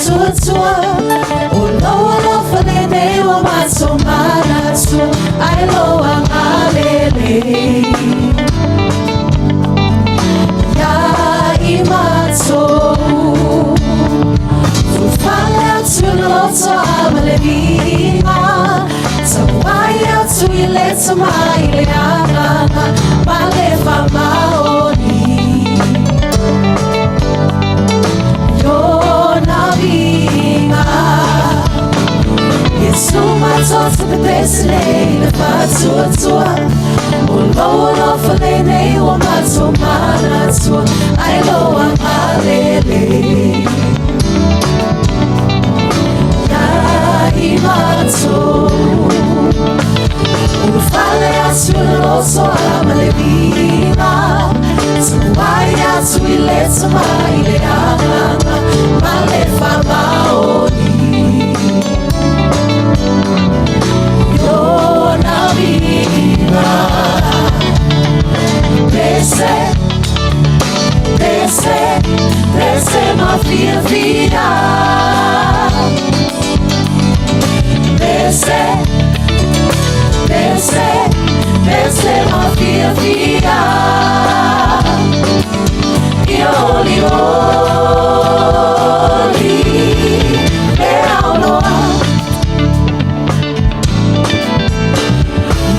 faatuatua O lou alofa lenei ua matou manatua Ai lou agalelei Ia i matou Ulufale atu i le loto ma le viiga Tapuai atu i le Tama i le Agaga Ma le faamaoni Iona viiga Iesu matou te pepesi nei i le faatuatua O lou alofa lenei ua matou manatua Ai lou agalelei Ia i matou Ulufale atu i le loto ma le viiga Tapuai atu i le Tama i le Agaga Ma le faamaoni Iona viiga Pese, pese, pese mafiafia Pese, pese, pese mafiafia Ioli oli le aunoa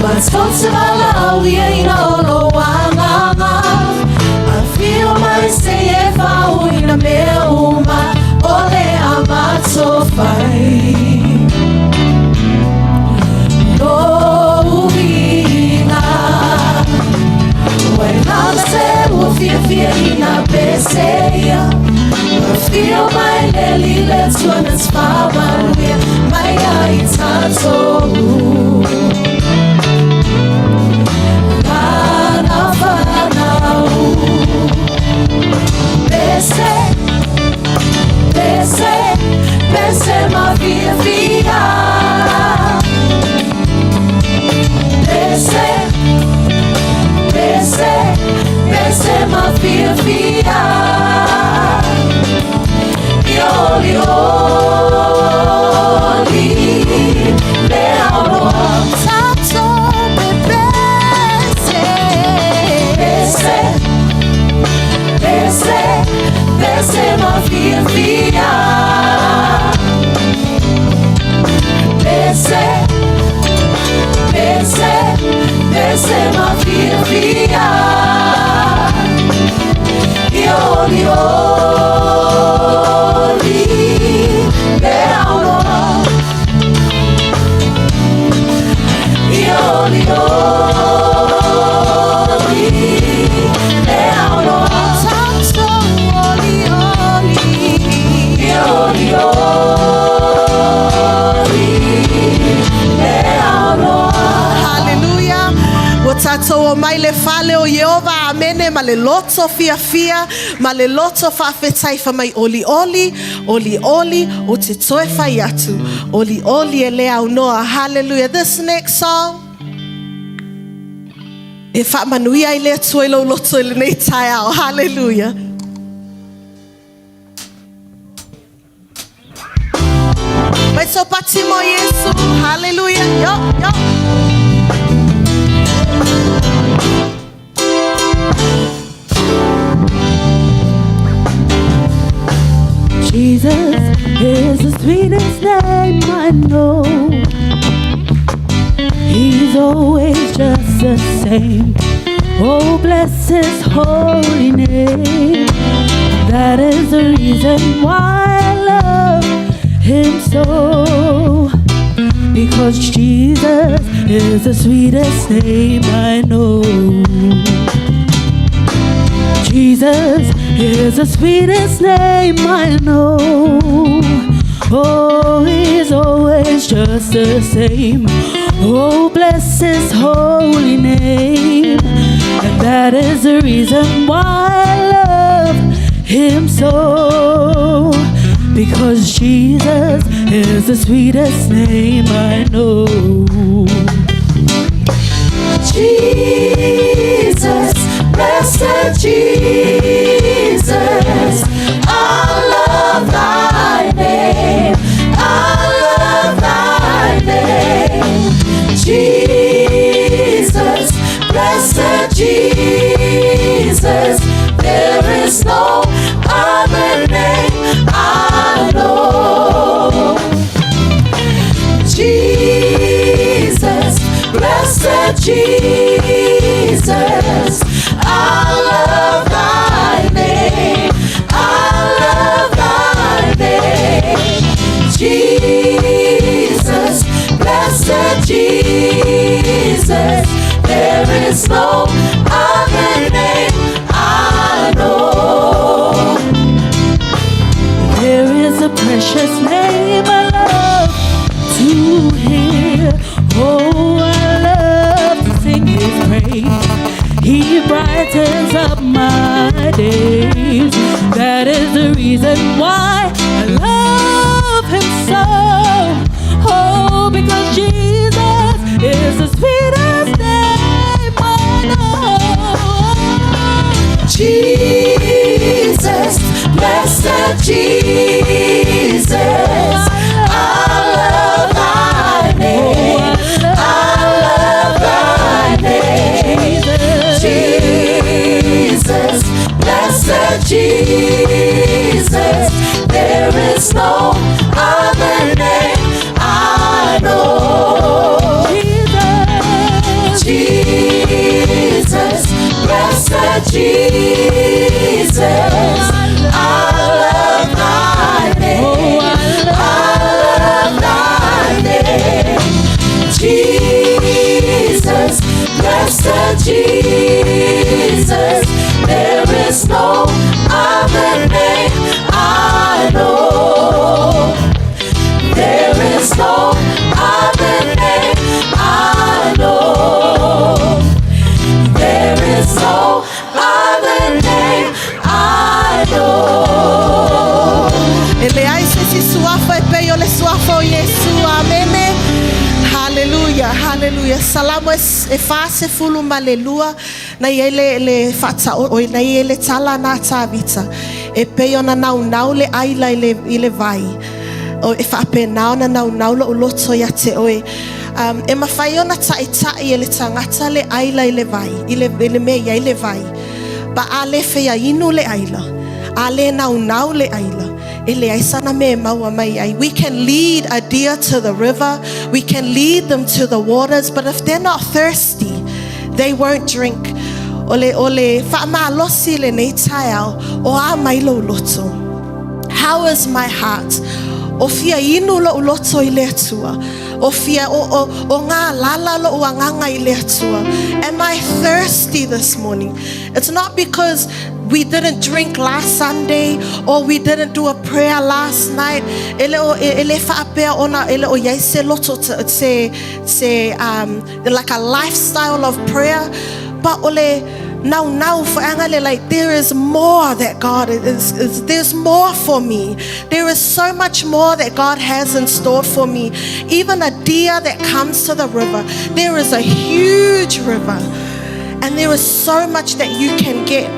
Matou te valaauliaina o lou Agaga Afio mai se i e faauuina mea uma o le a matou fai Lou viiga Ua e lava ua fiafia ina pese ia Afio mai le Alii le Atua na te faamanuia mai ia i tatou Lana fanau Pese, pese, pese mafiafia Pese, pese, pese mafiafia Ioli oli le aunoa Tatou pepese. Pese, pese, pese mafiafia Pese, pese, pese mafiafia Ioli oli le aunoa Ioli oli le aunoa Tatou oli oli. Ioli oli le aunoa Haleluia. Ua tatou omai i le fale o Ieova, amene, ma le loto fiafia, ma le loto faafetai fai mai olioli, olioli, ou te toe fai atu, olioli e le aunoa. Hallelujah. This next song, e faamanuia ai le Atua i lou loto i lenei taeao. Hallelujah. Mai so pati mo Iesu. Hallelujah. Yo, yo. Jesus is the sweetest name I know. He's always just the same. Oh, bless his holy name. That is the reason why I love him so. Because Jesus is the sweetest name I know. Jesus is the sweetest name I know. Oh, he's always just the same. Oh, bless his holy name. And that is the reason why I love him so. Because Jesus is the sweetest name I know. Jesus, blessed Jesus, I love thy name. is no other name I know. There is a precious name I love to hear. Oh, I love to sing his praise. He brightens up my days. That is the reason why I love him so. Oh, because Jesus is the sweetest name I know. Jesus, blessed Jesus, I love thy name. I love thy name. Jesus, blessed Jesus, there is no other name I know. Jesus, Jesus, blessed Jesus, I love thy name. I love thy name. Jesus, blessed Jesus, there is no other name I know. There is no other name I know. There is no other name I know. E leai se isi suafa e pei o le suafa o Iesu. Amene. Haleluia, haleluia. Salamo e 42 na i ai le whata o na i ai le tala na Tavita. E pei ona naunau le aila i le vai. O e whaapena ona naunau lo'u loto ia te oe. E mawhai ona taʻitaʻi e le tagata le aila i le vai, i le mea i ai le vai. Pa a le fea inu le aila. A le naunau le aila. E leai sana mea e maua mai ai. We can lead a deer to the river. We can lead them to the waters. But if they're not thirsty, they won't drink. O le whaamalosi lenei taeao o a mai lou loto. How is my heart? O fia inu lo'u loto i le Atua. O fia o ngā lala lo'u agaga i le Atua. Am I thirsty this morning? It's not because we didn't drink last Sunday or we didn't do a prayer last night. E le o, e le whaapea ona, e le o iai se loto se like a lifestyle of prayer. But o le naunau whaangale, like there is more that God is, there's more for me. There is so much more that God has in store for me. Even a deer that comes to the river, there is a huge river. And there is so much that you can get.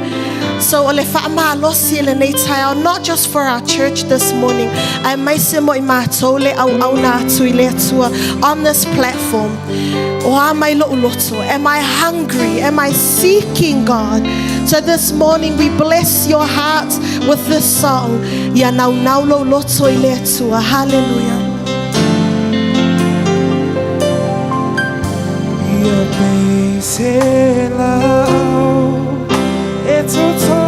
So o le whaamalosi lenei taeao, not just for our church this morning, ae maise mo i mātou le auauna atu i le Atua on this platform. O a mai lo'u loto. Am I hungry? Am I seeking God? So this morning we bless your heart with this song. Ia naunau lou loto i le Atua. Hallelujah. Ia pei se laau e toto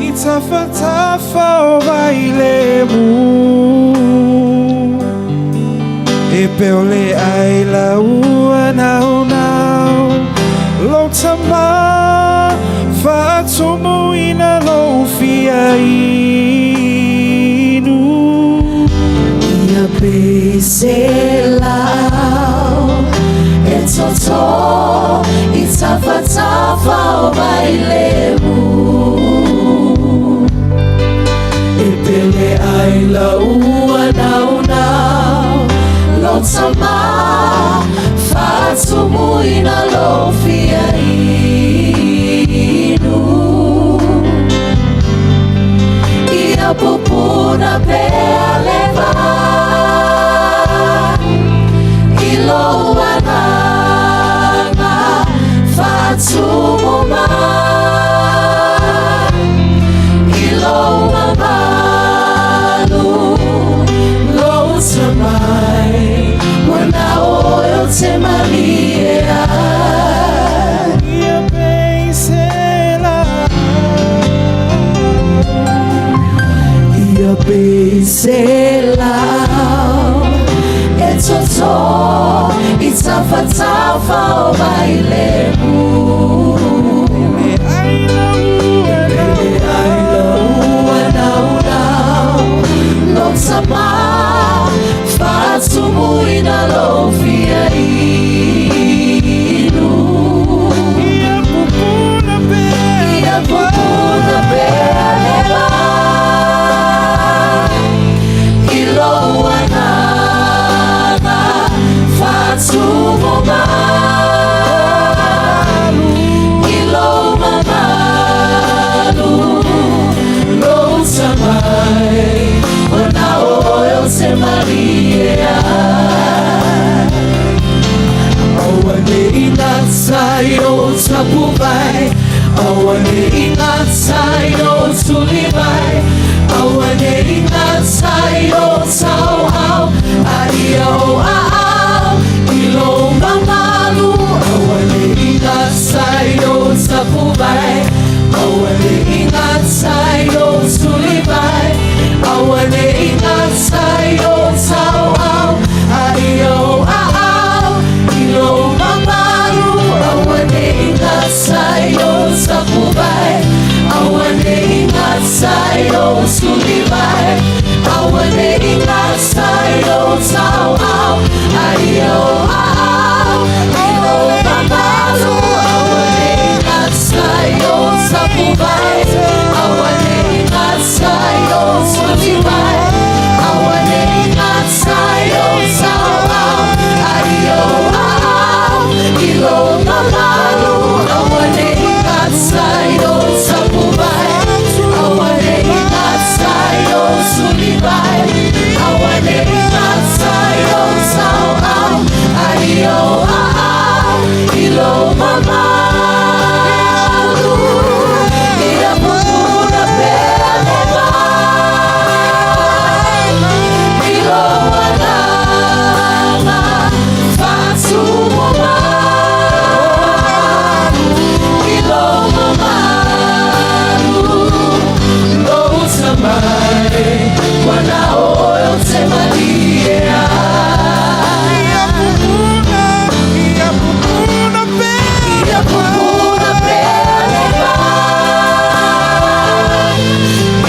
i tafatafa o vai le mu E peo le ai la ua naunau Lou tama faatumuina lou fia inu. Ia pei se laau e toto i tafatafa o vai lemu e pele ai la ua naunau lou tama faatumuina lou fia inu ia pupuna pea le vai i lou agaga faatumu mai i lou mamalu lou tamai ua na o oe ou te malie ai. Ia pei se laau Ia pei se laau e toto i Tafatafa o vailemu. Pele ai lou Naunau lou tama, faatumuina lou fia inu. Ia pupuna pea Ia pupuna pea le vai i lou agaga faatumu mai i lou mamalu lou tamai ona oe ou te malie ai. Aua nei gata i ou tapuvai, aua nei gata i ou tulivai, aua nei gata i ou tauau, a ia ou aao i lou mamalu. Aua nei gata i ou tapuvai, aua nei gata i ou tulivai, aua nei gata i ou tauau, a ia ou aao i lou mamalu. Aua nei gata i ou tapuvai, aua nei gata i ou tulivai, aua nei gata i ou tauau, a ia ou aao i lou mamalu. Aua nei gata i ou tapuvai, aua nei gata i ou tulivai, aua nei gata i ou tauau, a ia ou aao i lou mamalu. Aua nei gata i ou tapuvai, aua nei gata i ou tulivai, aua nei gata i ou tauau, a ia ou aao i lou mamalu. Ia pupuna pea le vai i lou agaga faatumu mai i lou mamalu lou tamai ua na oe ou te malie ai. Ia pupuna, ia pupuna pea Ia pupuna pea le vai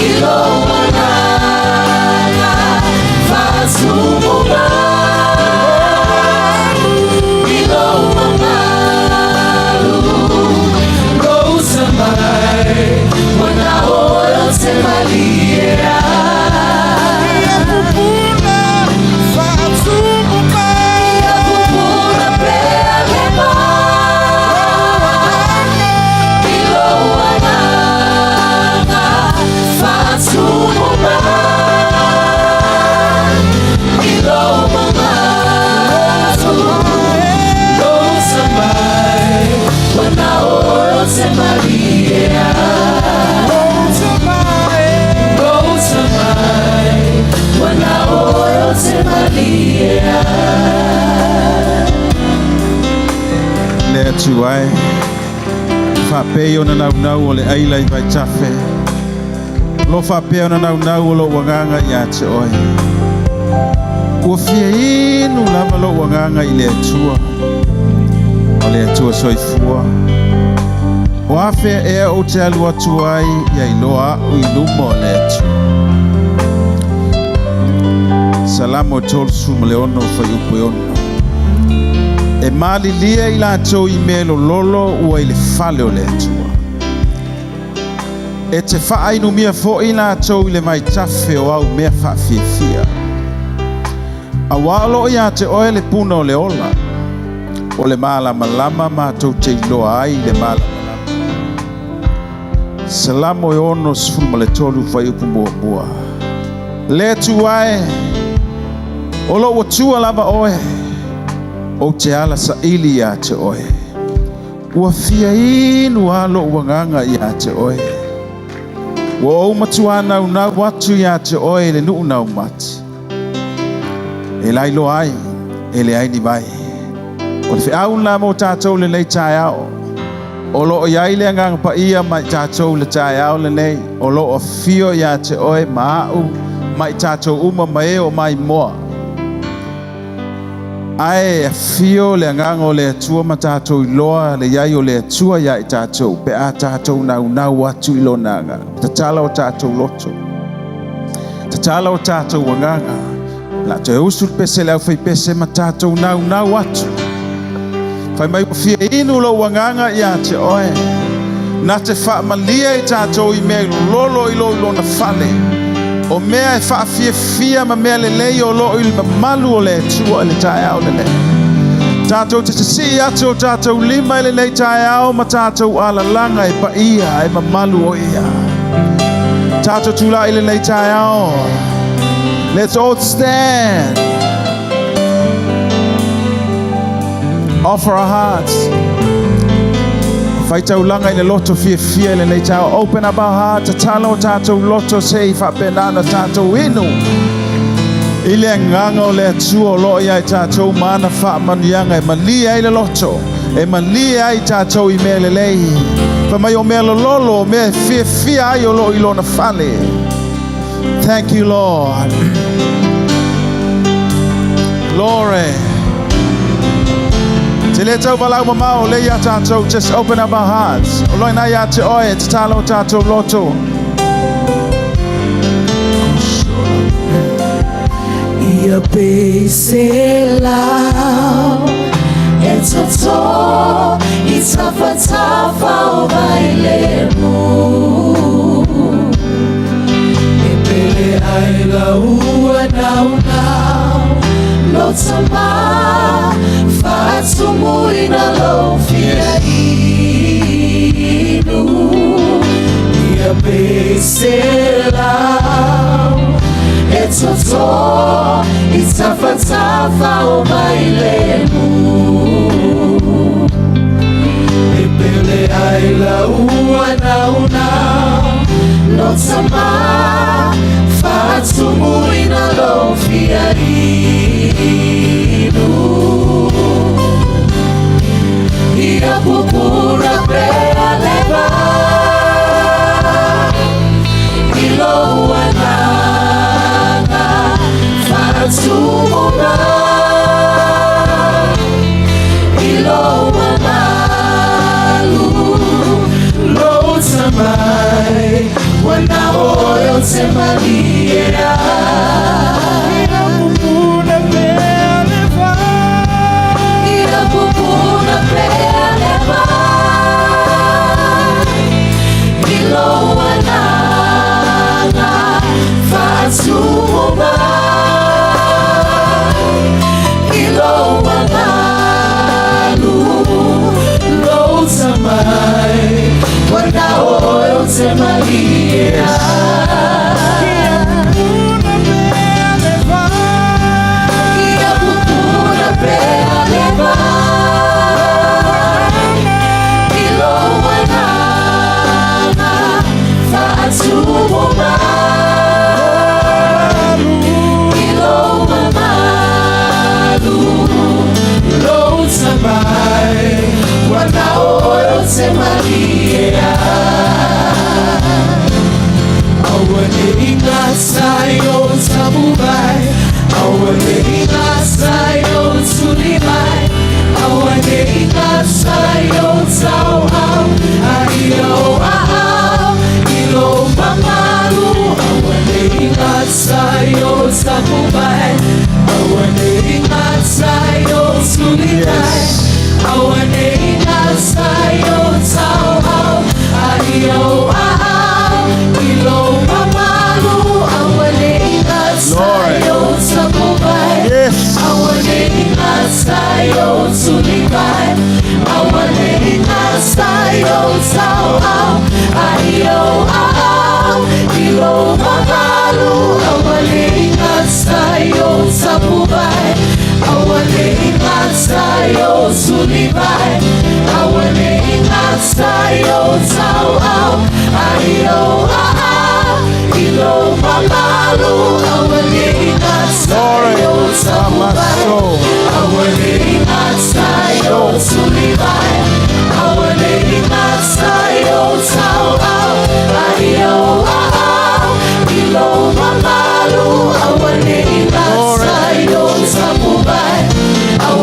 i lou agaga faatumu mai i lou mamalu lou tamai ua na oe ou te malie ai. Ia pupuna faatumu mai Ia pupuna pea le vai i lou agaga faatumu mai i lou mamalu lou tamai ua na oe ou te malie ai. Lou tamai Lou tamai ua na oe ou te malie ai. Le Atua e, faapei ona naunau o le aila i vaitafe. Lo faapea ona naunau o lou agaga ia te oe. Ua fia inu lava lou agaga i le Atua. O le Atua soifua. O afea ea ou te alu atu ai ia iloa a'u i luma o le Atua. Salamo 36 fuaiupu e 6. E malilie i latou i mea lololo ua i le fale o le Atua. E te faainumia foʻi latou i le vaitafe o au mea faafiafia. Auā o loo ia te oe le puna o le ola. O le malamalama matou te iloa ai le malamalama. Salamo e 63 fuaiupu muamua. Le Atua e, o lou Atua lava oe, ou te ala saili ia te oe. Ua fia inu lava lou agaga ia te oe. Ua ou matuā naunau atu ia te oe i le nuu naumati. E lailoa ai, e leai ni vai. O le feau lena mo tatou lenei taeao. O loo iai le agaga paia ma i tatou le taeao lenei. O loo afio ia te oe ma au ma i tatou uma ma e o maimoa. Ae afio le agaga o le Atua ma tatou iloa le iai o le Atua ia i tatou pe a tatou naunau atu i lona agaga. Tatala o tatou loto. Tatala o tatou agaga. La toe usu le pese le aufaipese ma tatou naunau atu. Fai mai ua fia inu lou agaga ia te oe. Na te faamalie i tatou i mea lolo i lou lona fale. O mea e faafiafia ma mea lelei o loo i le mamalu o le Atua i le taeao lenei. Tatou te sisii atu o tatou lima i lenei taeao ma tatou alalaga e paia e mamalu o ia. Tatou tulai i lenei taeao. Let's all stand. Offer our hearts. Faitaulaga i le loto fiafia i lenei taeao. Open up our heart. Tatala o tatou loto se i faapena na tatou inu. I le agaga o le Atua o loo ia i tatou ma ana faamanuiaga e malie ai le loto. E malie ai tatou i mea lelei. Fa mai o mea lololo, o mea e fiafia ai o loo i lona fale. Thank you, Lord. Glory. Te le tau walau mamao le ia tātou. Just open up our hearts. O loi nai ia te oe, te talo tātou loto. Ia pese lau e toto i tafatafa o vai le mu. E pele ai la ua nau nau lo tama faatumuina lou fia inu. Ia pese lau e toto i tafatafa o vai le mu. E pele ai la ua nau nau lo tama faatumuina lou fia inu. Ia pupura pea leva i lou agaga faatumu mai i lou mamalu lou tamai ua na o oe ou te malie ai. Ia pupuna pea le vai. Ia pupuna pea le vai i lou agaga faatumu mai i lou mamalu lou tamai ua na o oe ou te malie ai. Ia pupuna pea le vai. Ia pupuna pea le vai i lou agaga faatumu mai i lou mamalu lou tamai ua na o oe ou te malie ai. Aua ne i gata i ou tapuvae, aua ne i gata i ou tulivae, aua ne i gata i ou tauau, a ia ou aao i lou mamalu. Aua ne i gata i ou tapuvae, aua ne i gata i ou tulivae, aua ne i gata i ou tauau, a ia ou aao i lou mamalu. Aua ne i gata i ou tapuvae, aua ne i gata i ou tulivae, aua ne i gata i ou tauau, a ia ou aao i lou mamalu. Aua ne i gata i ou tapuvae, aua ne i gata i ou tulivae, aua ne i gata i ou tauau, a ia ou aao i lou mamalu. Aua ne i gata i ou tapuvae, aua ne i gata i ou tulivae, aua ne i gata i ou tauau, a ia ou aao i lou mamalu. Aua ne i gata i ou tapuvae, aua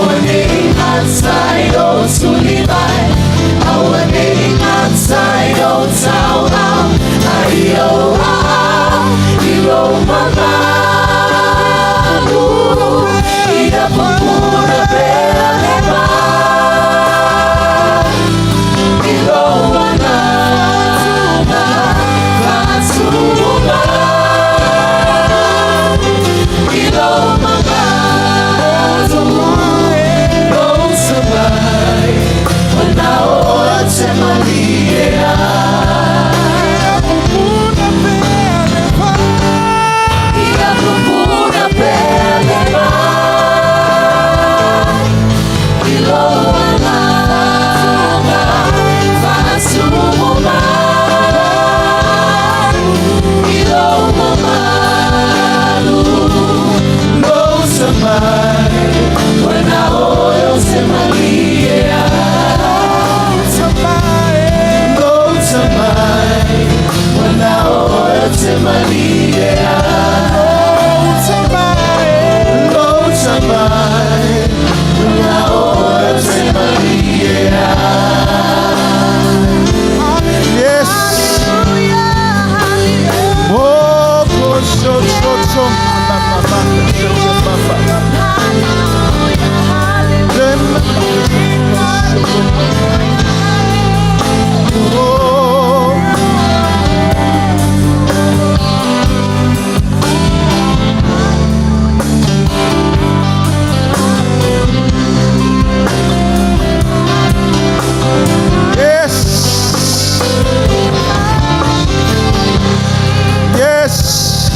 tamai, manao oe te malie ai. Lo tamai, manao oe te malie ai. Yes. Oh, so so so ma ma ma ma ma ma. Oh. Yes. Yes.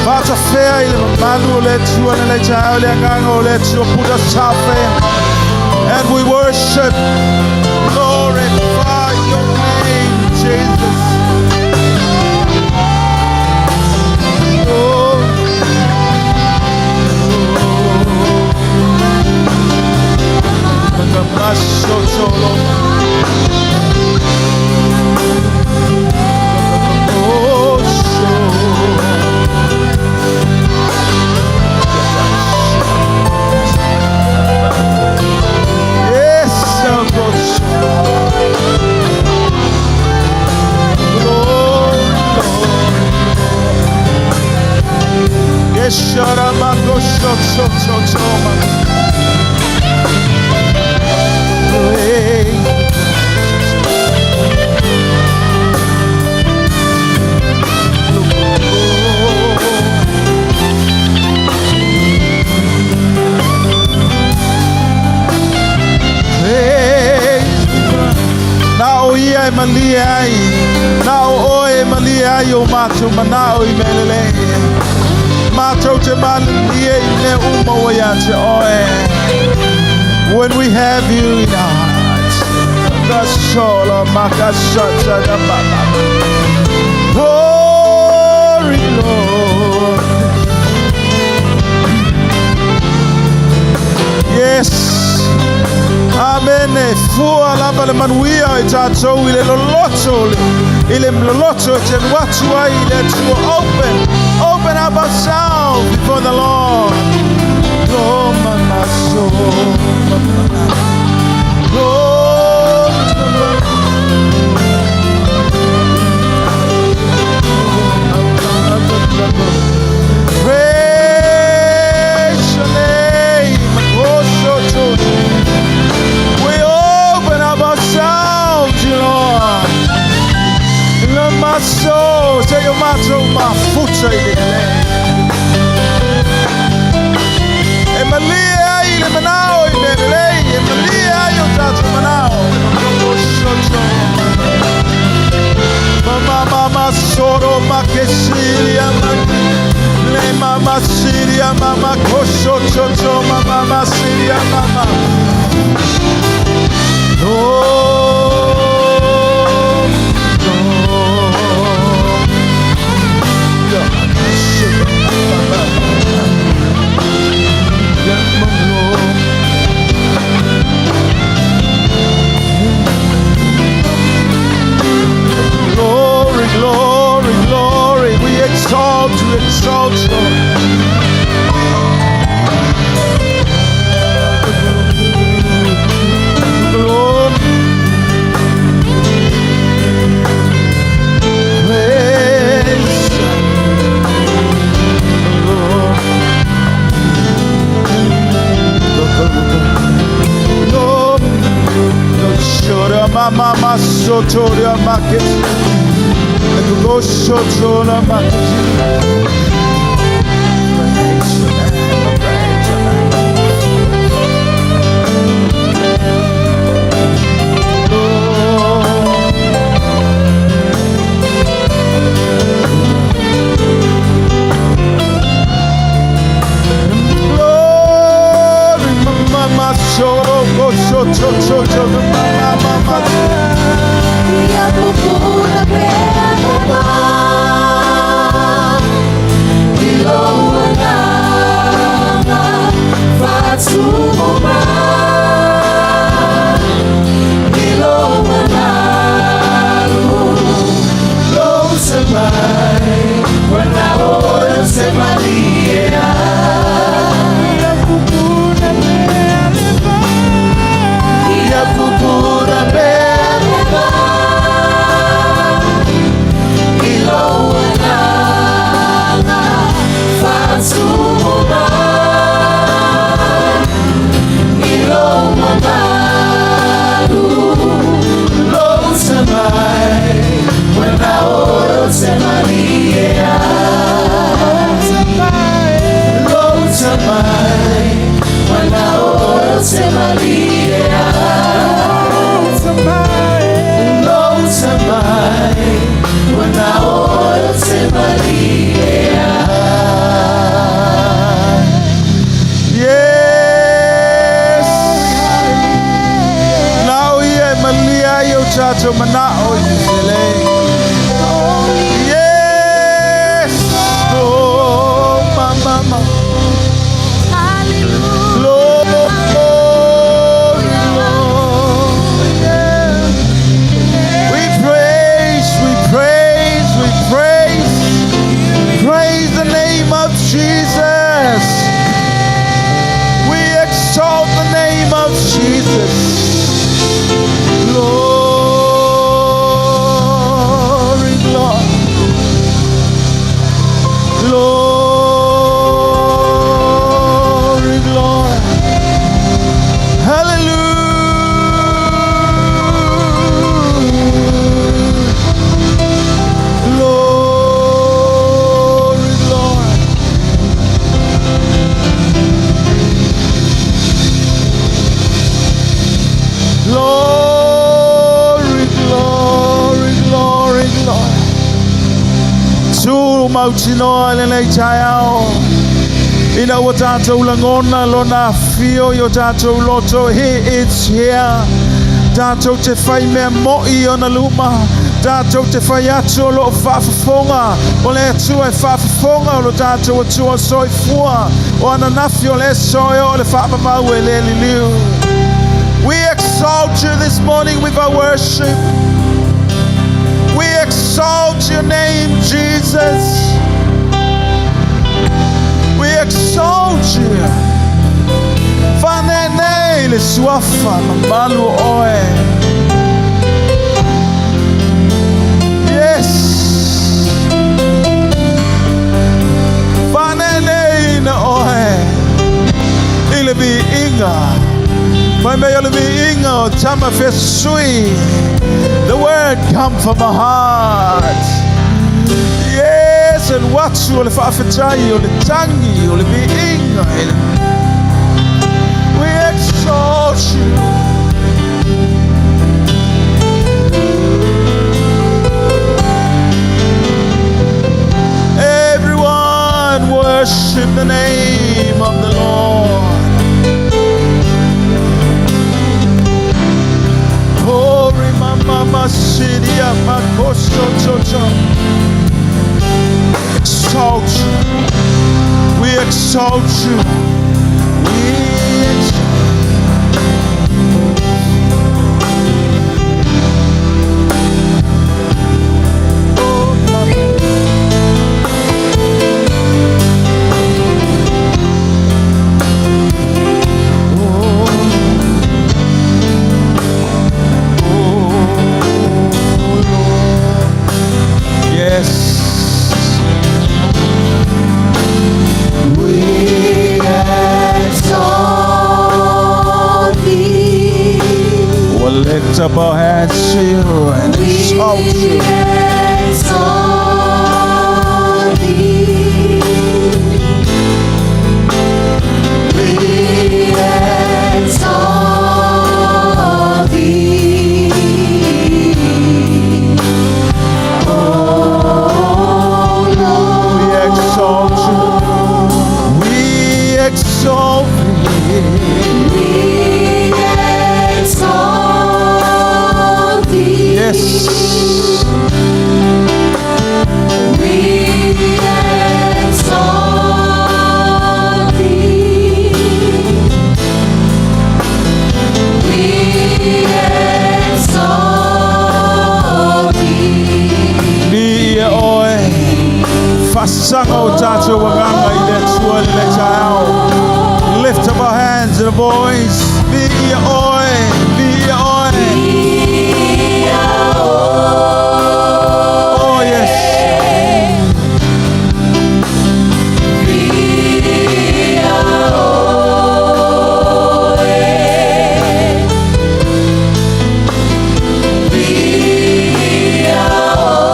Faatafea i le mamalu o le Atua i lenei taeao le agaga o le Atua puta safe. And we worship, glorify your name, Jesus. Oh. Oh, so. Yes, oh God. Glory, glory. Yes, Sharamako, so, so, so, so, Hey. Hey. Na o ia e malie ai, na o oe e malie ai o mātou manao i melele. Mātou te malie i mea uma o ia te oe. When we have you in our hearts, the solo makasata da baba. Glory, Lord. Yes. Amene. Fua lava le manuia i tātou i le loloto i le loloto e te watu ai i le Atua. Open, open up ourselves before the Lord. Oh, mama, so, mama. Oh, mama. Praise your name. Oh, so true. We open up ourselves, you Lord. Let my soul say your mato mafuta i le le. E malia i le manao i le le. E malia i o tātou manao. Oh, so true. Mama mama soro makesiria le mama siria mama kosho chocho mama mama siria mama. Oh, oh. Glory, glory, glory. We exalt you, exalt you. Glory. Praise the Lord. Lord, Shora mama masotoria makes. Go shotora makes. Praise your name, praise your name. Lord. Glory, mama, soro, go, so, so, so, so, mama, mama. Ia pupuna pea leva I lou agaga faatumu mai I lou mamalu. tātou manao i te lei. Yes! Oh, ma, ma, ma. Glory, glory, yeah. We praise, we praise, we praise. Praise the name of Jesus. We exalt the name of Jesus. Glory, glory. Glory, glory. Hallelujah. Glory, glory. Glory, glory, glory, glory. Tu mautinoa lenei taeao. Ina ua tātou lagona lona afio i o tātou loto. He is here. Tātou te whai mea moi ona luma. Tātou te whai atu o loo whaafafonga. O le Atua e faafofoga o lo tātou Atua soifua. O ananafi o le aso e o le faamamau e le liliu. We exalt you this morning with our worship. We exalt your name, Jesus. We exalt you. Faaneenee le suafa mamalu o oe. Yes. Faaneeneina oe. I le viiga. Fai mai o le viiga o tama fesui. The word come from my heart. Yes, and watu o le faafetai o le tangi o le viiga. We exalt you. Everyone worship the name of the Lord. Holy mama siria makoso chocho. Exalt you. We exalt you. We exalt. Oh, mama. Oh, oh, Lord. Yes. We exalt thee. We'll lift up our hands to you and exalt We you. exalt thee. We exalt thee. O Lord. We exalt you. We exalt thee. We exalt thee. Yes. We exalt thee. We exalt thee. Viia oe. Faasaga o tātou agaga i le Atua i le taeao. Lift up our hands and a voice. Viia oe. Viia oe. Oh yes. Viia oe. Viia oe.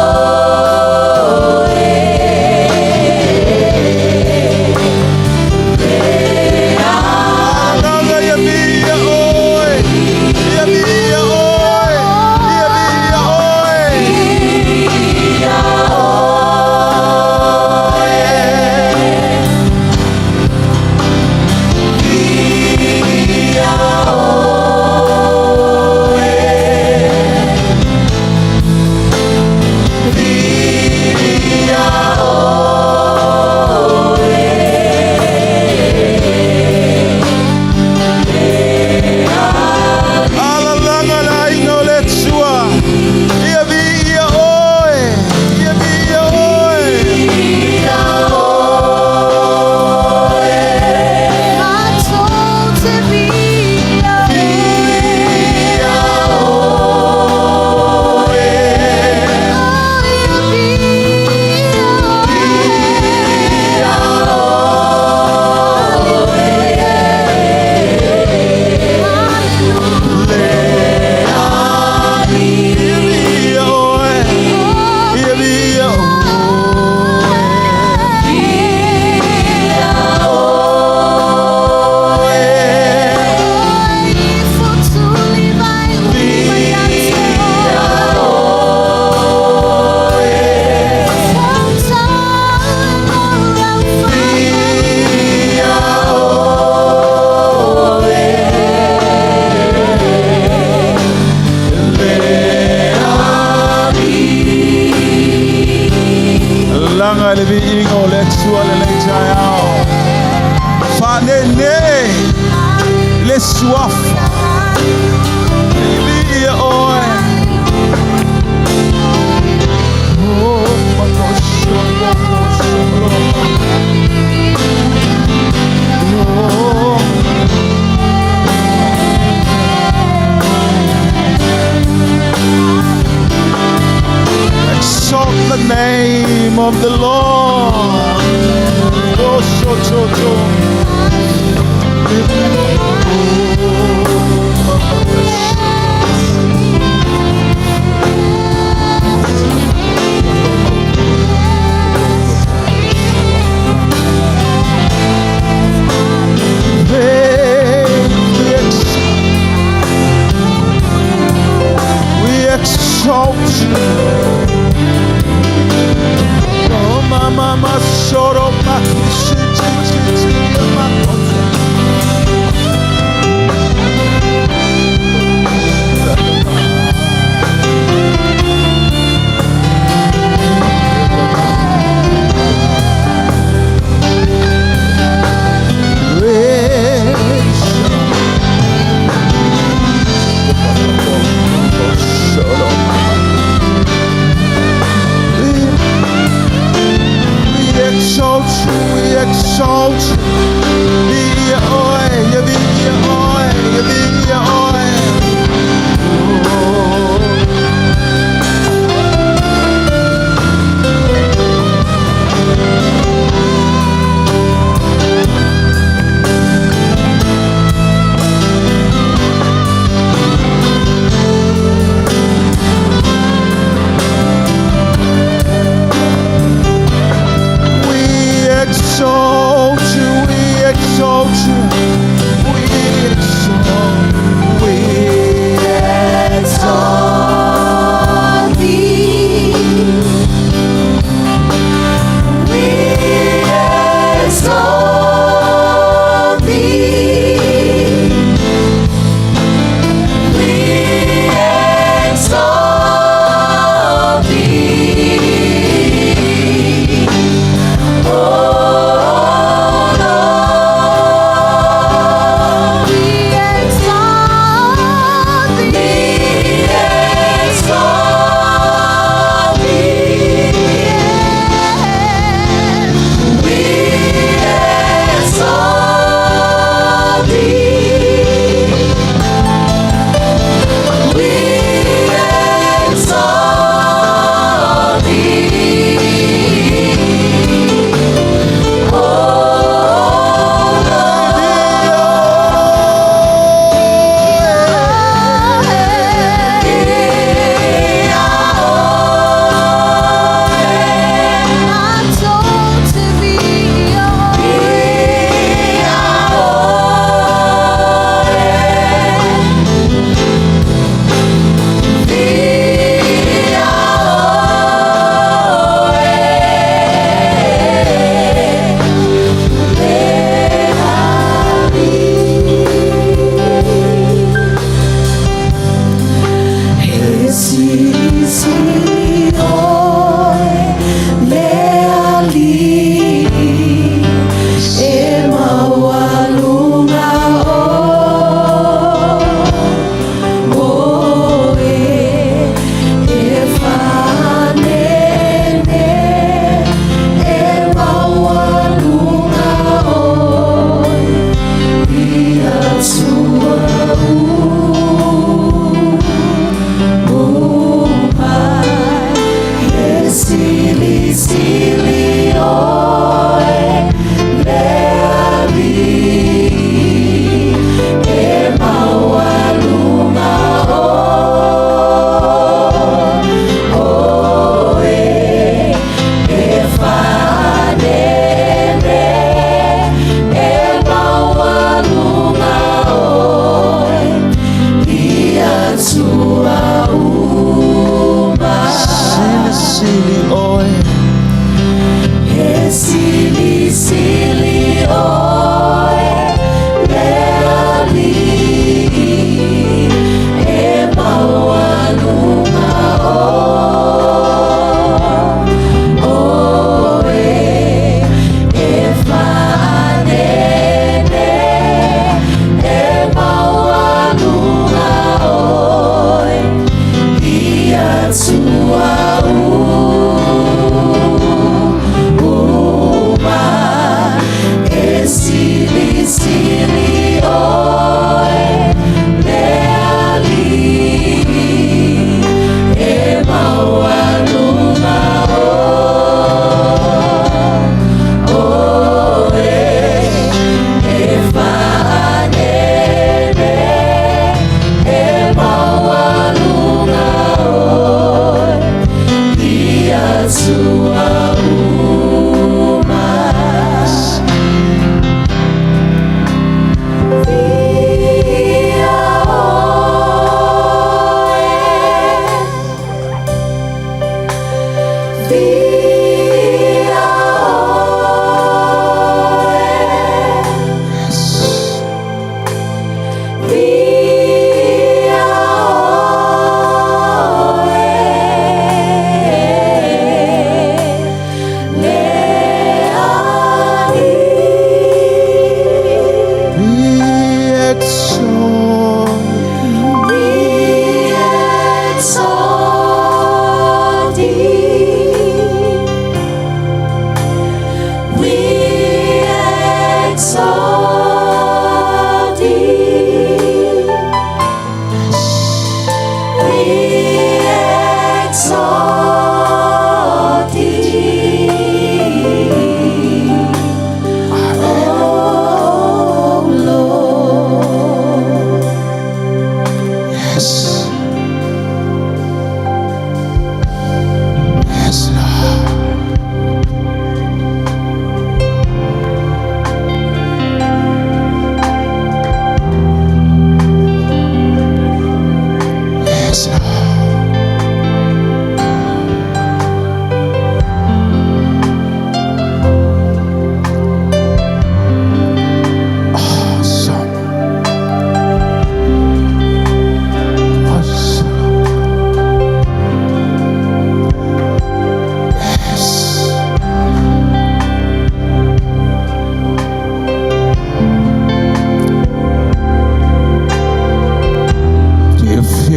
Agaga ia viia oe. le Suafa. Viia oe. Oh, makosho, makosho, Oh. Exalt the name of the Lord. Oh, so, so, so. Oh.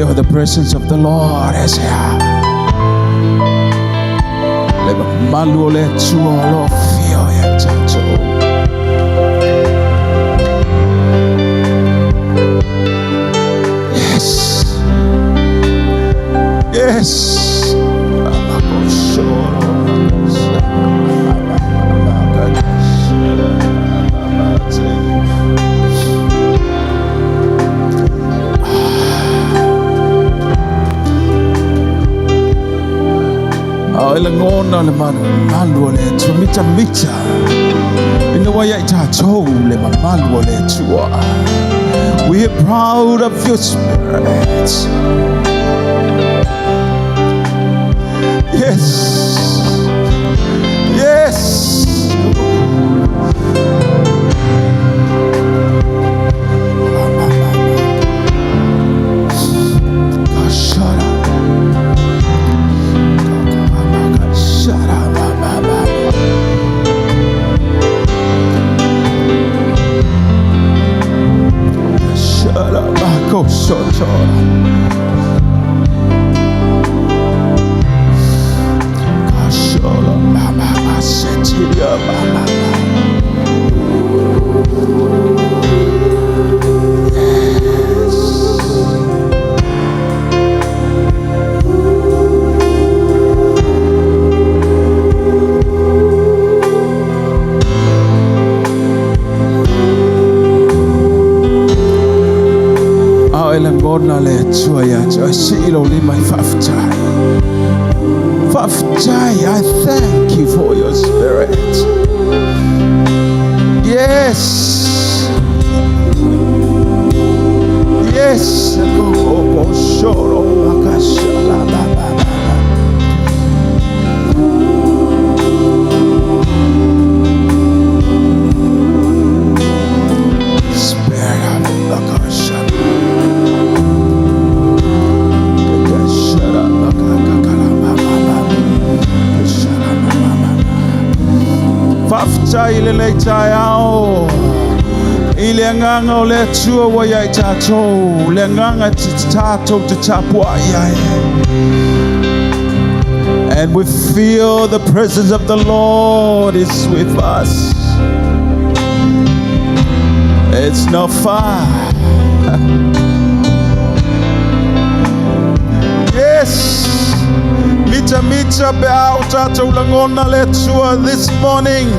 Feel the presence of the Lord is here. Le mamalu o le Atua o lo o afio ia i tatou. Yes. Yes. A e lagona le mamalu o le Atua, mitamita ina ua ia i tatou le mamalu o le Atua. We are proud of your spirit. Yes. Yes. Shut up. Shut up. Shut up. A e lagona le Atua ia te oe, sii lou lima i faafetai. Faafetai, I thank you for your spirit. Yes. Yes. Go, go, shoro, makashala, ba, ba, ba, ba. Spirit of Makashala. Shara, makakakala, ba, ba, ba. Shara, ba, ba, ba. Faafetai i lenei taeao. I le agaga o le Atua ua ia i tatou. Le agaga te tatou te tapuai ai. And we feel the presence of the Lord is with us. It's not far. Yes. Mitamita pe a o tatou lagona le Atua this morning.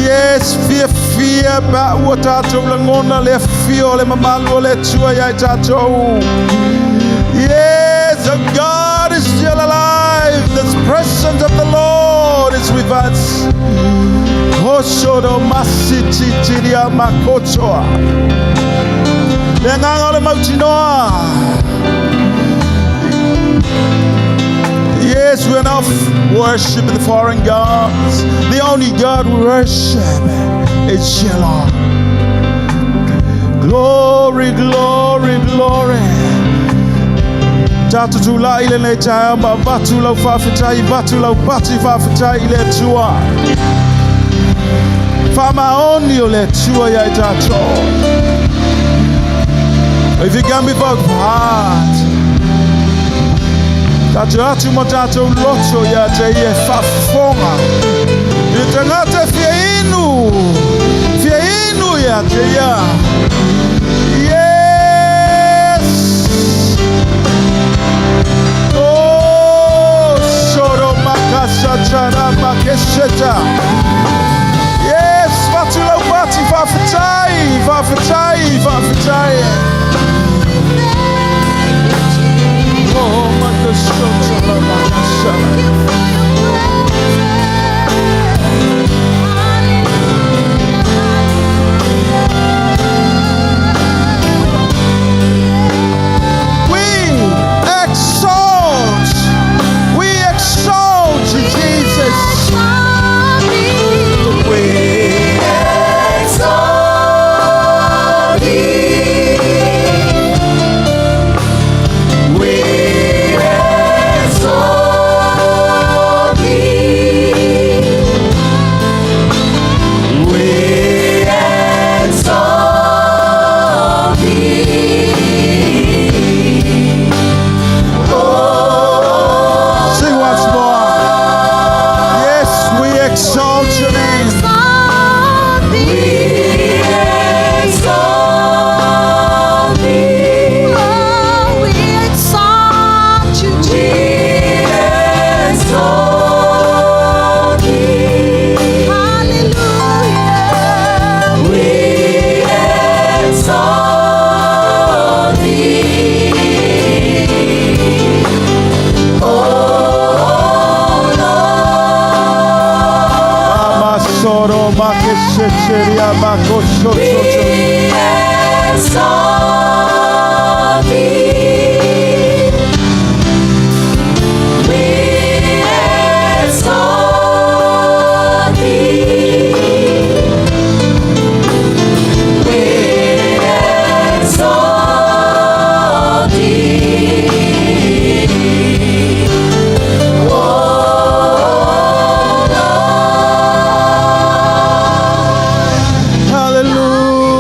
Yes, fiafia pe a ua tatou lagona le afio o le mamalu o le Atua ia i tatou. Yes, our God is still alive. The presence of the Lord is with us. Hosoro masititiria makotoa. Le agaga o le mautinoa. Yes, we are not worshiping the foreign gods. The only God we worship is Shalom. Glory, glory, glory. Tatou tulai lenei taeao ma avatu lau faafetai, avatu lau pati faafetai i le Atua. Faamaoni o le Atua ia i tatou. If you can be both heart. Tatou atu ma tatou loto ia te ia faafofoga. I tagata fia inu. Fia inu ia te ia. Yes! Oh, soro makasa tara makeseta. Yes, avatu lau pati faafetai, faafetai, faafetai. Oh, makasota la makasa. We exalt, we exalt you, Jesus. We Exalt thee. We exalt Exalt thee, O Lord. Amasoro makeseteria makosososo. We exalt thee. We exalt thee. We exalt thee, O Lord. Hallelujah.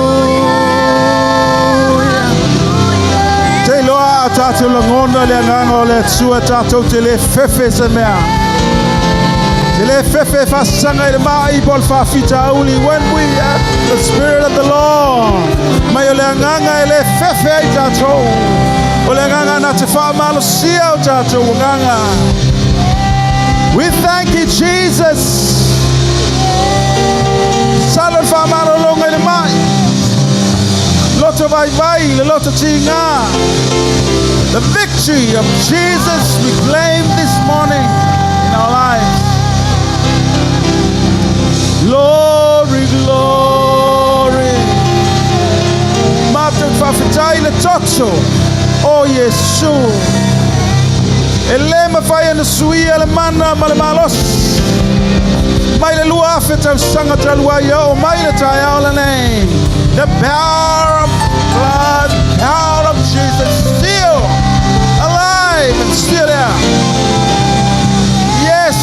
Te loa a tātou lagona le agaga o le Atua tatou te lē fefe se mea. Te lē fefe faasasaga i le ma'i po o le faafitauli. When we have the Spirit of the Lord, mai o le agaga e lē fefe ai tatou. O le agaga na te faamalosia o tatou agaga. We thank you, Jesus. Salo le faamalologa i le ma'i. Loto vaivai, le loto tigā. The victory of Jesus we claim this morning in our lives. Glory, glory. Matou faafetai i le toto o Iesu. E lē mafai ona suia le mana ma le malosi. Mai le 2000 tausaga talu ai e oo mai le taeao lenei. The power of blood, power of Jesus, still alive and still there. Yes.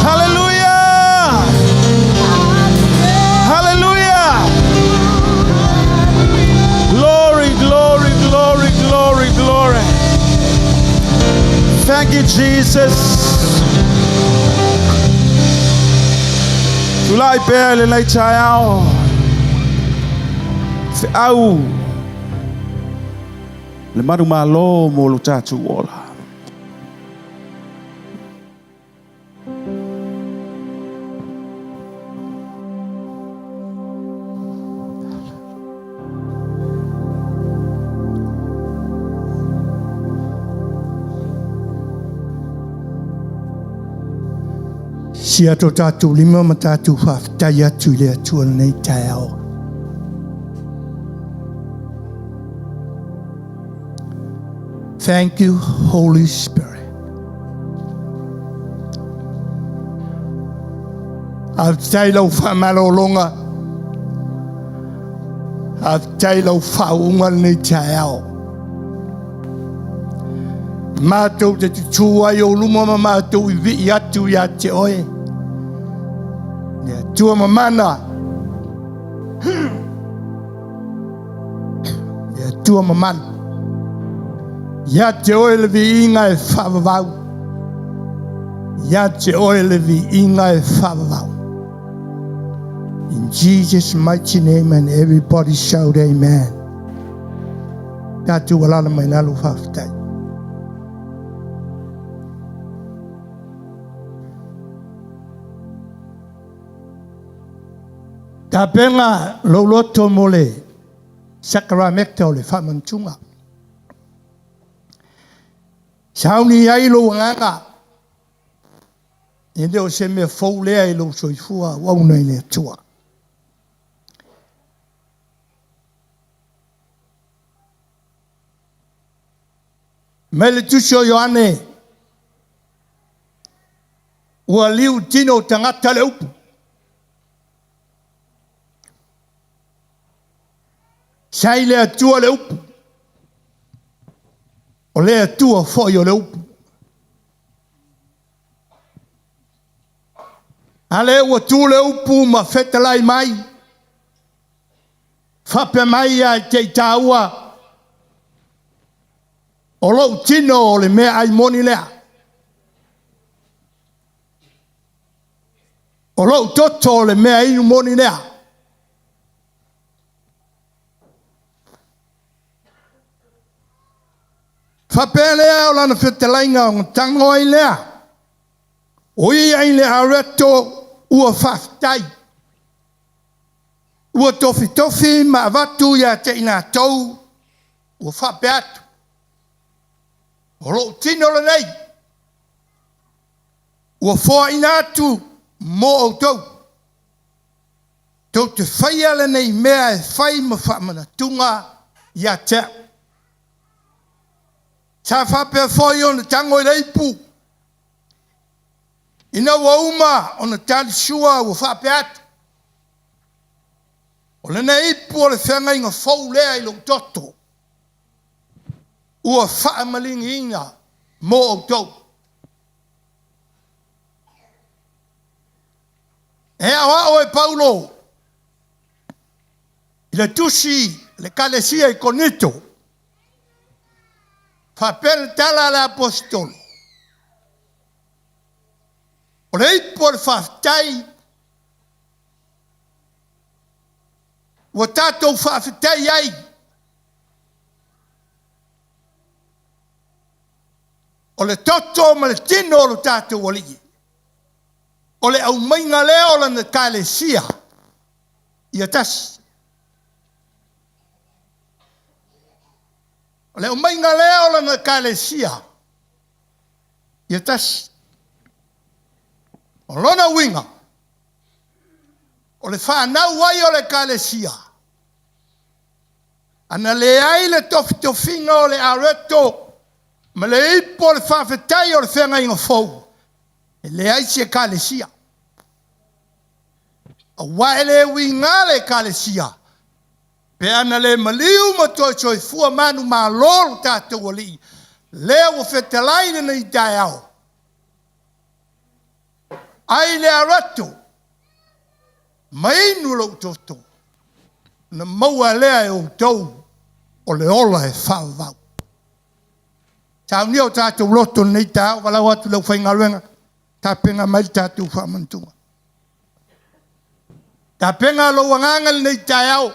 Hallelujah. Hallelujah. Glory, glory, glory, glory, glory. Thank you, Jesus. Tulai pea i lenei taeao. Feau le manumalo mo lo tatou ola. Sia tō tātou lima ma tātou faafetai atu i le Atua lenei taeao. Thank you, Holy Spirit. Faafetai lau faamalologa, faafetai lau faauuga lenei taeao. Matou te tutū ai ou luma ma matou i vii atu ia te oe. Le Atua mamana. Le Atua mamana. Ia te oe le viiga e faavavau. Ia te oe le viiga e faavavau. In Jesus' mighty name and everybody shout amen. Tatou alala mai lalo faafetai. Tapena lou loto mo le sakarameka o le faamantuga. Sauni ai lou agaga, e le o se mea fou lea i lou soifua auauna i le Atua. Mai le tusi o Ioane, ua liu tino o tagata le upu. Sa i le Atua le upu, o le Atua foi o le upu. A lea ua tu le upu ma fetalai mai, faapea mai ia te i tāua, o lou tino o le meaai moni lea. O lou toto o le mea inu moni lea. Faapea lea o lana fetalaiga ona tago ai lea, o ia i le areto ua faafetai. Ua tofitofi ma avatu ia te i latou ua faapea atu, O lou tino lenei, ua foaina atu mo outou. Tou te faia lenei mea e fai ma faamanatuga ia te au. Sa faapea foi ona tago i le ipu, ina ua uma ona talisua ua faapea atu, O lenei ipu o le feagaiga fou lea i lou toto, ua faamaliniina mo outou. E aoao e Paulo i le tusi a le Ekalesia i Korinito, faapea le tala a le Aposetolo, O le ipu o le faafetai ua tatou faafetai ai o le toto ma le tino o lo tatou Alii, o le aumaiga lea o Lana Ekalesia ia tasi. O le aumaiga lea o Lana Ekalesia ia tasi. O lona uiga, o le fanau ai o le Ekalesia, ana leai le tofitofiga o le areto ma le ipu o le faafetai o le feagaiga fou, e leai se Ekalesia. Aua e le uiga le Ekalesia pe ana le maliu ma toe soifua manumalo lo tatou Alii, lea ua fetalai i lenei taeao, ai le areto ma inu lou toto, ona maua lea e outou o le ola e faavavau. Saunia o tatou loto i lenei taeao, valaau atu i le aufaigaluega, tapena mai le tatou faamanatuga. Tapena lou agaga i lenei taeao.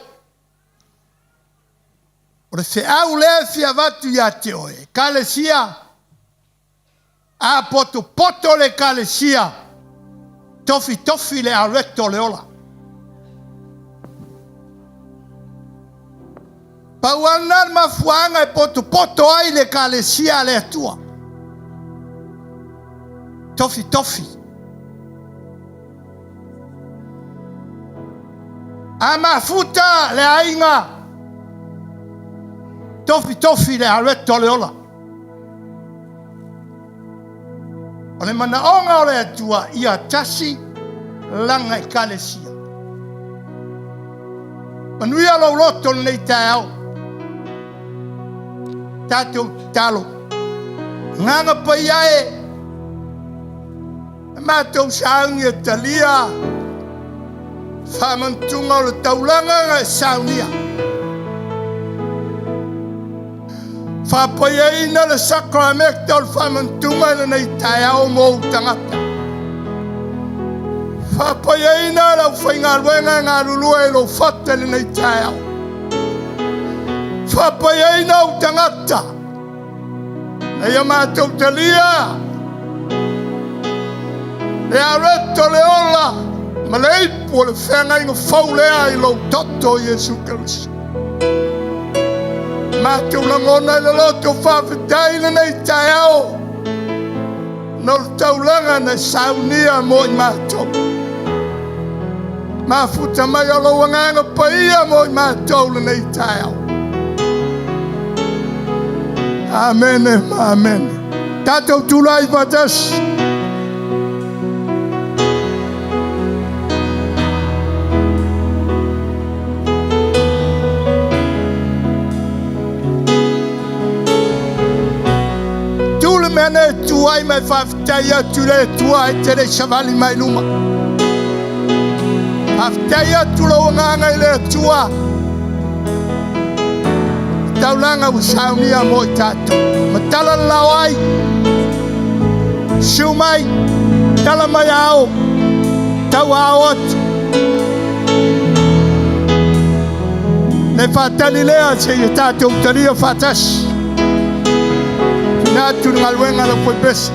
O le feau lea e fia avatu ia te oe, Ekalesia, a potopoto le Ekalesia, tofitofi le areto o le ola. Pau lava lena le mafuaaga e potopoto ai le Ekalesia a le Atua. Tofitofi. A mafuta le aiga, tofitofi le areto o le ola. O le manaoga o le Atua ia tasi lana Ekalesia. Manuia lou loto i lenei taeao. Tatou tatalo. Agaga Paia e, e matou sauni e talia faamantuga o le taulaga na e saunia. Faapaiaina le sakrameta o le faamantuga i lenei taeao mo ou tagata. Faapaiaina le aufaigaluega e galulue i lou fata i lenei taeao. Faapaiaina ou tagata na ia matou talia le areto le ola ma le ipu o le feagaiga fou lea i lou toto Iesu Keriso. Matou lagona i le loto faafetai i lenei taeao no le taulaga na saunia mo i matou. Mafuta mai o lou agaga paia mo i matou lenei taeao. Amene ma amene. Tatou tulai faatasi. Tu le mea nei e tu ai ma e faafetai atu i le Atua e te le i savali mai luma. Faafetai atu lou agaga i le Atua. Taulaga ua saunia mo i tatou. Matala le lao ai. Susu mai. Tala mai ao. Tau ao atu. Le faatali lea seia tatou talia faatasi. Tuuina atu le galuega a lau foepese.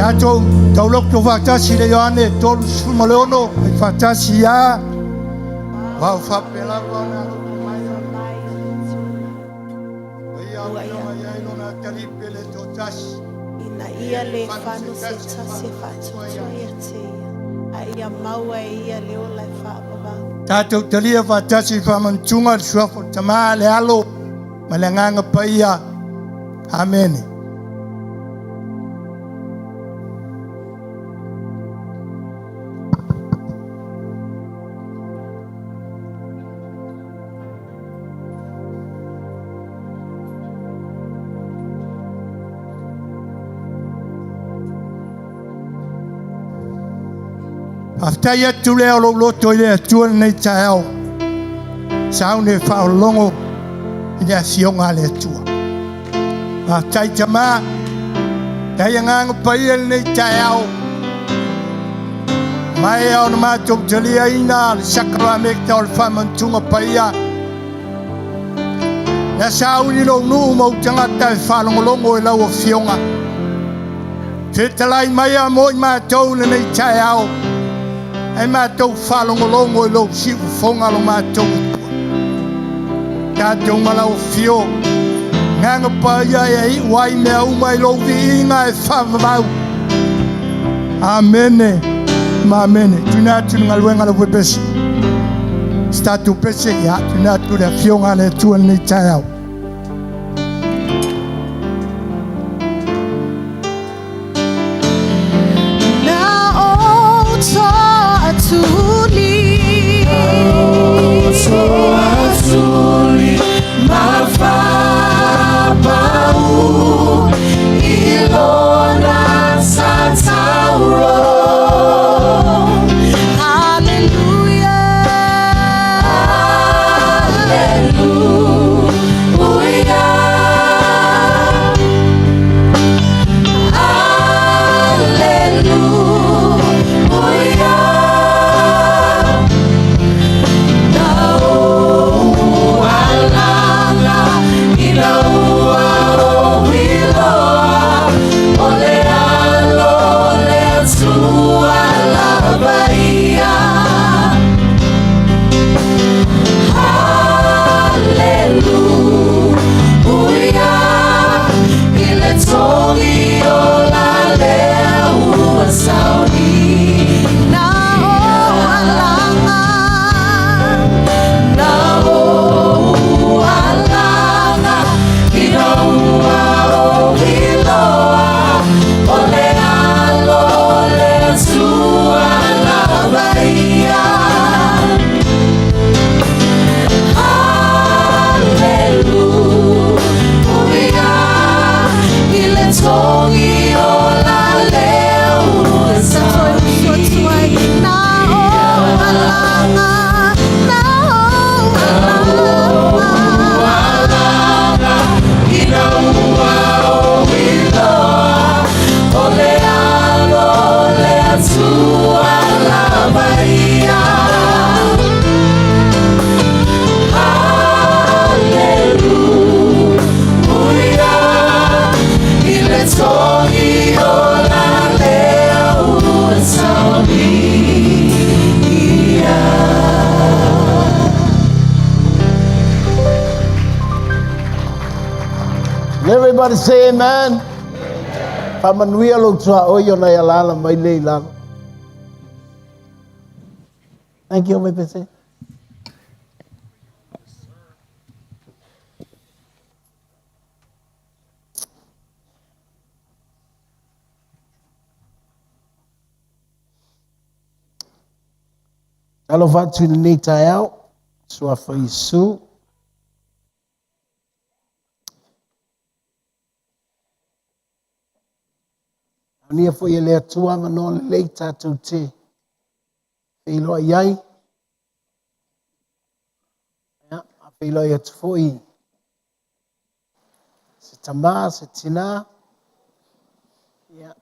Tatou tauloto faatasi le Ioane 36, ai faatasi ia. Wau whapela wana loto mai o ia o mai ai lona talipe le tō tasi. Ina ia le fano se tasi e faatuatua ia te ia, a ia maua e ia le ola e faavavau. Tatou talia faatasi i faamantuga le suafa o le Tama, le Alo ma le Agaga Paia. Amene. Faafetai atu lea o lou loto i le Atua lenei taeao. Sauni e faaologo i le afioga a le Atua. Faafetai Tama, tai agaga paia lenei taeao. Mai a ona matou taliaina le sakarameta o le faamantuga paia. Na sauni lou nuu ma ou tagata e faalogologo i lau afioga. Fetalai mai a mo i matou lenei taeao. Ai matou faalogologo i lou siufofoga lo matou Atua. Tatou ma lau afio. Agaga paia e iu ai mea uma i lou viiga e faavavau. Amene ma amene. Tuuina atu le galuega a le pese. Se tatou pese, ia, tuuina atu le afioga a le Atua lenei taeao. Na o toatuli. Toatuli mafapau ilona satauro. Hallelujah. Hallelujah. Hallelujah. Na o alanga ina ua o iloa o le alo le Atua lava ia. Hallelujah. I le togi o la lea ua sauni. Na o alanga. Na o alanga ina ua o iloa o le alo le Atua lava ia. Hallelujah. I le togi o la lea ua sauni. Na o alanga. Na o alanga. Ina ua o iloa o le alo le Atua lava ia. Hallelujah. I le togi o la lea ua sauni ia. Let everybody say amen. Faamanuia lou tuaoi ona e alaala mai lea i lalo. Thank you, VPC. Alofa atu i lenei taeao, suafa Iesu. Aunia foi e le Atua avanoa lelei tatou te feiloai ai. Ia, a feiloai atu foi se tama, se tina. Ia,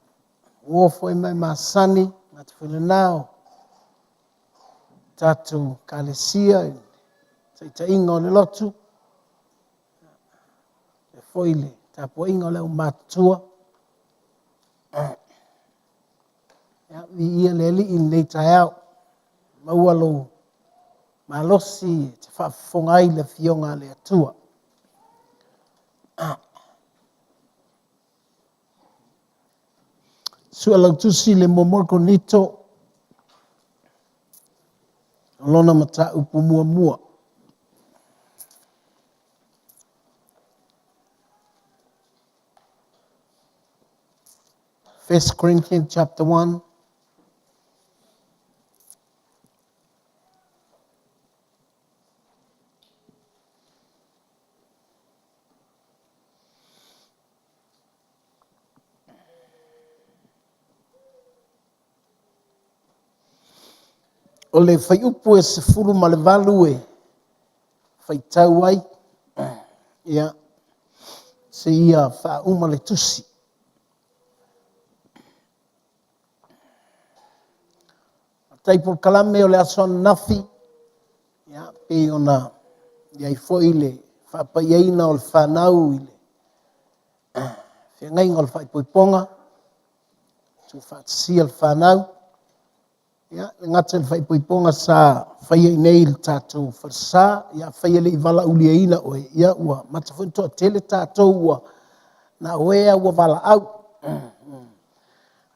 uo foi mai masani, ngata foi lena o tatou kalesia, taitaiga o le lotu. E foi le tapuaiga o le aumatutua. Ia, viia le Alii i lenei taeao. Maua lou malosi e te faafofoga ai i le Afioga a le Atua. Suelautusi i le muamua Korinito, o lona mataupu muamua. 1 Corinthians chapter 1. O le fuaiupu e 18 e faitau ai, ia, seia faauma le tusi. Faafetai i polokalame o le aso ananafi, ia, pei ona i ai foi le faapaiaina o le fanau i le feagaiga o le faaipoipoga, tuufaatasia le fanau, ia, le gata i le faaipoipoga sa faia i inei i le tatou falesa, ia afai e le i valaauliaina oe, ia ua mata foi ona toatele tatou ua na o e lava ua valaau.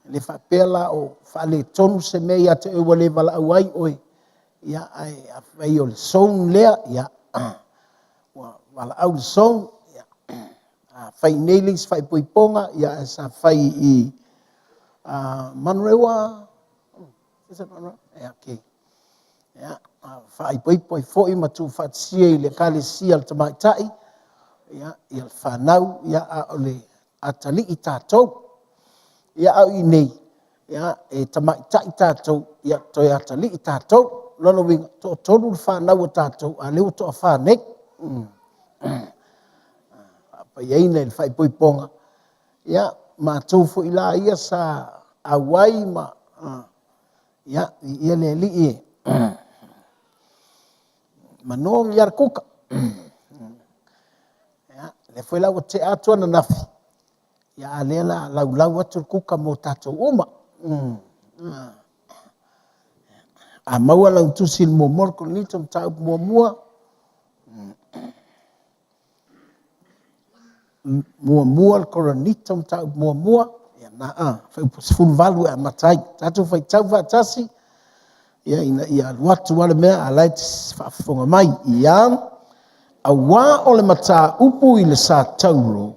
E le faapea la o faaletonu se mea ia te oe ua le valaau ai oe, ia ae afai o le zone lea, ia ua valaau le zone, ia afai i inei le isi faaipoipoga, ia ae sa fai i Manurewa, is it Manurewa? Yeah, okay. Yeah, faaipoipo ai foi ma tuufaatasia i le Ekalesia a le Tamaitai, ia, ia le fanau, ia, a o le atalii tatou. Ia, a o i inei, ia, e tamaitai tatou, ia, toe atalii tatou. Lona uiga, toatolu le fanau a tatou, a o lea ua toafa nei. Faapaiaina i le faaipoipoga, ia, matou foi la ia sa auai ma, ia, viia le Alii e manogi lava le kuka. Ia, lea foi la ua tea atu ananafi, ia a o lea o le a laulau atu le kuka mo tatou uma. A maua lau tusi i le muamua o le Korinito mataupu muamua, muamua le Korinito mataupu muamua, ia na a, fuaiupu 18 e amata ai. Tatou faitau faatasi, ia ina ia alu atu lava le mea a o la e te faafofoga mai. Ia, auā o le mataupu i le sa tauro,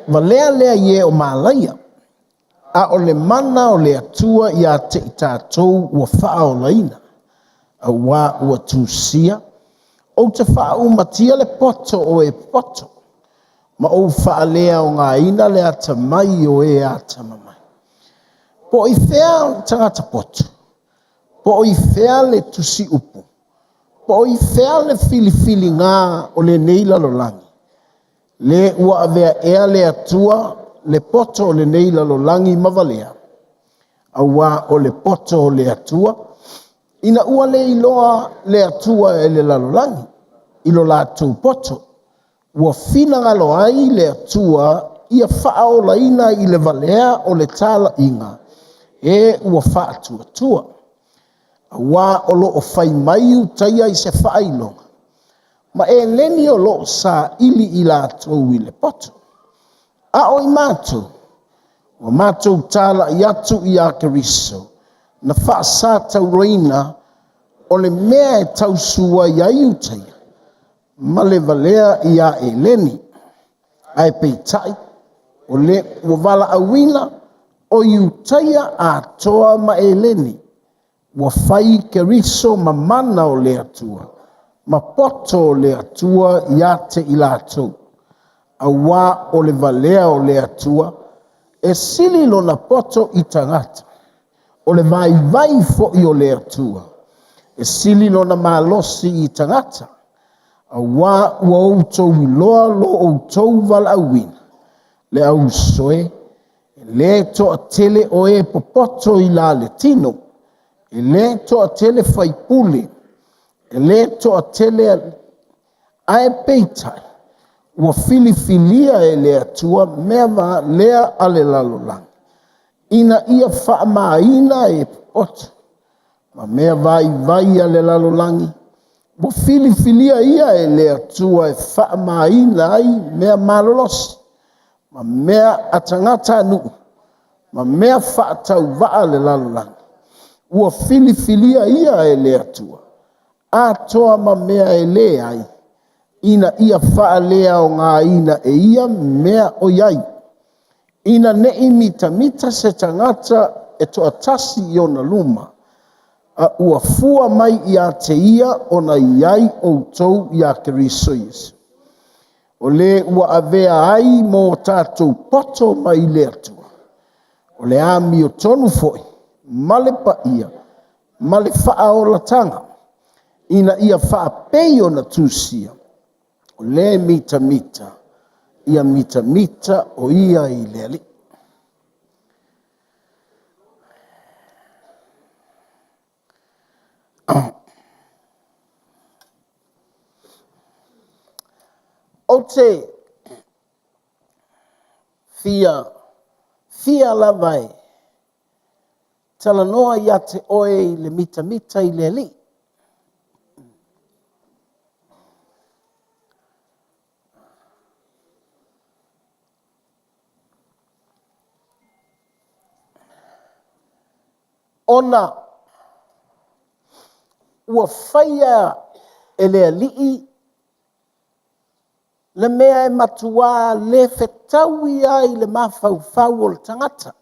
valea lea i e o malaia, a o le mana o le Atua ia te i tatou ua faaolaina, auā ua tusia, ou te faaumatia le poto o e poto, ma ou faaleaogaina le atamai o e atamamai. Po o i fea le tagata poto? Po o i fea le tusiupu? Po o i fea le filifiliga o lenei lalolagi? Le ua avea ea le Atua le poto o lenei lalolagi ma valea? Auā o le poto o le Atua, ina ua le iloa le Atua e le lalolagi i lo latou poto, ua finagalo ai le Atua ia faaolaina i le valea o le talaiga e ua faatuatua. Auā o lo o fai mai Iutaia i se faailoga, ma Eleni o lo o saili i latou i le poto. A o i matou, ua matou talai atu ia Keriso, na faasatauroina, o le mea e tausuai ai Iutaia ma le valea ia Eleni. Ae peitai, o le ua valaauina o Iutaia atoa ma Eleni, ua fai Keriso ma mana o le Atua, ma poto o le Atua ia te i latou. Auā o le valea o le Atua, e sili lona poto i tagata. O le vaivai foi o le Atua, e sili lona malosi i tagata. Auā ua outou iloa lo outou valaauina, le au uso e, e le toatele o e popoto i la le tino, e le toatele faipule, e le toatele ae peitai, ua filifilia e le Atua mea valea a le lalolagi, ina ia faamāina e poto ma mea vaivai a le lalolagi, ua filifilia ia e le Atua e faamāina ai mea malolosi, ma mea a tagatanuu, ma mea faatauvaa a le lalolagi. Ua filifilia ia e le Atua, atoa ma mea e leai, ina ia faaleaogaina e ia mea o i ai, ina ne i mitamita se tagata e toatasi i ona luma, a ua fua mai ia te ia ona i ai outou ia Keriso Iesu. O le ua avea ai mo tatou poto mai le Atua, o le amiotonu foi ma le paia ma le faaolataga, ina ia faapei ona tusia, o le mitamita, ia mitamita o ia i le Alii. Ou te fia, fia lava e talanoa ia te oe i le mitamita i le Alii. Ona ua faia e le Alii le mea e matuā le fetaui ai le mafaufau o le tagata.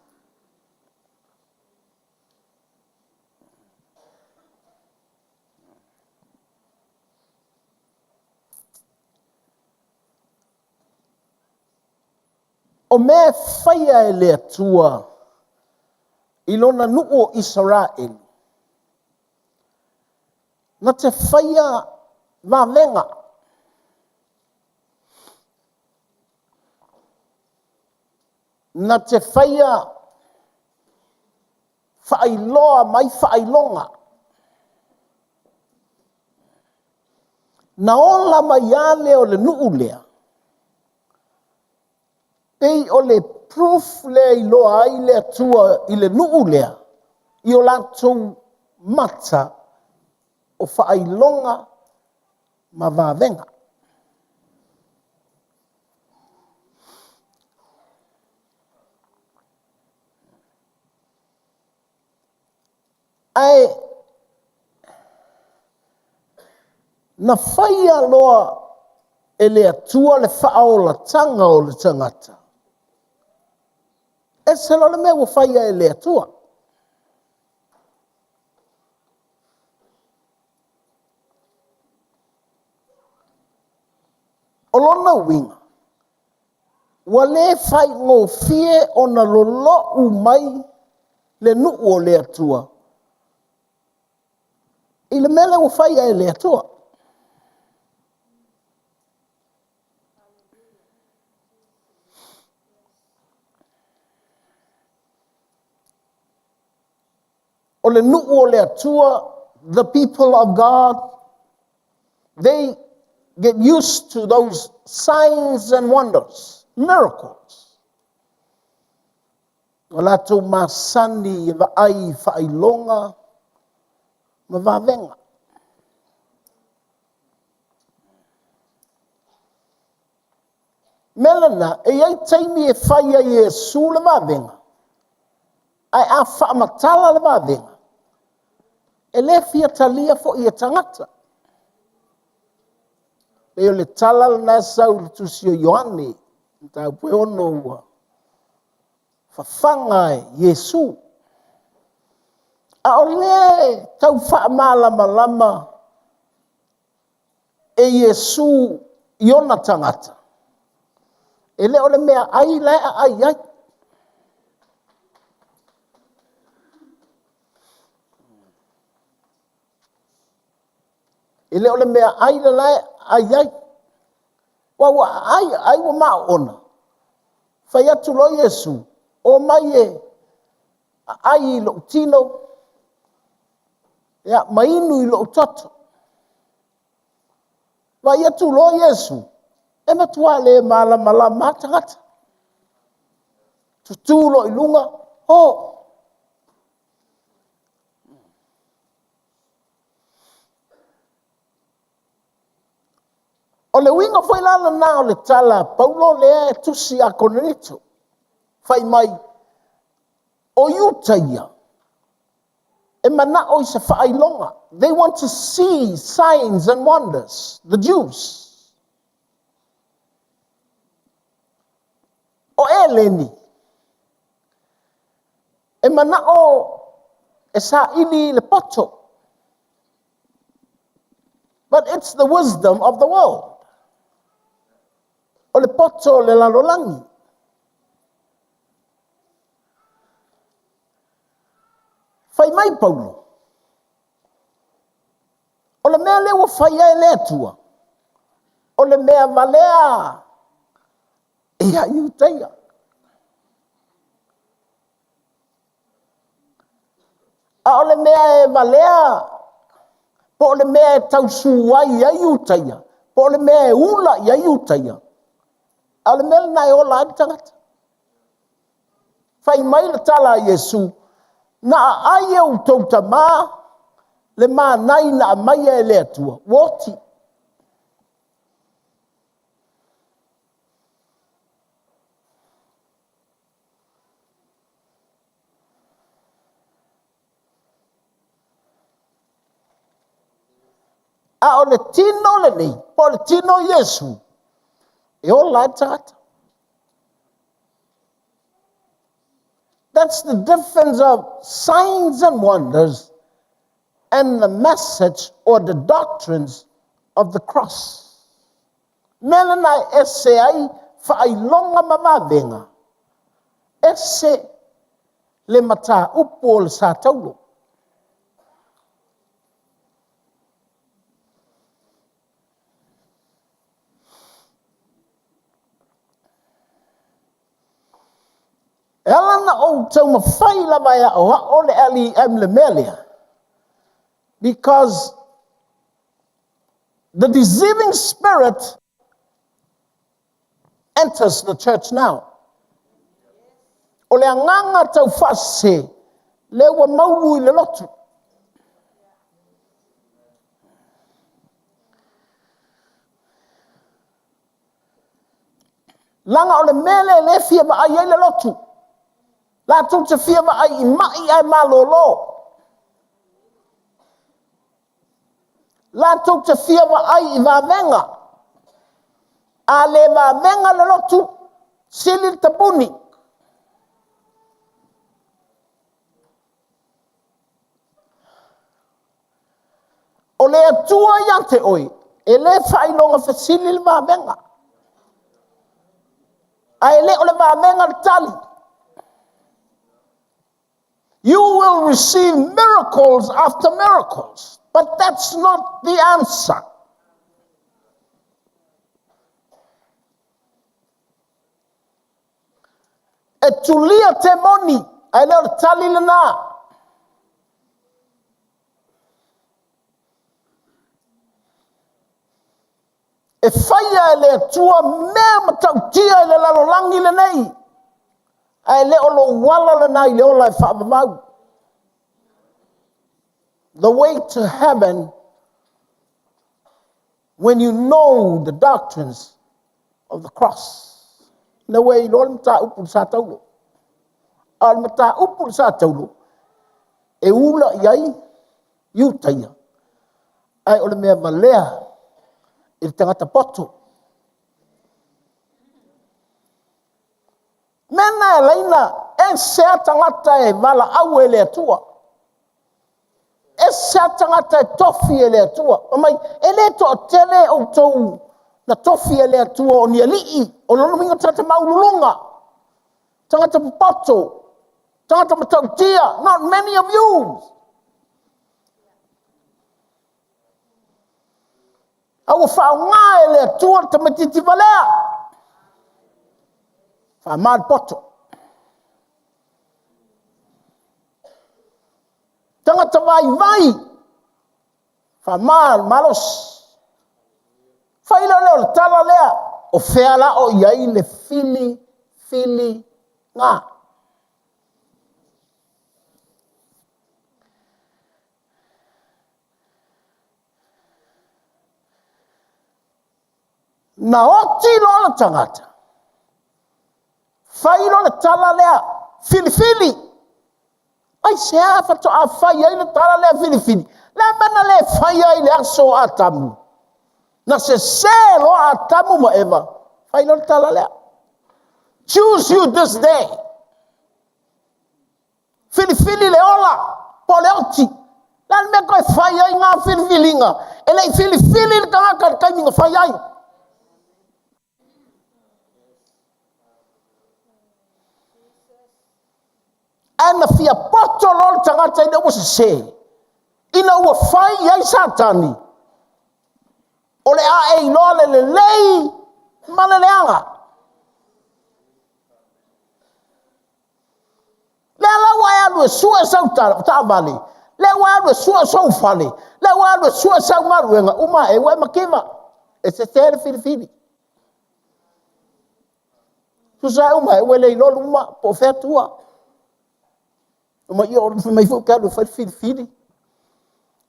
O mea e faia e le Atua i lona nuu o Isaraelu, na te faia vavega. Na te faia faailoa mai faailoga. Na ola mai lava lea o le nuu lea, pei o le proof lea e iloa ai le Atua i le nuu lea, i o latou mata o faailoga ma vavega. Ae na faia loa e le Atua le faaolataga o le tagata. Ese loa le mea ua faia e le Atua. O lona uiga, ua le faigofie ona lolou mai le nuu o le Atua i le mea lea ua faia e le Atua. O le nuu o le Atua, the people of God, they get used to those signs and wonders, miracles. Ua latou masani e vaai i faailoga ma vavega. Mea lena, e i ai taimi e fai ai e Iesu le vavega, ae a faamatala le vavega, e le fia talia foi e tagata. Pei o le tala lena e sau i le tusi o Ioane, mataupu e 6 ua fafaga e Iesu. A o lea e tau faamalamalama e Iesu i ona tagata, e le o le mea ai la e aai ai. E le o le mea ai le la e aai ai. Ua ua aai aai ua maoona. Fai atu loa Iesu, o mai e aai i lou tino, ia, ma inu i lou toto. Vaai atu loa Iesu, e matua le malamalama lava tagata. Tutu loa i luga, O! O le uiga foi la lena o le tala a Paulo lea e tusi ia Korinito, fai mai, o Iuta ia, e manao i se faailoga. They want to see signs and wonders, the Jews. O Eleni, e manao e saili i le poto. But it's the wisdom of the world. O le poto o le lalolagi. Fai mai Paulo, o le mea lea ua fai ai le Atua, o le mea valea ia Iutaia. A o le mea e valea, po o le mea e tausu ai ia Iutaia, po o le mea e ula ia Iutaia, a o le mea lena e ola ai le tagata. Fai mai le tala a Iesu, na aai e outou tamā le manai na aumaia e le Atua, ua oti. A o le tino lenei, po o le tino o Iesu, e ola ai le tagata. That's the difference of signs and wonders and the message or the doctrines of the cross. Mea lena e ese ai faailoga ma vavega, ese le mataupu o le sa taulo. E ala na ou taumafai lava e aoao le LEM le mea lea, because the deceiving spirit enters the church now. O le agaga taufaasese lea ua maulu i le lotu. Leaga o le mea lea e le fia vaai ai le lotu. Latou te fia vaai i mai ae malolo. Latou te fia vaai i vavega. A le vavega le lotu, sili le tapuni. O le Atua ia te oe, e le faailoga fesili le vavega. Ae le o le vavega le tali. You will receive miracles after miracles, but that's not the answer. E tulia temoni, ae le o le tali lena. E faia e le Atua mea matautia i le lalolagi lenei, ae le o lou ala lena i le ola e faavavau. The way to heaven, when you know the doctrines of the cross. Na ua iloa le mataupu i le sa taulo. A o le mataupu i le sa taulo, e ula i ai Iutaia, ae o le mea valea i le tagata poto. Mea na e laina ese a tagata e valaau e le Atua. Ese a tagata e tofi e le Atua. Fai mai, e le toatele outou na tofi e le Atua o ni alii, o lona uiga o tagata maualuluga, tagata popoto, tagata matautia, not many of you. A ua faaaoga e le Atua le tamaitiiti valea. Faamā le poto. Tagata vaivai, faamā le malosi. Fai lea o le tala lea, o fea la o i ai le filifiliga. Na oti loa le tagata, fai loa le tala lea, filifili. Aisea faatoa fai ai le tala lea filifili? Le a mea na le fai ai i le aso o Atamu? Na sese loa Atamu ma Eva, fai loa le tala lea. Choose you this day. Filifili le ola po o le oti. Le a le mea toe fai ai ngā filifiliga? E le i filifili le tagata i le taimi na fai ai. Ae na fia poto loa le tagata ina ua sese, ina ua fai i ai Satani, o le a e iloa le lelei ma le leaga. Lea la ua e alu e sue sau taavale, lea ua e alu e sue sou fale, lea ua e alu e sue sau galuega, uma ae ua e mativa. E sese le filifili. Tusa e uma ae ua le iloa luma po o fea tua. Uma ia o fai mai foi ou te alu e fai le filifili.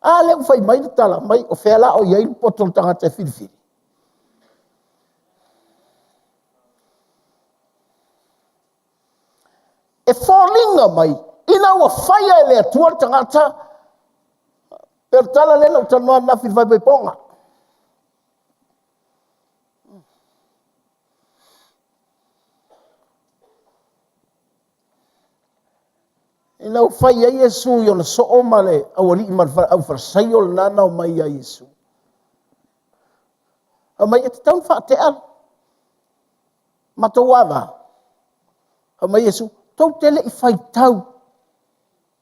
A lea ua fai mai le tala mai, o fea la o i ai le poto o le tagata e filifili? E foliga mai, ina ua faia e le Atua le tagata, pe o le tala lea na ou talanoa ananafi i le faaipoipoga. Ina ua fai ai Iesu i ona soo ma le aualii ma le aufalesaio lena na omai ia Iesu. Fai mai, e tatau ona faatea matou ava. Fai mai Iesu, tou te le i faitau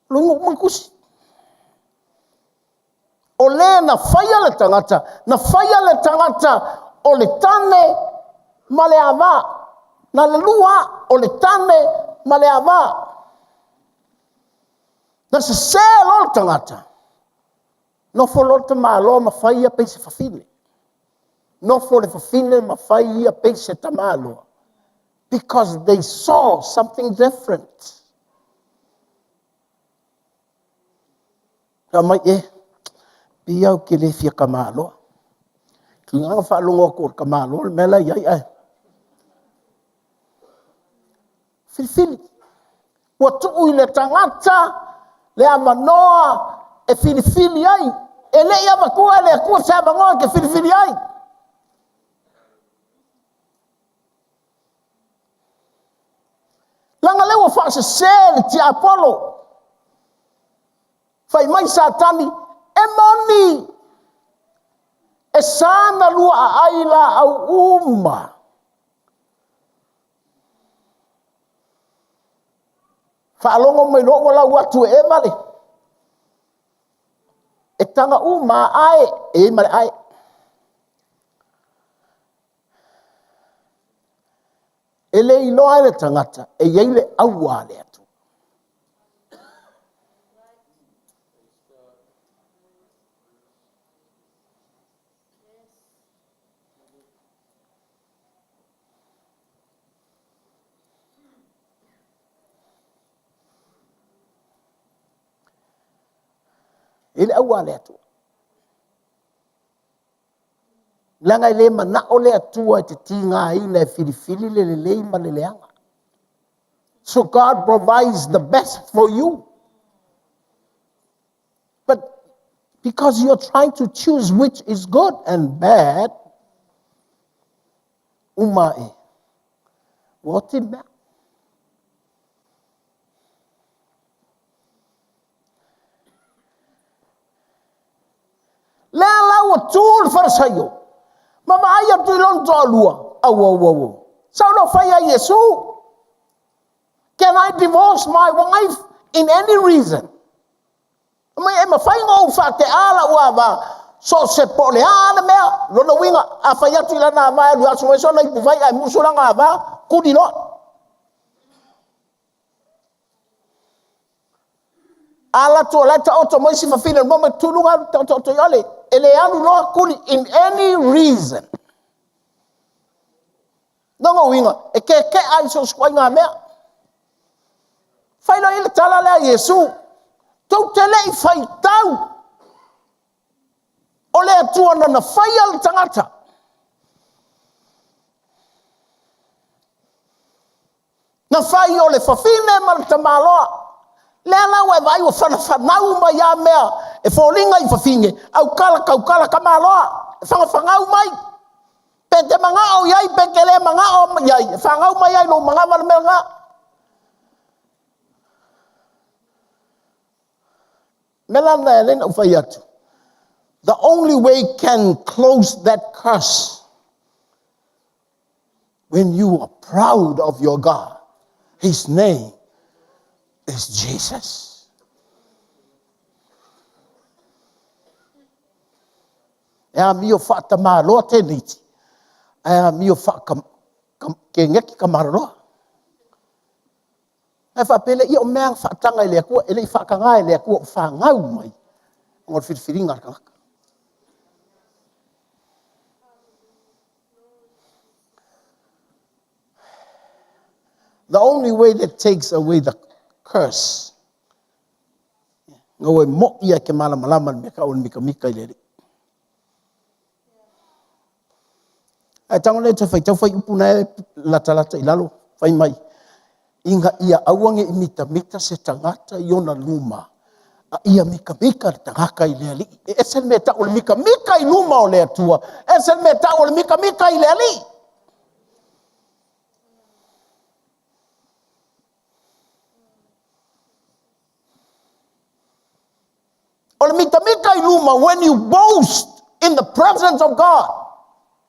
loga uma le tusi. O le na faia le tagata, na faia le tagata o le tane ma le ava. Na le lua o le tane ma le ava. Na sese loa le tagata, nofo loa le tamaloa ma fai ia pei se fafine. Nofo le fafine ma fai ia pei se tamaloa. Because they saw something different. Fai mai, e, pei au ke le fia tamaloa. Ki ngā whaalogo atu o le tamaloa le mea la i ai ae. Filifili. Ua tuu i le tagata le avanoa e filifili ai. E le i avatua e le Atua se avanoa e te filifili ai. Leaga lea ua faasese le tiapolo. Fai mai Satani, e moni, e sa na lua aai laau uma. Faalogo mai loa ua lau atu e Eva le. E taga uma ae, e i ai ma le ae. E le iloa ai le tagata, e i ai le aua a le Atua. E i ai le aua a le Atua. Leaga e le manao le Atua e te tigaina e filifili le lelei ma le leaga. So God provides the best for you. But because you're trying to choose which is good and bad, uma e, ua oti le mea. Lea la ua tu le Farisaio, ma vaai atu i lona toalua, au, au, au, au. Sau loa fai ia Iesu, can I divorce my wife in any reason? Mai e mafai ona ou faatea lau ava, so o se po o le a le mea, lona uiga, a fai atu i lana ava e alu e aso mai sona ipuvai ae musu lana ava, kuli loa. A latou o la e taoto mai si fafine o le mama, tu luga alu taoto i ole, e le alu loa kuli in any reason. Lona uiga, e kekea i so o se ituaiga mea. Fai loa i le tala lea a Iesu, tou te le i faitau o le Atua na na faia le tagata. Na fai o le fafine ma le tamaloa. Lea la ua e vaai ua fanafanau mai lava mea e foliga i fafine, aukala taukala tamaloa, e fanafangau mai. Pe te manao i ai pe te le manao i ai, e fanau mai lava i lou manava le mea lena. O le mea la lena e ala ai ona ou fai atu, the only way can close that curse when you are proud of your God. His name is Jesus. E amio faatamaloa tēneiti, ae amio faakeneti kamaloloa. Ae faapea lea, ia o mea faataga e le Atua, e le i faataga e le Atua o fanau mai, ona o le filifiliga a le tagata. The only way that takes away the curse, na ua e mo'i e ke malamalama le mea tau o le mikamika i le Alii. Ae tago lea e te faitau fuaiupu na e latalata i lalo, fai mai, ina ia aua ne i mitamita se tagata i ona luma, a ia mitamita le tagata i le Alii. E ese le mea e tau o le mitamita i luma o le Atua, ese le mea e tau o le mitamita i le Alii. O le mitamita i luma, when you boast in the presence of God.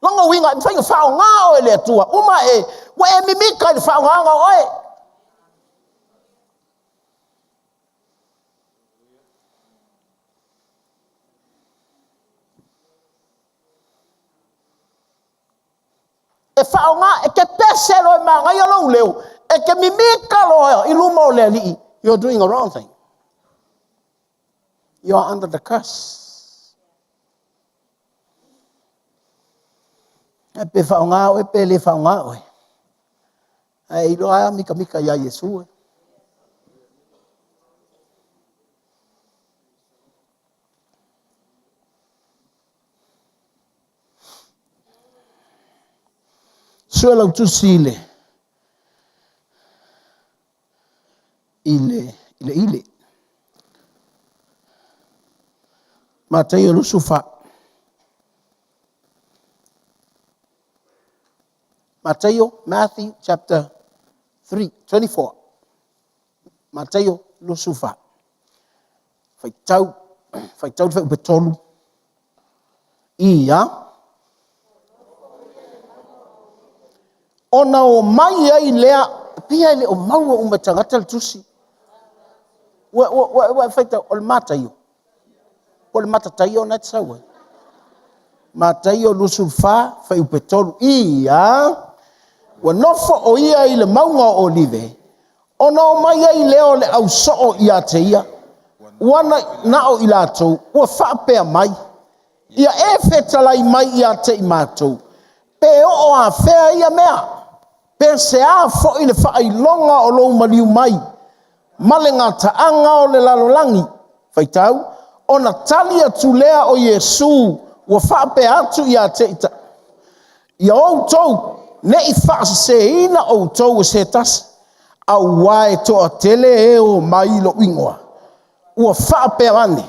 Lona uiga, e mafai ona faaaoga oe e le Atua. Uma e, ua e mimita i le faaaogaina o oe. E faaaoga, e te pese loa e manaia lou leo, e te mimita loa i luma o le Alii, you're doing a wrong thing. You are under the curse. E pe faaaoga oe pe le faaaoga oe. Ae iloa lava mikamika iā Iesu e. Sue lau tusi i le i le i le ile. Mataio 24. Mataio, Matthew chapter 3, 24. Mataio 24. Faitau, faitau le fuaiupu 3. Ia. Ona o mai ai lea, pia e le o maua uma e tagata le tusi. Ua, ua, ua, ua faitau, o le Mataio. Po o le Matataio na e te sau ai. Mataio 24, fuaiupu 3. Ia, ua nofo o ia i le mauga o Olive, ona o mai ai lea o le ausoo ia te ia, ua na o i latou, ua faapea mai, ia e fetalai mai ia te i matou, pe oo afea ia mea, pe se a foi le faailoga o lou maliu mai, ma le gataaga o le lalolagi. Faitau, ona tali atu lea o Iesu ua faapea atu ia te ia outou, ne i faaseseina outou e se tasi, auā e toatele e o mai i lou igoa, ua faapea ane,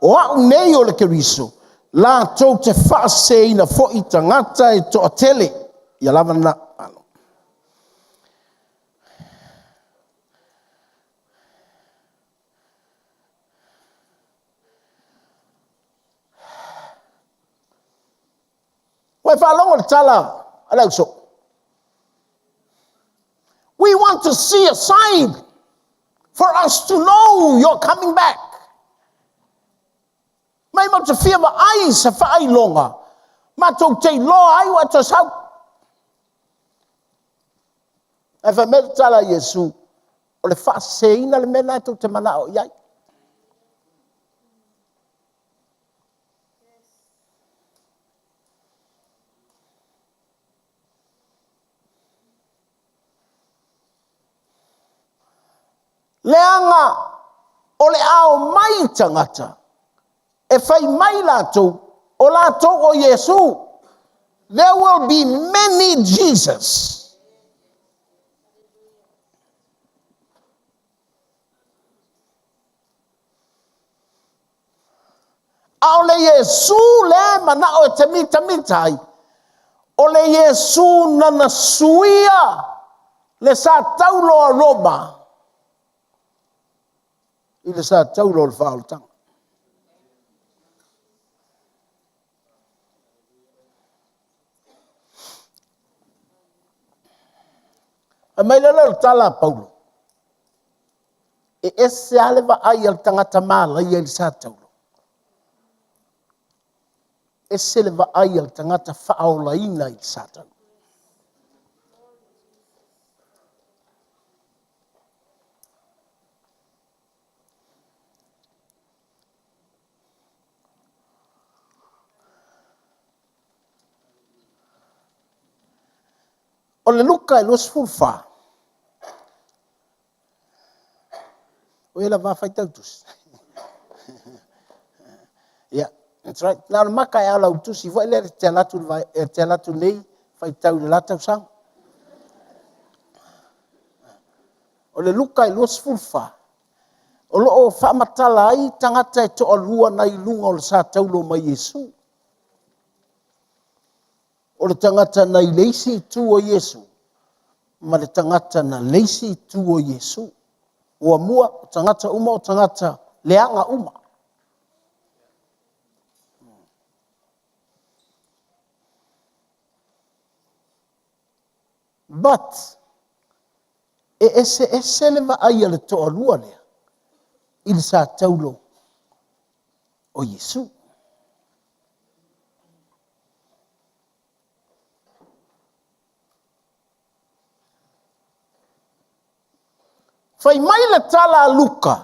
o au nei o le Keriso, latou te faaseseina foi tagata e toatele. Ia lava lena. Alo. Ua e faalogo i le tala a le ausoo. We want to see a sign for us to know you're coming back. Mai matou te fia vaai se faailoga, matou te iloa ai ua e toe sau. Ae fai mai le tala a Iesu, o le faaseseina le mea lena tou te manao i ai. Leaga o le a omai tagata e fai mai latou, o latou o Iesu. There will be many Jesus. A o le Iesu lea e manao e te mitamita ai, o le Iesu nana suia le sa taulo a Roma i le sa taulo o le faaolataga. Fai mai lea o le tala a Paulo, e ese lava le vaai a le tagata malaia i le sa taulo, ese le vaai a le tagata faaolaina i le sa taulo. O le Luka e 24, o e lava faitau tusi. Yeah, that's right. Na o le maka e ala u tusi foi lea te alatu, te alatu nei faitau i le la tausaga. O le Luka e 24, o lo o faamatala ai tagata e toalua nai luga o le sa taulo mai Iesu. O le tagata nai le isi itu o Iesu, ma le tagata na le isi itu o Iesu. Muamua, o tagata uma o tagata leaga uma. But, e eseese le vaai a le toalua lea i le sa taulo o Iesu. Fai mai le tala a Luka,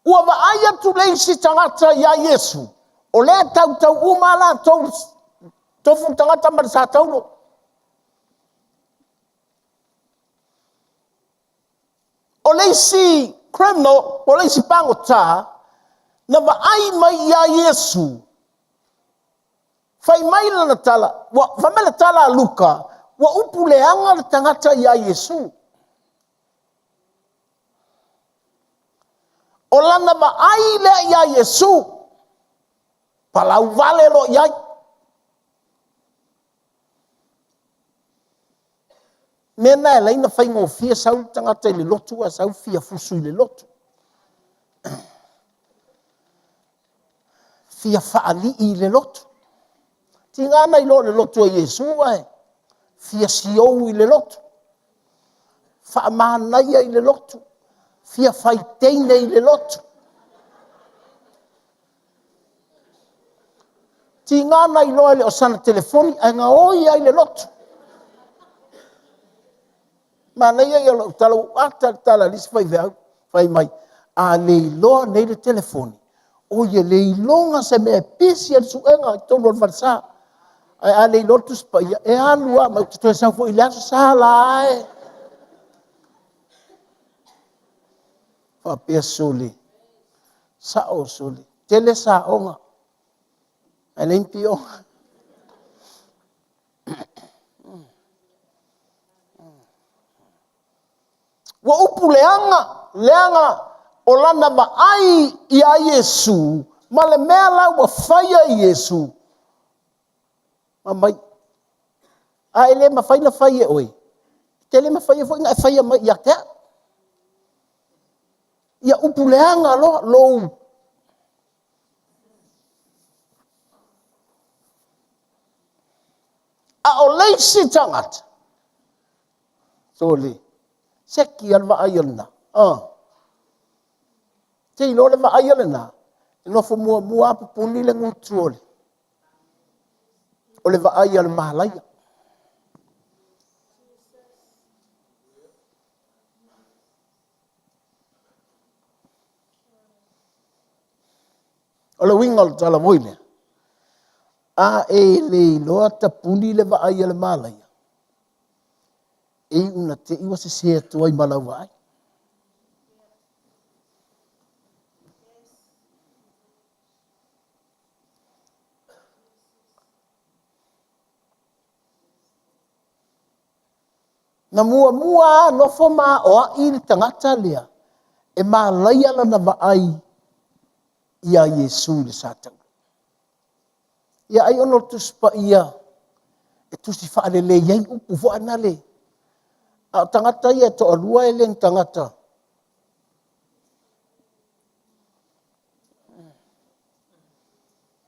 ua vaai atu le isi tagata iā Iesu, o lea e tautau uma lava latou tofu le tagata ma le sa taulo. O le isi criminal, o le isi pagota, na vaai mai iā Iesu, fai mai lana tala, ua, fai mai le tala a Luka, ua upu leaga le tagata iā Iesu. O lana vaai lea iā Iesu, palau vale loa i ai. Mea na e alai na faigofie sau le tagata i le lotu ae sau fia fusu i le lotu. Fia faalii i le lotu. Tiga na iloa le lotu a Iesu ae fia siou i le lotu. Faamanaia i le lotu. Fia faiteine i le lotu. Tiga na iloa e le o sana telefoni ae gaoi ai le lotu. Manaia ia o lau tala, ua ata le tala a le isi faifeau, fai mai, a le iloa nei le telefoni, oi e le iloga se mea e pisi ai le suega i totonu o le falesa. Ae a le iloa le Tusi Paia, e alu lava, ma ou te toe sau foi i le Aso Sa la e. Faapea sole, sao sole, tele saoga, ae leai ni pioga. Ua upu leaga, leaga o lana vaai iā Iesu ma le mea la ua faia e Iesu, fai mai, a e le mafai ona fai e oe, e te le mafaia foi ona e faia mai ia te au. Ia upu leaga loa lou A o le isi tagata, sole, seki a le vaai a lena. Ah. Te iloa le vaai a lena, e nofo muamua lava pupuni le gutu o le, o le vaai a le malaia. O le uiga o le tala moi lea, a e le iloa tapuni le vaai a le malaia, e iu ina te i ua sese atu ai ma lau vaai. Na muamua lava nofo ma aoai le tagata lea e malaia lana vaai iā Iesu i le sa taula. Ia ai ona o le Tusi Paia e tusi faalelei ai upu foi na le. A o tagata ia e toalua e le ni tagata.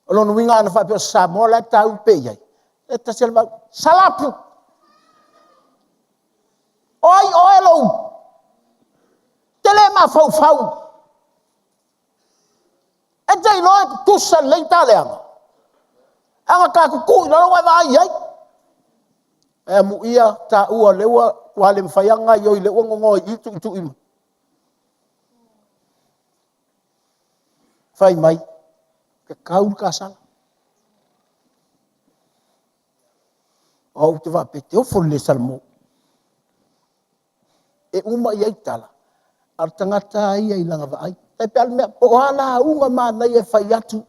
O lona uiga ana faapea o se Samoa la e ta pea i ai, e tasi lava le vau, Salapu! O ai oe lou? E te le mafaufau. E te iloa e tutusa lelei ta leaga. A na ta tutu i lalo ua e vaai i ai. Ae amuia taua o lea ua le mafai ona gaoioi lea ua nono i i tuitui mai. Fai mai, tatau le kasala. O au ou te faapea, e te ofo i le le salamo. E uma i ai tala, a o le tagata lava ia i lana vaai. E tai pei lava o le mea, po o a lauga manaia e fai atu,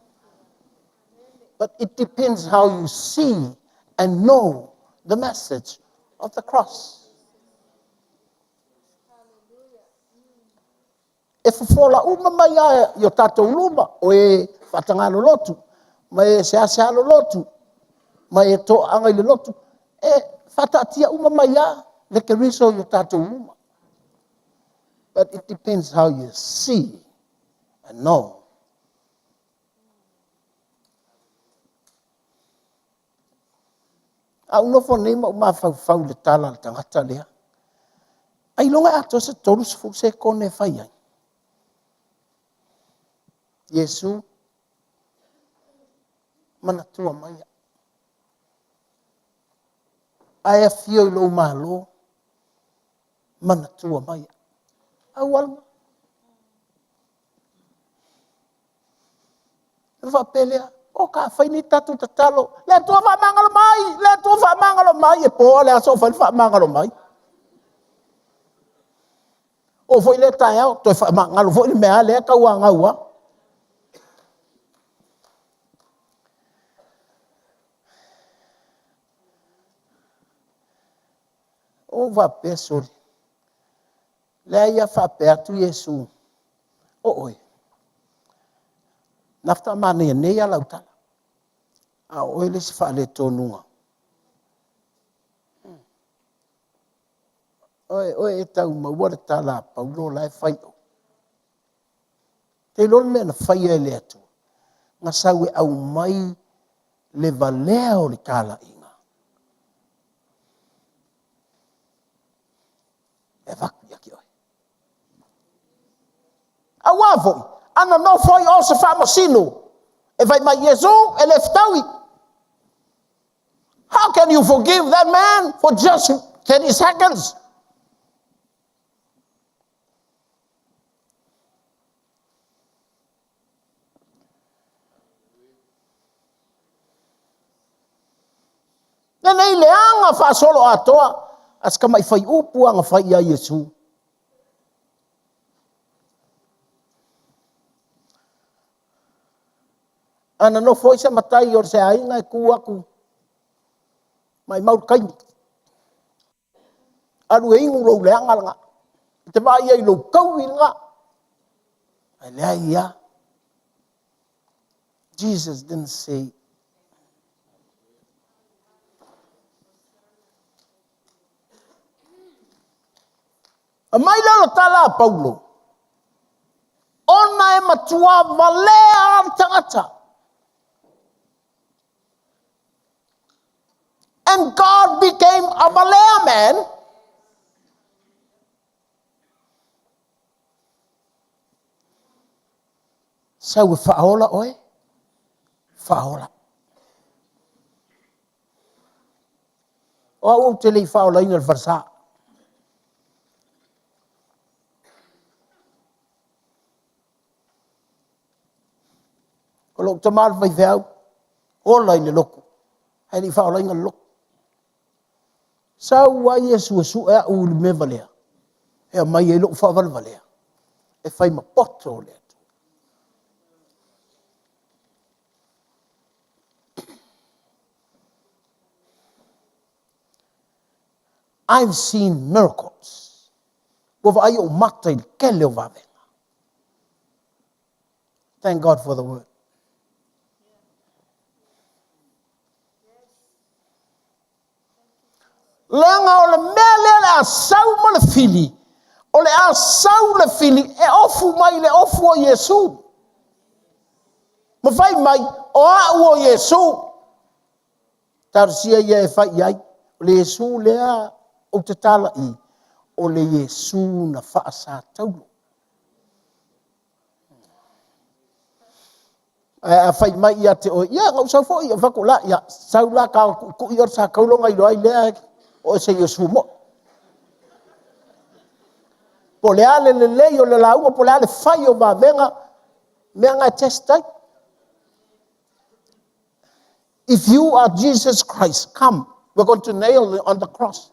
but it depends how you see and know the message of the cross. E fofola uma mai lava i o tatou luma, o e faataga lolotu, ma e seasea lolotu, ma e toaaga i le lotu, e faataatia uma mai lava le Keriso i o tatou luma. But it depends how you see and know. A ou nofo nei ma ou mafaufau i le tala a le tagata lea, ailoga e atoa se 30 sekone e fai ai. Iesu, manatua mai au. A e afio i lou malo, manatua mai au. Auala. Ona faapea lea, o ka fai nei tatou tatalo, le Atua faamagalo mai, le Atua faamagalo mai, e po a le aso o fai le faamagalo mai. Oo foi lea taeao, toe faamagalo foi le mea lea e tauanau lava. Ua ou faapea, sole, leai a faapea atu Iesu, o oe, na faatoa manaia nei lava lau tala, a o oe le isi faaletonuga. Oe, oe e tau maua le tala a Paulo la e fai o. Te iloa le mea na faia e le Atua, na sau e aumai le valea o le talaiga. E avatu ia te oe. Aua foi, ana nofo ai o se faamasino, e fai mai, Iesu, e le fetaui. How can you forgive that man for just 30 seconds? Lenei leaga faasoloatoa a si tamai faiupu lava na fai ia Iesu. Ana nofo ai se matai o se aiga e tu atu, maimau le taimi, alu e inu lou leaga lena. E te vaai ai i lou taui lena. Ae leai lava. Jesus didn't say Aumai lea o le tala a Paulo, ona e matua valea le tagata. And God became a valea man. Sau e faaola oe, faaola. O au ou te le i faaolaina le falesa. O lou tama le faifeau, ola i le lotu, ae le i faaolaina le lotu. Sau ai Iesu e sue au i le mea valea, e aumai ai lou faavalevalea, e fai ma poto o le Atua. I've seen miracles. Ua vaai ou mata i le tele o vavega. Thank God for the word. Leaga o le mea lea o le a sau ma le fili, o le a sau le fili e ofu mai i le ofu o Iesu. Ma fai mai, o au o Iesu. Talosia ia e fai i ai, o le Iesu lea ou te talai, o le Iesu na faasataulo. Ae a fai mai ia te oe, ia na ou sau foi, ou fai atu la, ia, sau la ta o tuitui oe i le sataulo ona iloa ai lea o oe o se Iesu moi. Po o le a le lelei o le lauga, po o le a le fai o vavega, mea na e test ai. If you are Jesus Christ, come. We're going to nail you on the cross.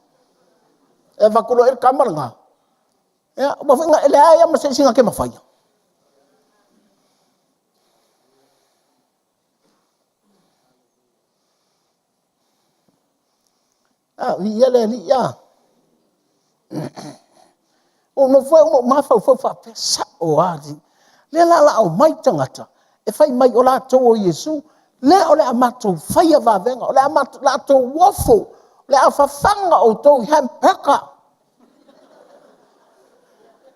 E avatu loa i le tama lena. Ia, ua foi na leai lava ma se isi na te mafaia. Ah, viia le Alii, ah. Ua ou nofo ai ma ou mafaufau faapea, sao lava. Lea la o le a omai tagata e fai mai o latou o Iesu. Lea o le a matou faia vavega, o le a latou ofo, o le a fafaga outou i hamburger.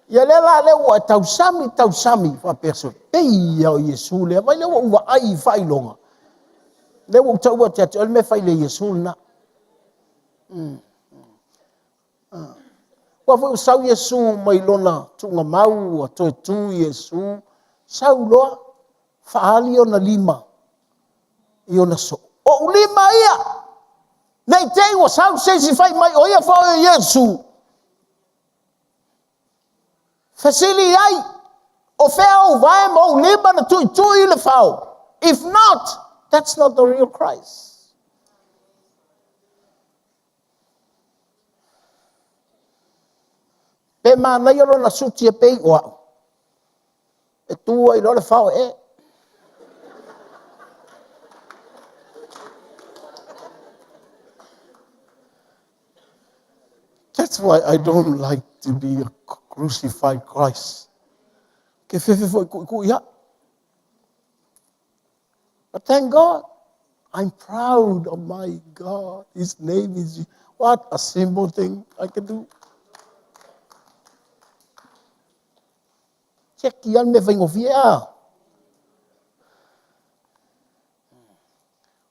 Ia lea la lea ua e tausami, tausami, faapea se pei lava o Iesu lea. Vaai lea ua ou vaai i faailoga. Lea ua ou taua atu ia te oe le mea e fai i le Iesu lena. Aua foi ua sau Iesu mai lona tuugamau ua toe tu Iesu, sau loa faaali ona lima i ona soo. Ou lima ia! Ne i te i ua sau se isi fai mai o ia foi o Iesu. Fesili i ai, o fea ou vae ma ou lima na tuitui i le fao? If not, that's not the real Christ. Pe manaia lona suti e pei o au, e tu ai loa le fao e. That's why I don't like to be a crucified Christ. Ke fefe foi kui kui au. But thank God, I'm proud of my God. His name is, what a simple thing I can do. Check ia le mea faigofie a.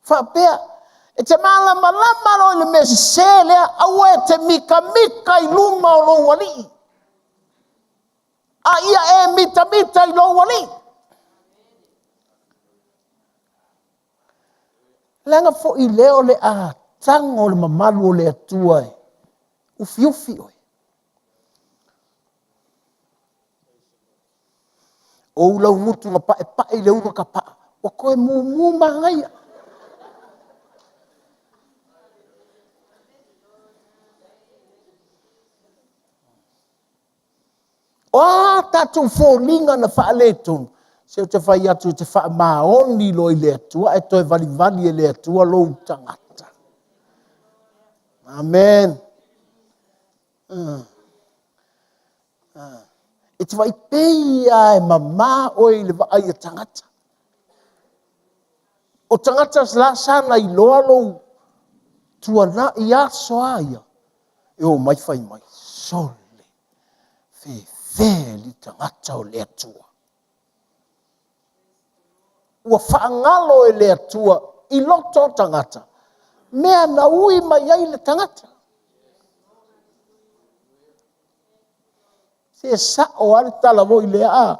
Faapea, e te malamalama loa i le mea sese lea, aua e te mitamita i luma o lou alii. A ia e mitamita i lou alii. Leaga foi lea o le a tago le mamalu o le Atua e ufiufi oe. O ou laugutu na paepae i le ulu tapaa, ua toe mumu manaia. O a tatou foliga na faaletonu, se ou te fai atu e te faamaoni loa i le Atua ae toe valivali e le Atua lou tagata. Amen. E te vaai pei lava e mama oe i le vaai a tagata. O tagata la sa na iloa lou tuanai aso a ia, e omai fai mai, sole, fefe li tagata o le Atua. Ua faagalo e le Atua i loto o tagata, mea na ui mai ai le tagata. Se sao lava le tala foi lea, a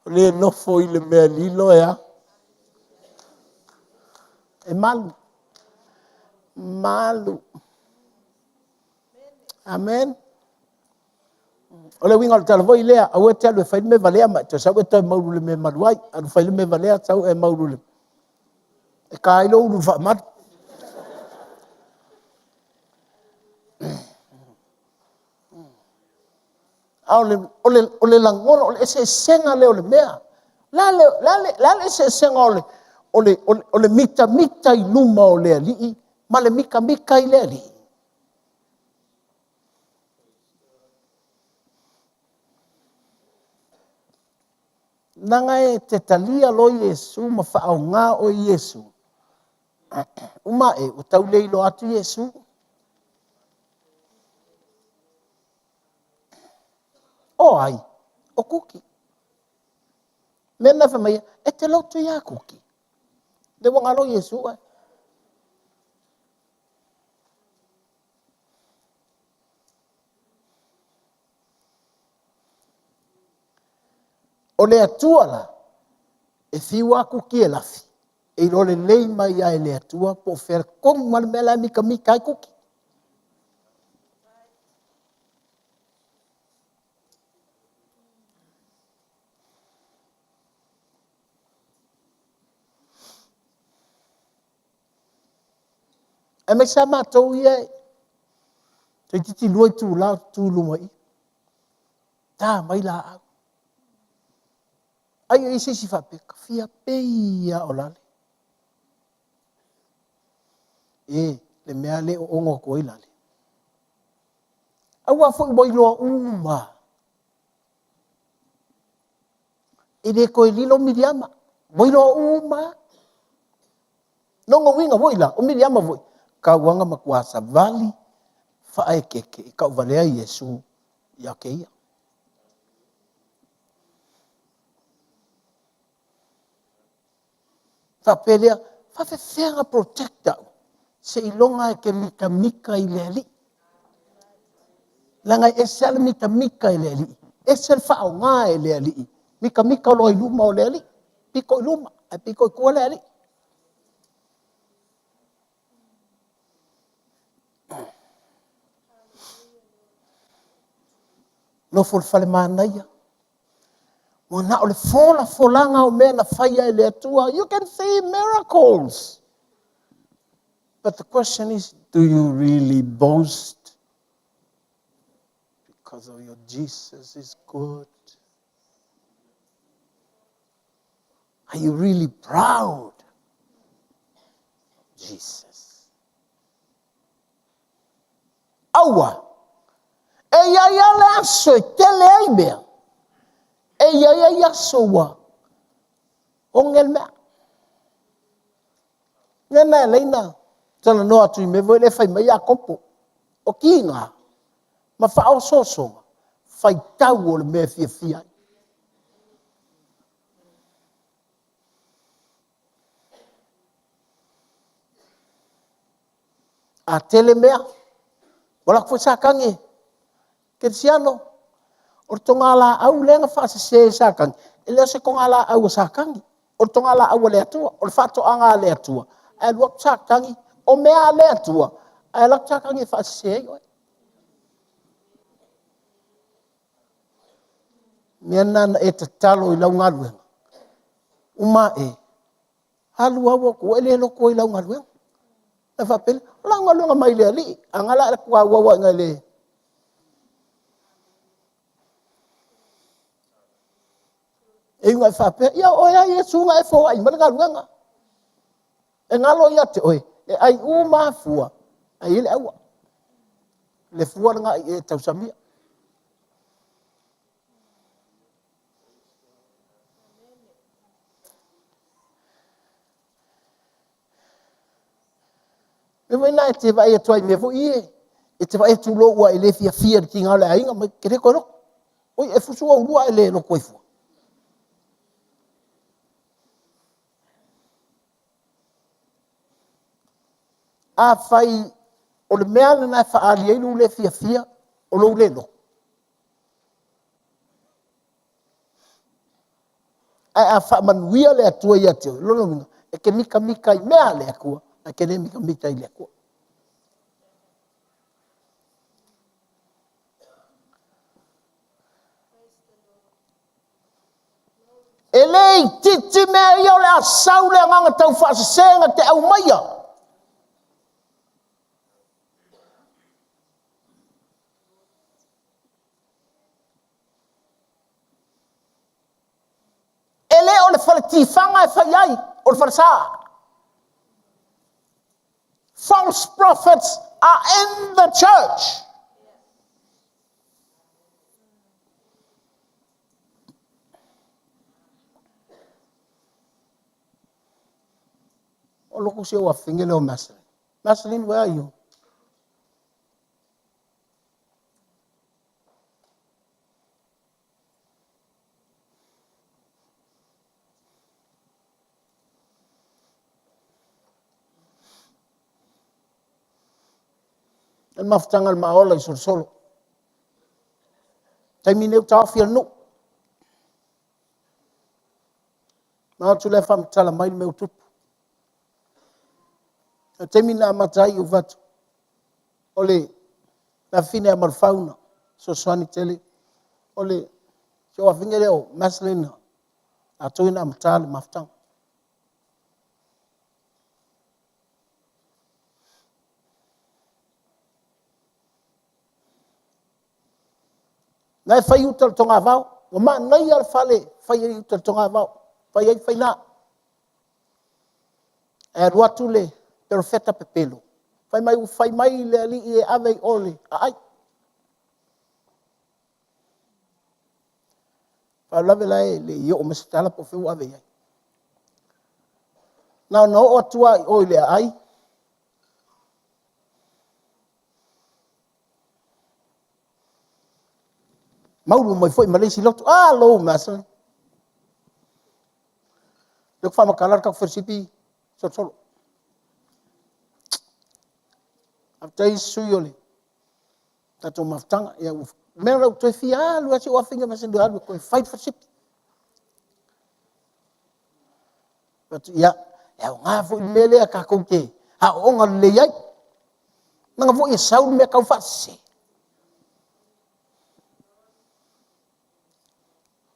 o le nofo i le mea lilo e a? E malu. Malu. Amen. O le uiga o le tala foi lea, aua e te alu e fai le mea valea ma e toe sau e toe maulu i le mea e malu ai. Alu fai le mea valea, sau e maulu i le... E ta ai lou ulu i le faamalu. A o le, o le, o le lagona, o le eseesega lea o le mea. O le a le, le a le, le, a le eseesega o le, o le, o le, o le mitamita i luma o le Alii ma le mitamita i le Alii? Leaga e te talia loa Iesu ma faaaoga oe Iesu, uma ae ua tau le iloa atu Iesu. O ai? O Kuki. Mea na fai mai ia, e te lotu iā Kuki. Le ua galo Iesu ai. O le Atua la, e fiu a Kuki e lafi, e iloa lelei mai lava e le Atua po o fea tonu ma le mea la e mitamita ai Kuki. Aemaise lava matou ia e toeitiiti 2 itula o tutu i luma i i, ta mai laau. Ai o i ai se isi faapea, ta fia pei lava o Lale. E, le mea lea e oono atu ai Lale. Aua foi ua iloa uma lava. E le toe lilo Miliama, ua iloa uma lava. Lona uiga foi la, o Miliama foi, tau lava ina matua savali faaeteete e tauvalea Iesu ia te ia. Faapea lea, faapefea ona protect au, seiloga lava e te mitamita i le Alii. Leaga e ese lava le mitamita e le Alii, ese le faaaoga e le Alii. Mitamita loa i luma o le Alii, pito i luma ae pito i tua le Alii. Nofo i le fale manaia, ua na o le folafolaga o mea na faia e le Atua. You can see miracles. But the question is, do you really boast? Because of your Jesus is good. Are you really proud of Jesus? Aua! E i ai lava le aso e tele ai mea, e i ai ai aso ua oge le mea. Mea na e alai na talanoa atu i mea foi lea e fai mai Iakopo, o tiga ma faaosoosoga, faitau o le mea e fiafia ai. A tele mea, ua alu atu foi Satani e kerisiano, o le togalaau lea na faasese e Satani, e le o se togalaau a Satani, o le togalaau a le Atua, o le faatoaga a le Atua, ae alu atu Satani, o mea a le Atua, ae alu atu Satani e faasese ai oe. Mea lena na e tatalo i lau galuega, uma ae, alu au ua e le loto i lau galuega. Ona faapea lea, o lau galuega mai le Alii, a na la e auau lava i le... E iu ina e faapea, ia o oe lava Iesu na e foai mai le galuega. E galo ia te oe, e ai uma lava fua, ae i ai le aua. Le fua lena i e tausamia. Mea foi lena e te vaai atu ai i mea foi ia, e te vaai atu loa ua e le fiafia i le tiga o le aiga, ma e te le toe lotu. Oi, e fusu oulua ae le lotu ai fua. Afai o le mea lena e faaali ai lou le fiafia, o lou le lotu. Ae a faamanuia le Atua ia te oe, lona uiga, e te mitamita i mea a le Atua, ae te le mitamita i le Atua. E le itiiti mea ia o le a sau le agaga taufaasese na te aumaia. E le o le fale tifaga e fai ai, o le falesa. False prophets are in the church. O loko si ou afine lea o Maslin. Maslin, where are you? Le mafutaga le maaola i solosolo. Taimi nei ua taofi e le nuu. Na atu lea faamatala mai le mea ua tupu. O le taimi na amata ai ou fai atu, o le afafine a Malofau na fesoasoani tele, o le si ou afafine lea o Maslin, latou ia na amataina le mafutaga. Na e fai uta i le togavao, ua manaia le fale e fai ai uta i le togavao, fai ai faina. Ae alu atu le perofeta pepelo, fai mai ua fai mai le Alii e ave i o i le aai. Faalavelave la e le i oo mai se tala po o fea ua ave i ai. Na ona oo atu lava i o i le aai, maulu mai foi ma le isi lotu. A, lou master. Lea ua faamatala le tatou fellowship solosolo. Faafetai i sui o le tatou mafutaga. Ia, ua mea la ua toe fia alu lava si ou afafine masani e alu e toe fai le fellowship. Atu, ia, e aoga foi le mea lea tatou te aooga lelei ai. Leaga foi e sau le mea tau faasese.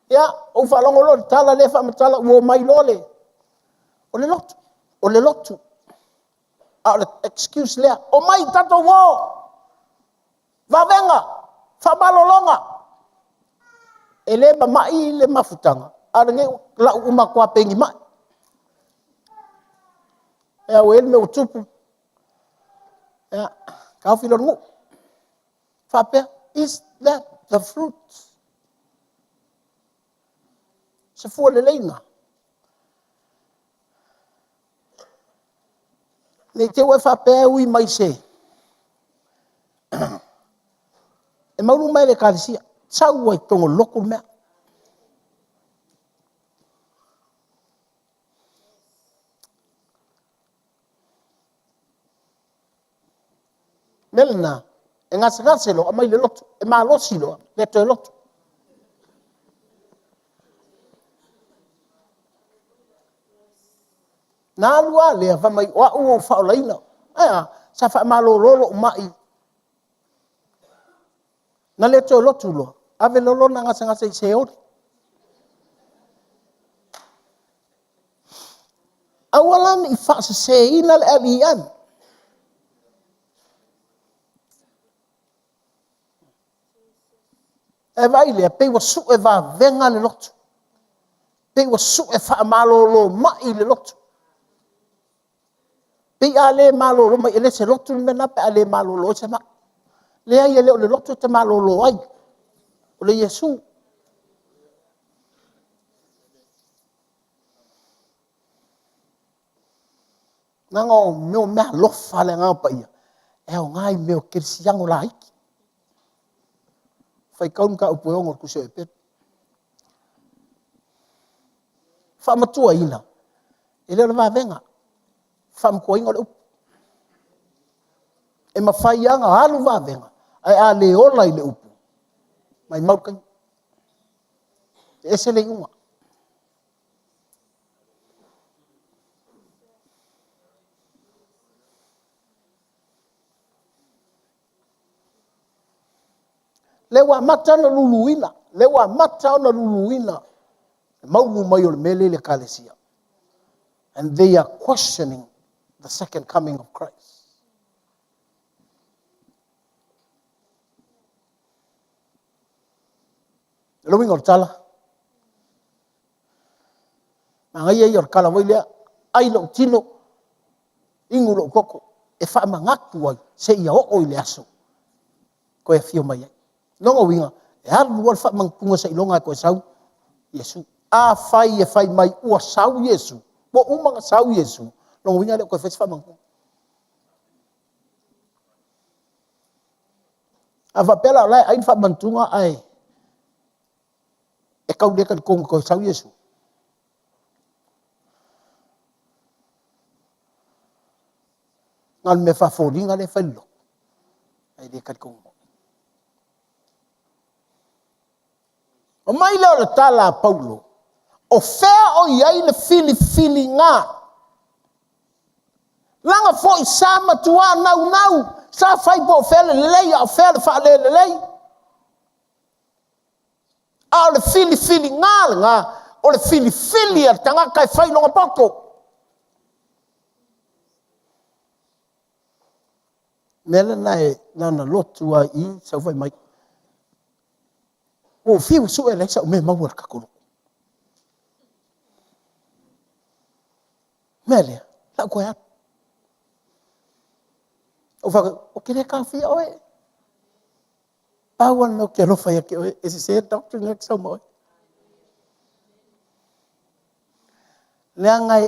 Ia, ou faalogo loa i le tala lea e faamatala ua omai loa le... O le lotu, o le lotu. A o le excuse lea, omai tatou o, vavega, faamalologa. E le mamai le mafutaga, a o lenei ua lau uma atu lava pei ni mai. Ia, ua i ai le mea ua tupu, ia, taofi loa le nuu. Faapea, is that the fruit? Se fua lelei lena. Ne i te i ua e faapea e ui mai se... E maulu mai le Ekalesia, sau lava i totonu o le lotu le mea. O le mea lena, e gasegase loa, aumai i le lotu, e malosi loa, le toe lotu. Na alu lava lea, fai mai o au ua ou faaolaina. Ae a? Sa faamalolo lou mai, na le toe lotu loa, ave loa lona gasegase i Seoli. Aua la ne i faaseseina le LEM. E vaai lea, pei ua sue vavega le lotu, pei ua sue faamalolo mai le lotu. Pei a le malolo mai, e le o se lotu le mea lena pe a le malolo ai se mai. Leai, e le o le lotu e te malolo ai, o le Iesu. Leaga o mea o meaalofa a le Agaga Paia, e aoga i mea o kerisiano laiti. Faitau le mataupu e 6 o le Tusi a Eperu. Faamatuaina, e le o le vavega, faamatuaina o le upu. E mafai lava ona alu vavega, ae a le ola i le upu, maumau le taimi. E ese le iuga. Lea ua amata ona luluina, lea ua amata ona luluina le maulu mai o le mea lea i le Ekalesia. And they are questioning the second coming of Christ. Le uiga o le tala, manaia ia o le tala foi lea, ai lou tino, inu lou toto, e faamanatu ai seia oo i le aso toe afio mai ai. Lona uiga, e alu lava le faamanatuga seiloga e toe sau Iesu. Afai e fai mai ua sau Iesu, ua uma ona sau Iesu, lona uiga e le o toe faia se faamanatuga. A faapea la o la e ai le faamanatuga ae e tau le talitonu e toe sau Iesu. Na o le mea faafoliga lea e fai i le lotu. le talitonu mai. Omai lea o le tala a Paulo, o fea o i ai le filifiliga? Leaga foi sa matua naunau, sa fai po o fea le lelei a o fea le faalelelei. A o le filifiliga lena, o le filifili a le tagata e fai lona poto. Mea lena e na ona lotu lava i i, sau fai mai. Ua ou fiu e sue e leai sau mea e maua i le tatou lotu. Mea lea, o le a ou toe alu. Ou fai atu, ou te le taofia oe. Pau lava le mea ou te alofa ia te oe, e sese le doctrine lea e te sau ma oe. Leaga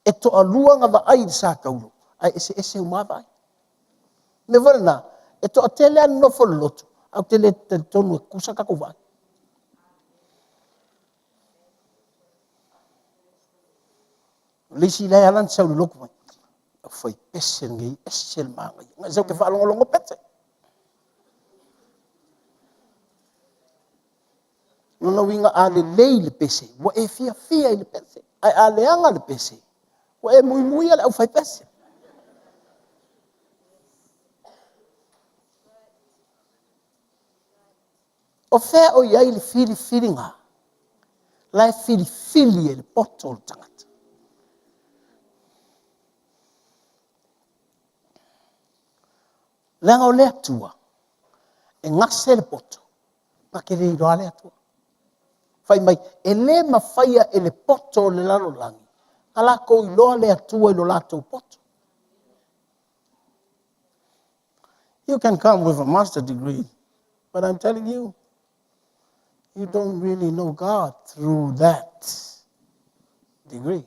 e toalua na vaai i le sa taulo, ae eseese uma lava vaai. O le mea foi lena, e toatele lava le nofo i le lotu, ae ou te le talitonu e tutusa a tatou vaai. O le isi la e ala ona sau i le lotu, aufai pese lenei, e ese le manaia. Na sau e te faalogologo pese. Lona uiga a lelei le pese, ua e fiafia i le pese. Ae a leaga le pese, ua e muimuia le aufaipese. O fea o i ai le filifiliga? La e filifili e le poto o le tagata. Leaga o le Atua, e gase le poto, na te le iloa le Atua. Fai mai, e le mafaia e le poto o le lalolagi, na latou iloa le Atua i lo latou poto. You can come with a master degree, but I'm telling you, you don't really know God through that degree.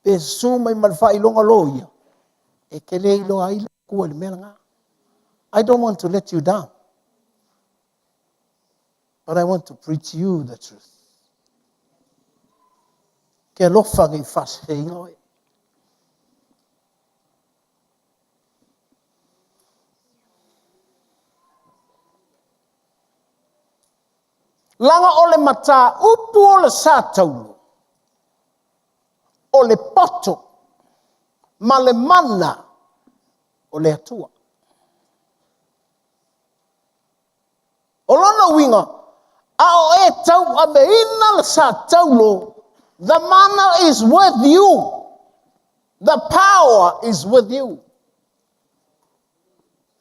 Pe susu mai ma le faailoga loia, e te le iloa ai le Atua i le mea lena. I don't want to let you down, but I want to preach you the truth. Ke alofa nei faaseseina oe. Leaga o le mataupu o le sa taulo, o le poto ma le mana o le Atua. O lona uiga, a o e tauaveina le sa taulo, the mana is with you. The power is with you.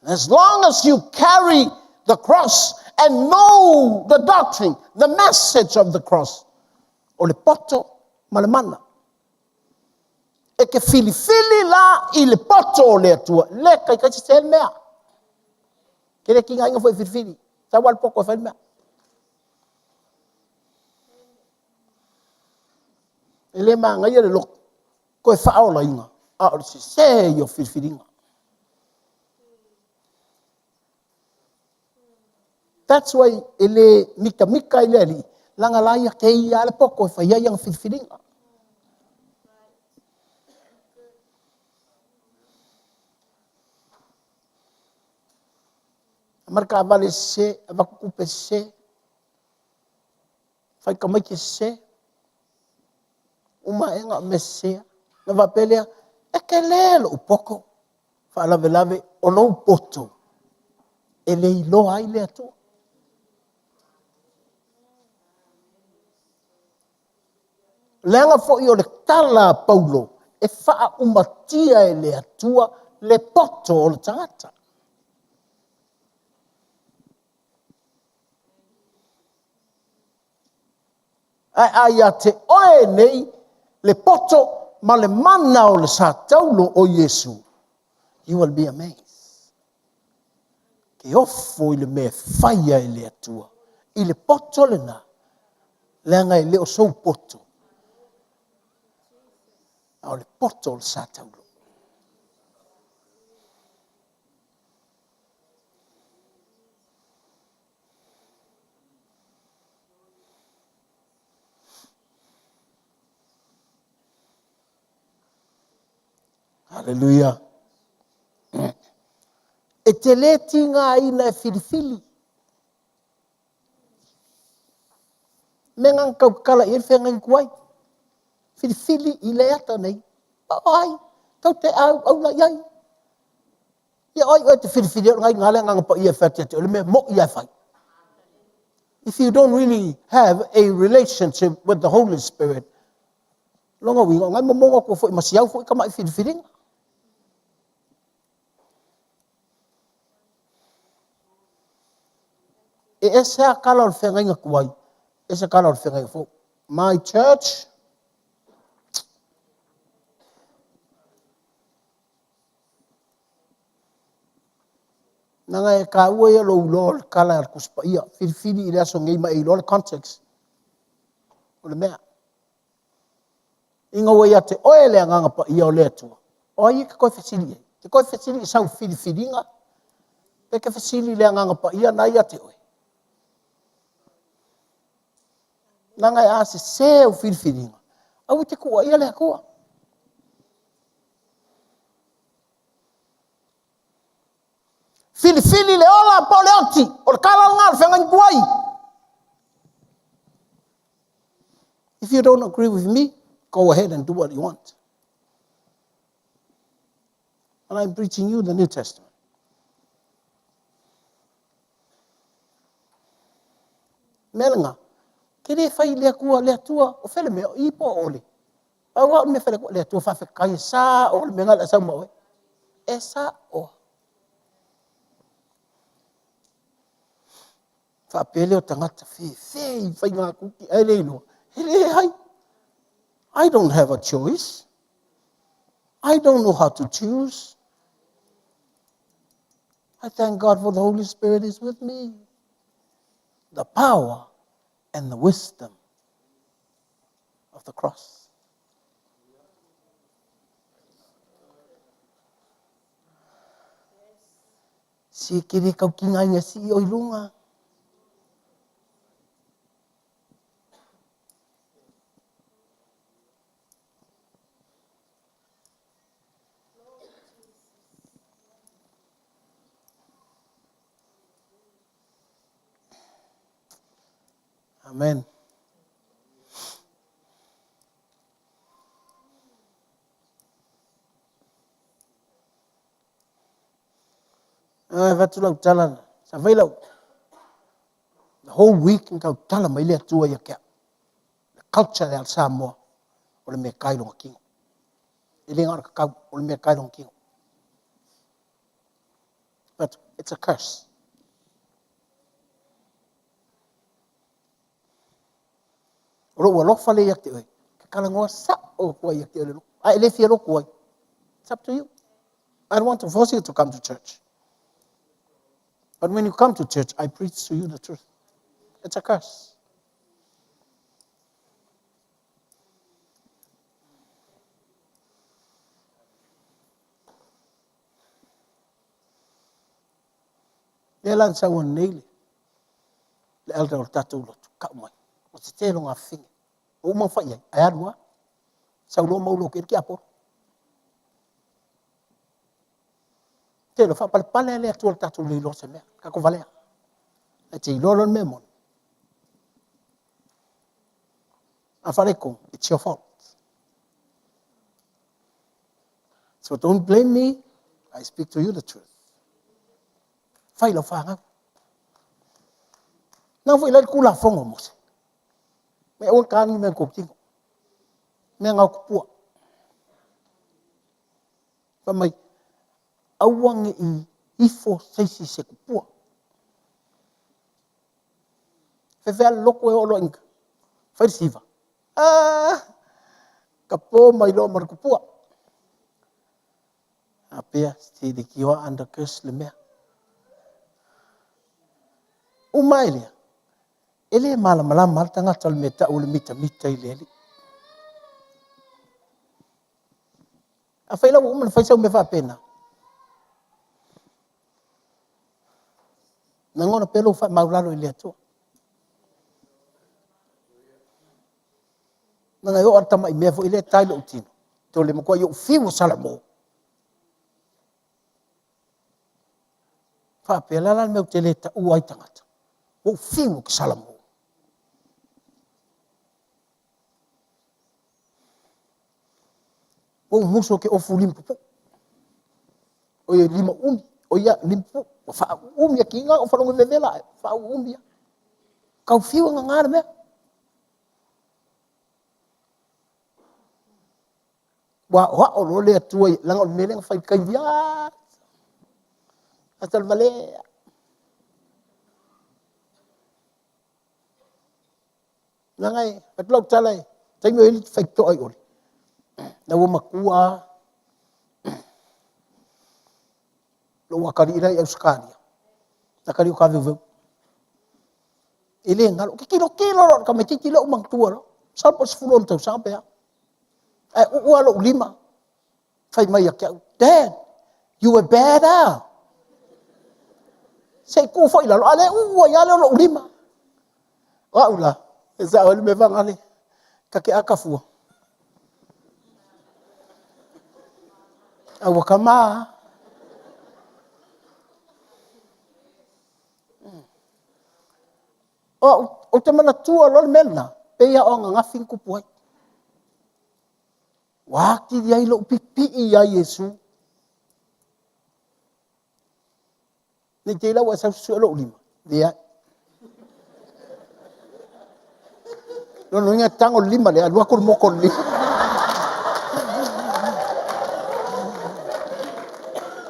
As long as you carry the cross and know the doctrine, the message of the cross, o le poto ma le mana. E ke filifili la i le poto o le Atua, le kai kai se le mea. Ke le kinga inga foi filifili, sa wal poko e fai mea. E le magaia le lotu, koe faaolaina, a o le sese i o filifiliga. That's why e le mitamita i le alii, leaga la ia te ia le poto e fai ai ana filifiliga. Aumai le taavale sese, avatu tupe sese, fai tamaiti sese, uma aega o mea sese. Na faapea lea, e tele lou poto, faalavelave o lou poto, e le iloa ai le Atua. Leaga foi o le tala a Paulo, e faaumatia e le Atua le poto o le tagata. Ae a ia te oe nei le poto ma le mana o le sa taulo o Iesu, you will be amazed. Ke ofo i le mea e faia e le Atua. I le poto lena, leaga e le o sou poto, a o le poto o le sa taulo. Aleluia. E te lē tigaina e filifili. Mea na na tautala i ai le feagaiga tuai. Filifili i le ata nei. O ai? Tou te auauna i ai. Ia o ai oe e te filifilia o lena e i ina le Agaga Paia e fai atu ia te oe le mea moni lava e fai. If you don't really have a relationship with the Holy Spirit, lona uiga, o lena e momono atu foi ma si au foi tamai filifiliga. E ese lava tala o le feagaiga tuai, ese tala o le feagaiga fou. My church, Leaga e taua ia lou iloa o le tala a le Tusi Paia. Filifili i le aso nei ma e iloa le context o le mea. Ina ua ia te oe le Agaga Paia o le Atua, o ai e te toe fesili i ai? E te toe fesili i sau filifiliga? Pe e te fesili i le Agaga Paia na ia te oe? Leaga e a sesē au filifiliga, aua e te tuuaia le Atua. Filifili le ola po o le oti, o le tala lena o le feagaiga tuai. If you don't agree with me, go ahead and do what you want. And I'm preaching you the New Testament. Mea lena, ke le fai le Atua, le Atua, o fele mea, o i po o ole. Pau lava o le mea fai le Atua faafetai e sao le mea na o le sau ma oe. E sao. Faapea lea o tagata fefe i faiga kuki ae le iloa. E leai. I don't have a choice. I don't know how to choose. I thank God for the Holy Spirit is with me. The power and the wisdom of the cross. Si e kere kau ki ngai ia si o i lunga. Amen. Ai, avatu lau tala, sa fai lau, the whole week na tautala mai le Atua ia te au. Le culture le a le Samoa, o le mea kai longa kino. E le na o le kakau, o le mea kai longa kino. But it's a curse. O lou alofa lea ia te oe, ke talanoa sa'o atu ai ia te oe le lotu. A e le fia lotu ai, it's up to you. I don't want to force you to come to church. But when you come to church, I preach to you the truth. It's a curse. Lea la na sau nei le, le elder o le tatou lotu, kau mai. O te tele o ngā whine. O uma whai ai, ai alu a. Sau loa mau loke ki aporo. Tele, whapalepale le atua le tatou le iloa se mea. Kako valea. E te iloa lo le mea moni. A whareko, it's your fault. So don't blame me. I speak to you the truth. Fai lau whangau. Nā foi lai kula fongo mose. Me aua ka ni me ko tingo. Me ngau kupua. Fa mai aua nge i ifo seisi se kupua. Fe fe loko e olo inga. Fai siva. Ah, ka po mai lo mar kupua. A pea, te le ki oa under curse le mea. Uma e lea. E le malamalama le tagata o le mea tau o le mitamita i le Alii. Afai la ua uma ona fai sau mea faapena. Lagona pea lou faamaulalo i le Atua. Leaga e oo lava le tamai mea foi lea e ta i lou tino, te o le matua i ou fiu o Salamo. Faapea, o le a la le mea ou te le taua ai tagata? Ua ou fiu ou te salamo. Ua ou musu ou te ofu limapupuu. Oi, lima uumi. O ia, limapupuu. Ua faauumi e tiga o faalogo e vevela ae. Faauumi lava. Tau fiu e gaga le mea. Ua aoao loa le Atua, leaga o le mea lea na fai i le taimi lava. Atalvalea. Leaga e, atu lau tala e, taimi o i ai le faitotoa i ole, na ua matua lava lou atalii la e i Ausetalia, le atalii o Taveuveu. E le galo, ou te tilotilo loa i le tamaitiiti lea ou manatua loa, masalo po o le 16 tausaga pe a. Ae uu lava lou lima, fai mai ia te au, Dad, you were bad ah? Se i tuu foi i lalo, a o lea e uu ai lava lea o lou lima. O au la, e sao ai le mea faga, ta te ata fua. A ua tama lava. O au, ou te manatua loa le mea lena, pei lava o ananafi na tupu ai. Ua atili ai lou pipii ia Iesu. Ne i te i la ua e sau susue lou lima. Leai. Lona uiga e tago le lima lea, alu atu le moto i le lima.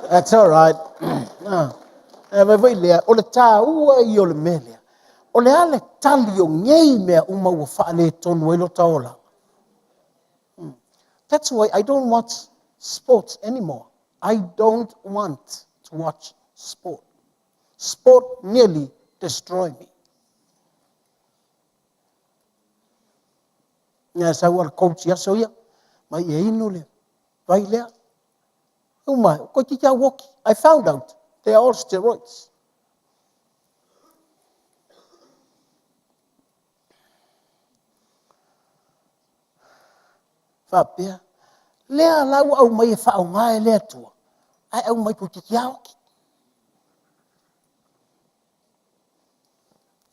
That's all right. Ah. E vai foi lea, o le tāua ia o le mea lea. O le a le tali o nei mea uma ua faaletonu ai lota olaga? That's why I don't watch sports anymore. I don't want to watch sport. Sport nearly destroy me. Ia sau ala coach i aso ia, mai e inu le vai lea. Uma, koe titi au oki. I found out they are all steroids. Faapea, lea la ua aumai e faaaoga e le Atua, ae aumai toeitiiti lava oti.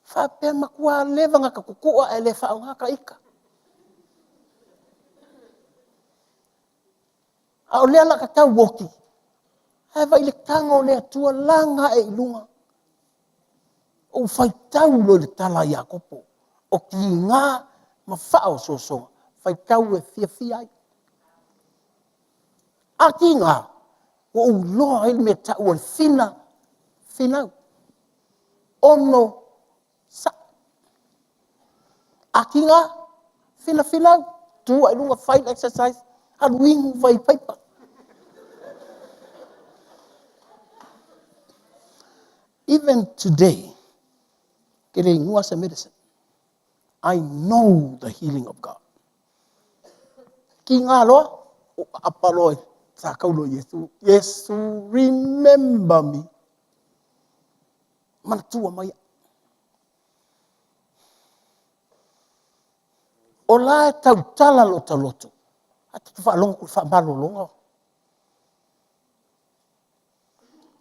Faapea matua leva ona ta tutua ae le faaaoga ta ita. A o lea o le a ta tau oti, ae vaai i le tago o le Atua laga ae i luga. Ou faitau loa i le tala a Iakopo, o tiga ma faaosoosoga, faitau e fiafia ai. A tiga, ua ou iloa ai le mea e tau o le fina, finau. Ono sa. A tiga, finafinau, tu ae i luga, fai le exercise, alu inu vai paipa. Even today, ke le inua se medicine. I know the healing of God. Ki ngā loa, o apa loa i sa kaulo Iesu. Iesu, remember me. Manatua mai. O la e tautala lota loto. A te whaalongo ku whaamalologa.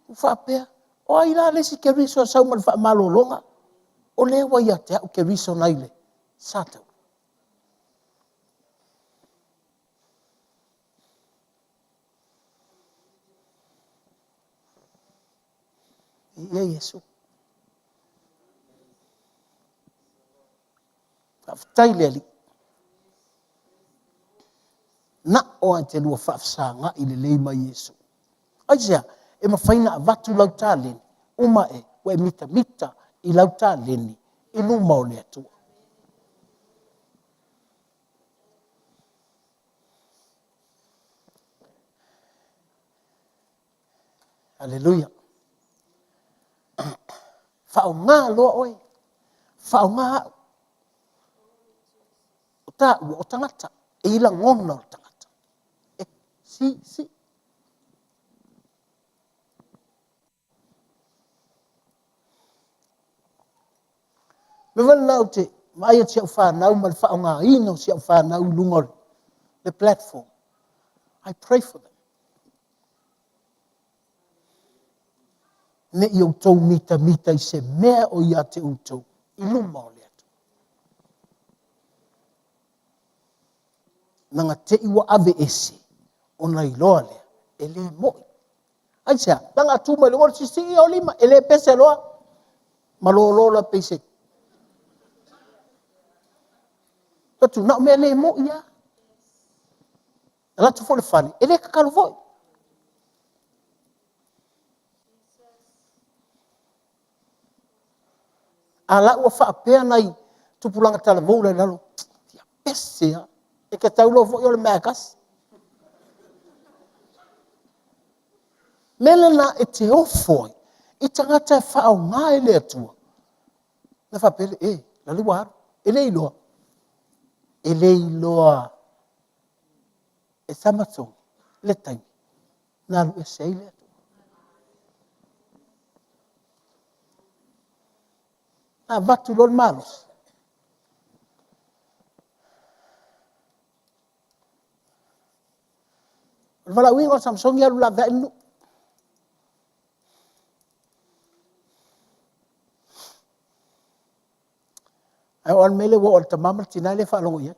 Ua faapea, O ai la le isi Keriso e sau ma le faamalologa? O lea ua ia te au Keriso nai le Sataua. Viia Iesu. Faafetai le Alii. Na o a te lua faafesagai lelei ma Iesu. Aisea? E mafai ona avatu lau taleni, uma e, ua e mitamita i lau taleni i luma o le Atua. Aleluia. Faaaoga loa oe. Faaaoga au. O taua o tagata. E i lagona o le tagata. E si, si. Me wale lau te vaai atu si au whanau ma le faaaogaina o si au whanau i luga o le platform. I pray for them. Ne i outou mitamita i se mea o ia te outou i luma o le Atua. Na te i ua ave ese, ona iloa lea, e le mo'i. Aisea? Leaga a tu mai loa le sisii o lima, e le pese loa, ma lolo loa pei se atu na o mea le mo'i lava. Alu atu foi le fale, e le tatalo foi. A la ua faapea nai tupulaga talavou la i lalo, ia pese lava. E te tau loa foi o le mea lava e tasi. Mea lena e te ofo ai i tagata e faaaoga e le Atua. Na faapea lea, e, la le ua alu. E le iloa. E le iloa e Samasoni le taimi na alu ese ai le Atua. Na avatu loa le malosi. O le valaauina o Samasoni alu laveai le nuu. Ae oo lava i le mea lea ua oo i le tama ma le tina e le faalogo i ai.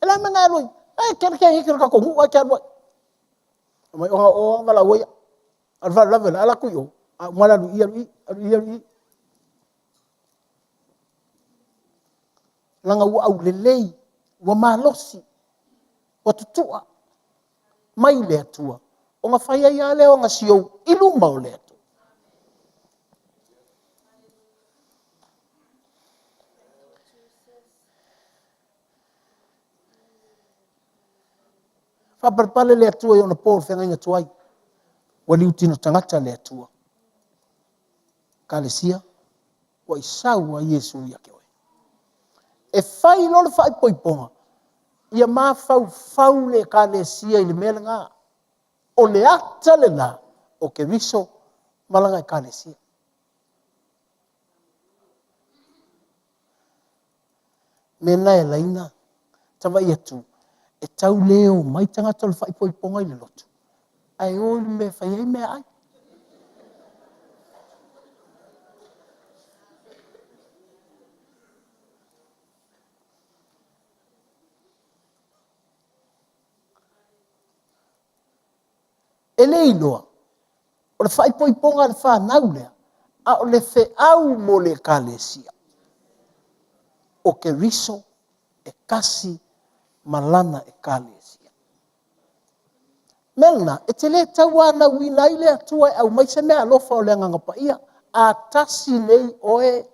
E le a le mea na e alu ai? E tele teineiti o le tatou nuu ae te alu ai. Fai mai, ona o o lava valaau ai au. A o le faalavelave o le a alu atu i o, a uma le alu i i, alu i i, alu i i, alu i i. Leaga ua aulelei, ua malosi, ua tutua mai le Atua, ona fai ai lava lea o ana siou i luma o le Atua. Faapalepale le Atua i ona po i le feagaiga tuai, ua liutino tagata le Atua. Ekalesia, ua e sau lava Iesu ia te oe. E fai loa le faaipoipoga, ia mafaufau le Ekalesia i le mea lena. O le ata lena o Keriso ma lana Ekalesia. Mea lena e ala ai ona ta vaai atu, e tau le omai tagata o le faaipoipoga i le lotu, ae o i le mea e fai ai meaai. E le iloa, o le faaipoipoga a le fanau lea, a o le feau mo le Ekalesia, o Keriso e tasi ma lana Ekalesia. O le mea lena, e te le tauanauina ai le Atua e aumai se meaalofa o le Agaga Paia, a tasi nei oe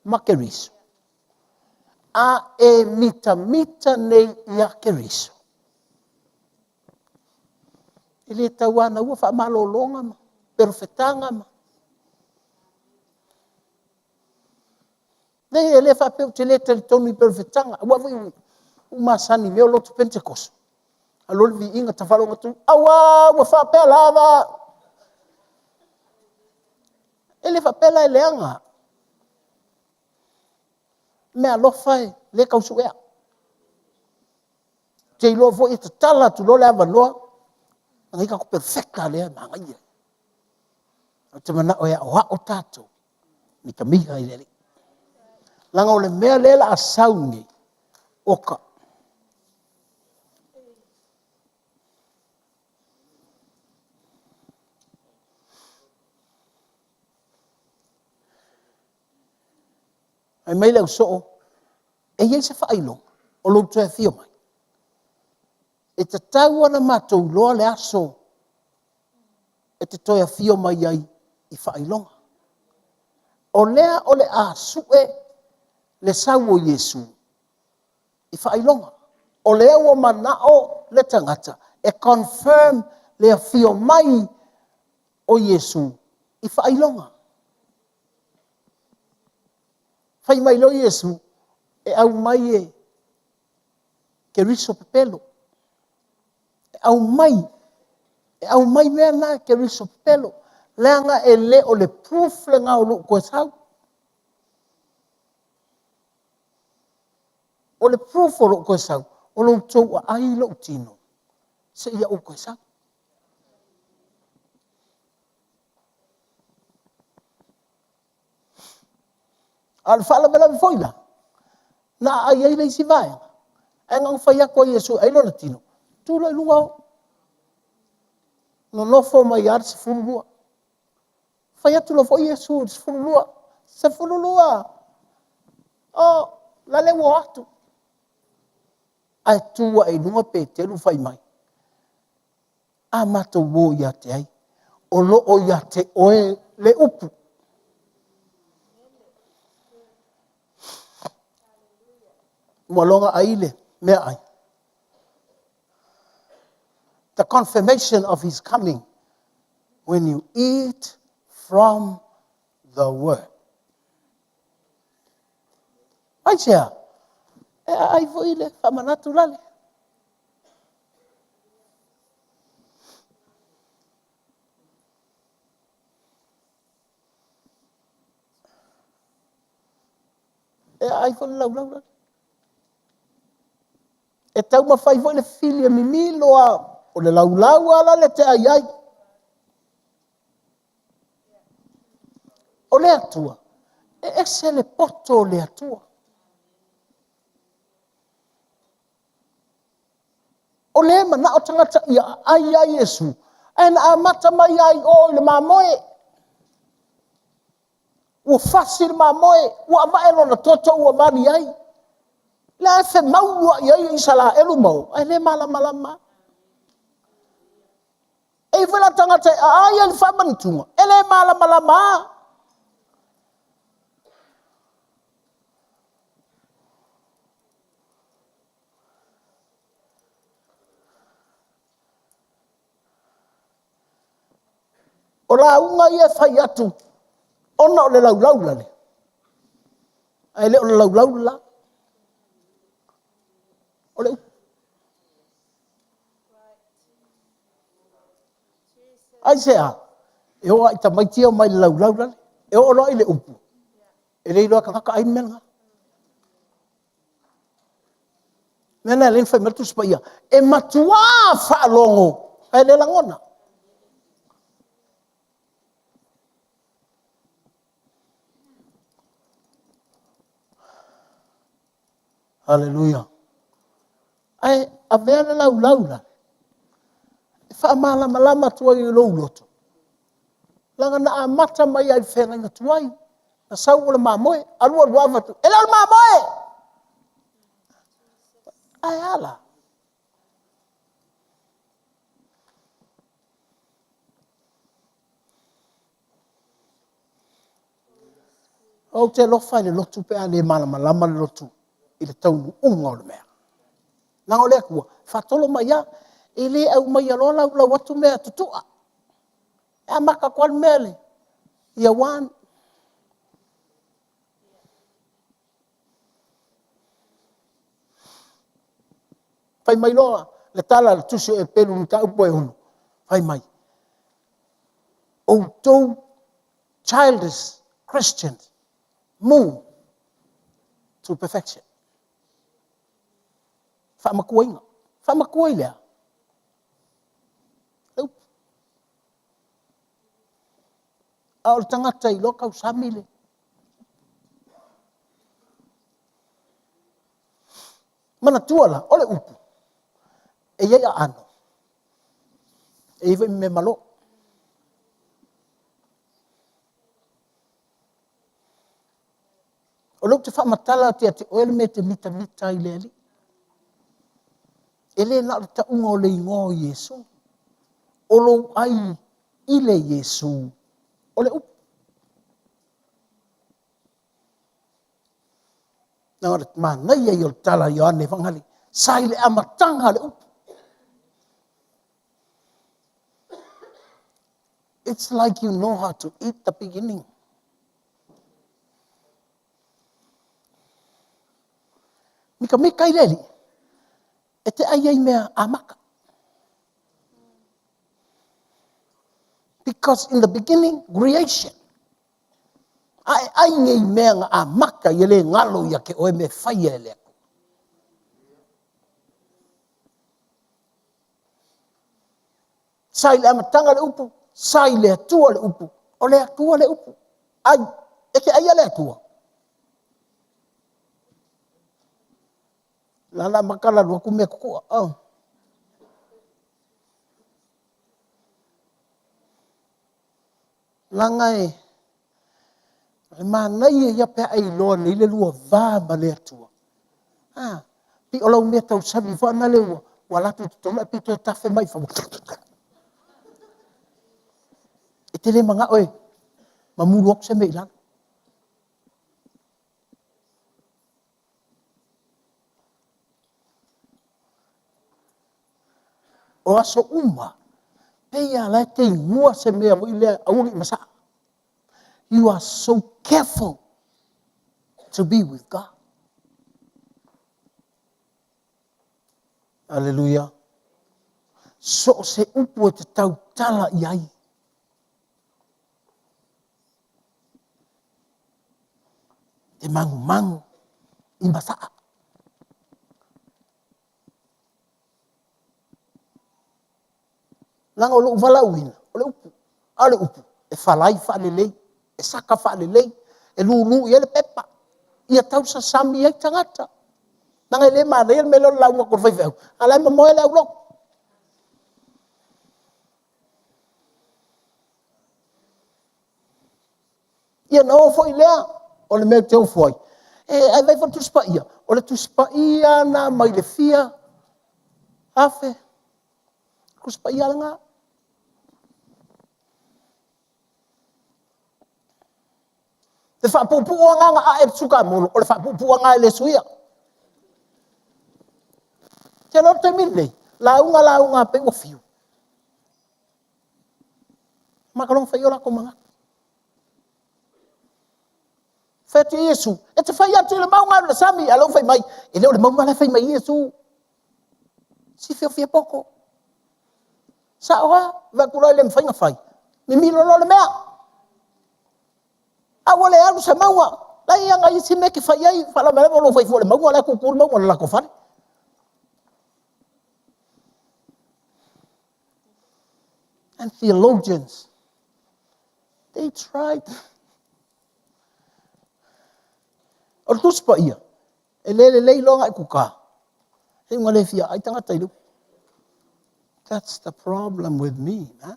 ma Keriso, a e mitamita nei ia Keriso, e le tauanaua faamalologa ma perofetaga ma... Leai, e le faapea ou te le talitonu i perofetaga, aua foi ua ou masani i mea o lotu Penetekoso, alu loa le viiga ta faalogo atu, aua ua faapea lava. E le faapea la e leaga. Meaalofa e le tau suea. Ou te iloa foi e tatala atu loa le avanoa, leai tatou perofeta lea e manaia. Ou te manao e aoao tatou, mitamita i le Alii. Leaga o le mea lea o le a sau nei, oka. Fai mai le ausoo, e i ai se faailoga o lou toe afio mai? E tatau ona matou iloa le aso e te toe afio mai ai i faailoga. O lea o le a sue le sau o Iesu i faailoga. O lea ua manao le tagata e confirm le afio mai o Iesu i faailoga. Fai mai loa Iesu, e aumai e Keriso pepelo. E aumai, e aumai mea na e Keriso pepelo, leaga e le o le proof lena o lou toe sau. O le proof o lou toe sau, O lo outou aai i lou tino, seia ou toe sau. A o le faalavelave foi la, na aai ai le isi vaega, ae na ona fai atu lava o Iesu e ai lona tino, tu loa i luga o. Nonofo mai lava le 12. Fai atu loa foi Iesu i le 12, 12, o lale ua o atu. Ae tu ae i luga Peteru fai mai, a matou o ia te ai? O lo o ia te oe le upu. Ua loga ai le meaai. The confirmation of his coming when you eat from the word. Aisea? E aai foi le faamanatu lale. E aai foi le laulau lale. E taumafai foi le fili e mimilo lava, o le laulau lava la le te ai ai. O le Atua, e ese le poto o le Atua. O lea e manao tagata ia aai ai Iesu, ae na amata mai lava i o i le mamoe. Ua fasi le mamoe, ua avae lona toto ua vali ai. La e femauluai ai Isaraelu ma o, ae le malamalama. E i ai foi la tagata e aai ai le faamanatuga, e le malamalama. O lauga ia e fai atu ona o le laulau lale, ae le o le laulau le la. O le upu. Aisea? E oo lava i tamaiti ia e omai i le laulau lale, e oo loa i le upu, e le iloa e tagata ai le mea lena. O le mea lena e ala ai ona fai mai le Tusi Paia, e matuā faalogo ae le lagona. Aleluia. Ae avea le laulau la e faamalamalama atu ai i lou loto, leaga na amata mai lava i le feagaiga tuai, na sau o le mamoe, alu alu lava fai atu, e le o le mamoe! Ae a la? Ou te alofa i le lotu pe a le malamalama le lotu i le taunuuga o le mea. Leaga o le Atua, e faatolo mai lava, e le aumaia loa laulau atu mea tutua. E amata atu lava le mea i le year one. Fai mai loa le tala a le tusi o Eperu i le mataupu e 6, fai mai, outou childish Christians, move to perfection. Faamatuaina. Faamatua i le a? Le upu. A o le tagata e iloa tausami le Manatua la, o le upu, e i ai aano, e i ai foi ma mea malo. O lea ou te faamatala atu ia te oe le mea e te mitamita ai i le Alii. E le na o le tauga o le igoa o Iesu, o lou ai i le Iesu, o le upu. Leaga o le manaia ia o le tala a Ioane Fagali, sa i le amataga le upu. It's like you know how to eat the beginning. Mikamika i le Alii, e te ai ai mea amata. Because in the beginning, creation. A e ai nei mea na amata ia le galo ia te oe mea e faia e le Atua. Sa i le amataga le upu, sa i le Atua le upu, o le Atua le upu. Ai, e te aia le Atua. La la maka la luatu mea tutua. Oh. Laga e le manaia ia pe a e iloa nei le lua va ma le Atua. Ah, pi o lau mea tausami foi na le ua, ua latu i totonu ae pei toe tafe mai i fafo. E te le manao e mamulu atu se mea i lalo. O aso uma, pei lava la e te inua se mea foi lea, aua ne i masaa. You are so careful to be with God. Aleluia. So o se upu e te tautala i ai. Te magumagu i masaa. Leaga o lou valaauina, o le upu, a o le upu, e falai faalelei, e saka faalelei, e lulu i ai le pepa, ia tausasami ai tagata. Leaga e le manaia le mea lea o le lauga atu a le faifeau, a o la e momoe le aulotu. Ia ona oo foi lea o le mea ou te ofo ai, e, ae vaai foi le Tusi Paia, o le Tusi Paia lena mai le fia afe, Tusi Paia lena. Le faapuupuu lava na ae le sukamolo, o le faapuupuu lava e le suia. Te iloa le taimi lenei, lauga lauga pei ua fiu. Makaloga fai o latou manatu. Fai atu Iesu, e te fai atu i le mauga alu i le sami, a o lea ua fai mai, e le o le mauga la e fai mai ai Iesu. Si fiafia poto. Sao lava, vaai atu loa e le mafai ona fai, mimilo loa le mea. A ua le alu se mauga, la e i ana isi mea e te fai ai, faalavelave o lo o fai fua i le mauga, o la e tutu le mauga o le latou fale. And theologians, they tried. O le Tusi Paia, e le lelei loa ona e kuka, e iuga le fia ai tagata i le upu. That's the problem with me, man.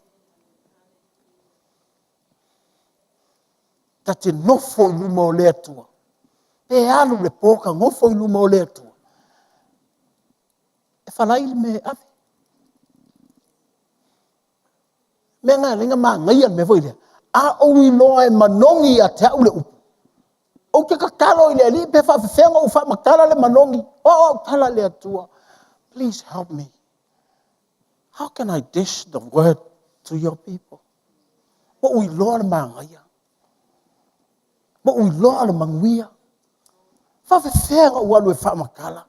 Ta te nofo i luma o le Atua. Pe alu le po ta nofo i luma o le Atua. E falai le mea e ave. Mea na ala ai ona manaia le mea foi lea. A ou iloa e manogi ia te au le upu, ou te tatalo i le Alii pe faafefea ona ou faamatala le manogi. O au tala le Atua. Please help me. How can I dish the word to your people? Ua ou iloa le manaia. Ua ou iloa le manuia. Faafefea ona ou alu e faamatala.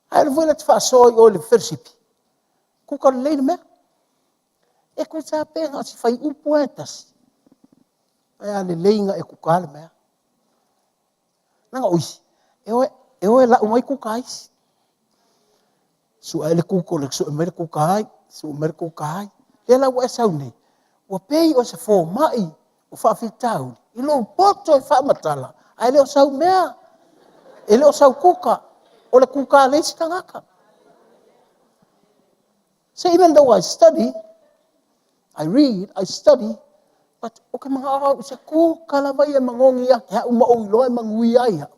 Ae alu foi la te faasoa i o i le fellowship. Kuka lelei le mea. E tusa pe na o si fuaiupu lava e tasi. Ae a lelei ona e kuka le mea. Leaga o isi, e o e, o e lau mai kuka a isi. Sue le Google e sue mai le kuka ai, sue mai le kuka ai. Lea la ua e sau nei, ua pei o se fomai o faafitauli i lou poto e faamatala, ae le o sau mea, e le o sau kuka, o le kuka a le isi tagata. So even though I study, I read, I study, but o ke manao au i se kuka lava ia e magogi ia te au ma ou iloa e manuia ai au.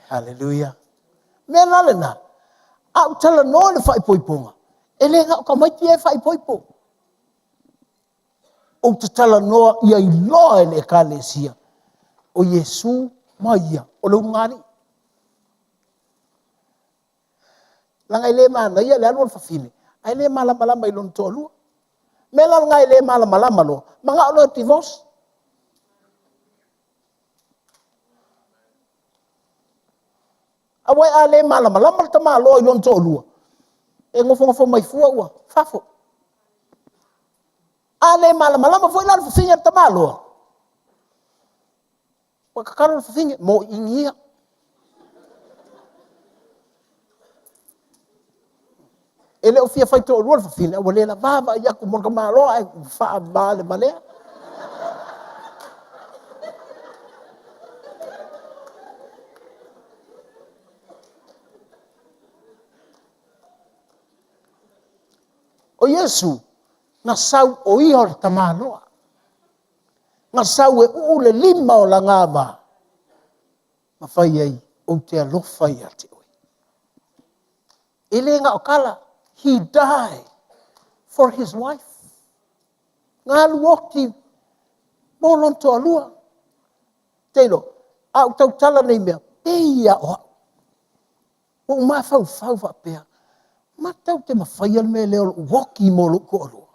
Hallelujah. Mea la lena, a ou talanoa i le faaipoipoga, e le na o tamaiti e faaipoipo. Ou te talanoa ia iloa e le Ekalesia, o Iesu ma ia, o le ulugalii. Leaga e le manaia le alu o le fafine, ae le malamalama i lona toalua. Mea la lena e le malamalama loa, manao loa e divorce. Aua a le malamalama le tamaloa i lona toalua, e nofonofo mai fua ua fafo. A le malamalama foi la le fafine a le tamaloa, ua tatalo le fafine, mo inia. E le o fia fai toalua le fafine, a ua le lavā vaai atu mo le tamaloa ae faava le valea. O Iesu, na sau o ia o le tamaloa. Na sau e uu le lima o lana ava, ma fai ai, ou te alofa ia te oe. E le na o tala, he died for his wife. Na alu oti mo lona toalua. Tailo, a ou tautala nei mea, pei lava o au. Ua ou mafaufau faapea, matou te mafaia le mea lea o lou oti mo lou toalua.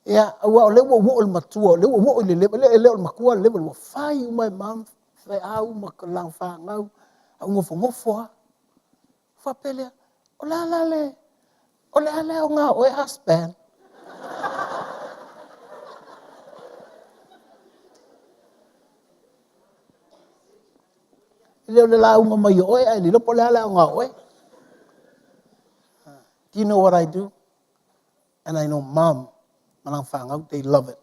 Ia, aua o lea ua ou oo i le matua, o lea ua ou oo i le level, e le o le matua le level ua fai uma e mom, feau ma lana fanau, a ou nofonofo lava. Faapea lea, o le a la le, o le a le aoga o oe husband? E le o le lauga mai o oe, ae le iloa po o le a le aoga o oe. Do you know what I do? And I know mom ma lana fanau, they love it.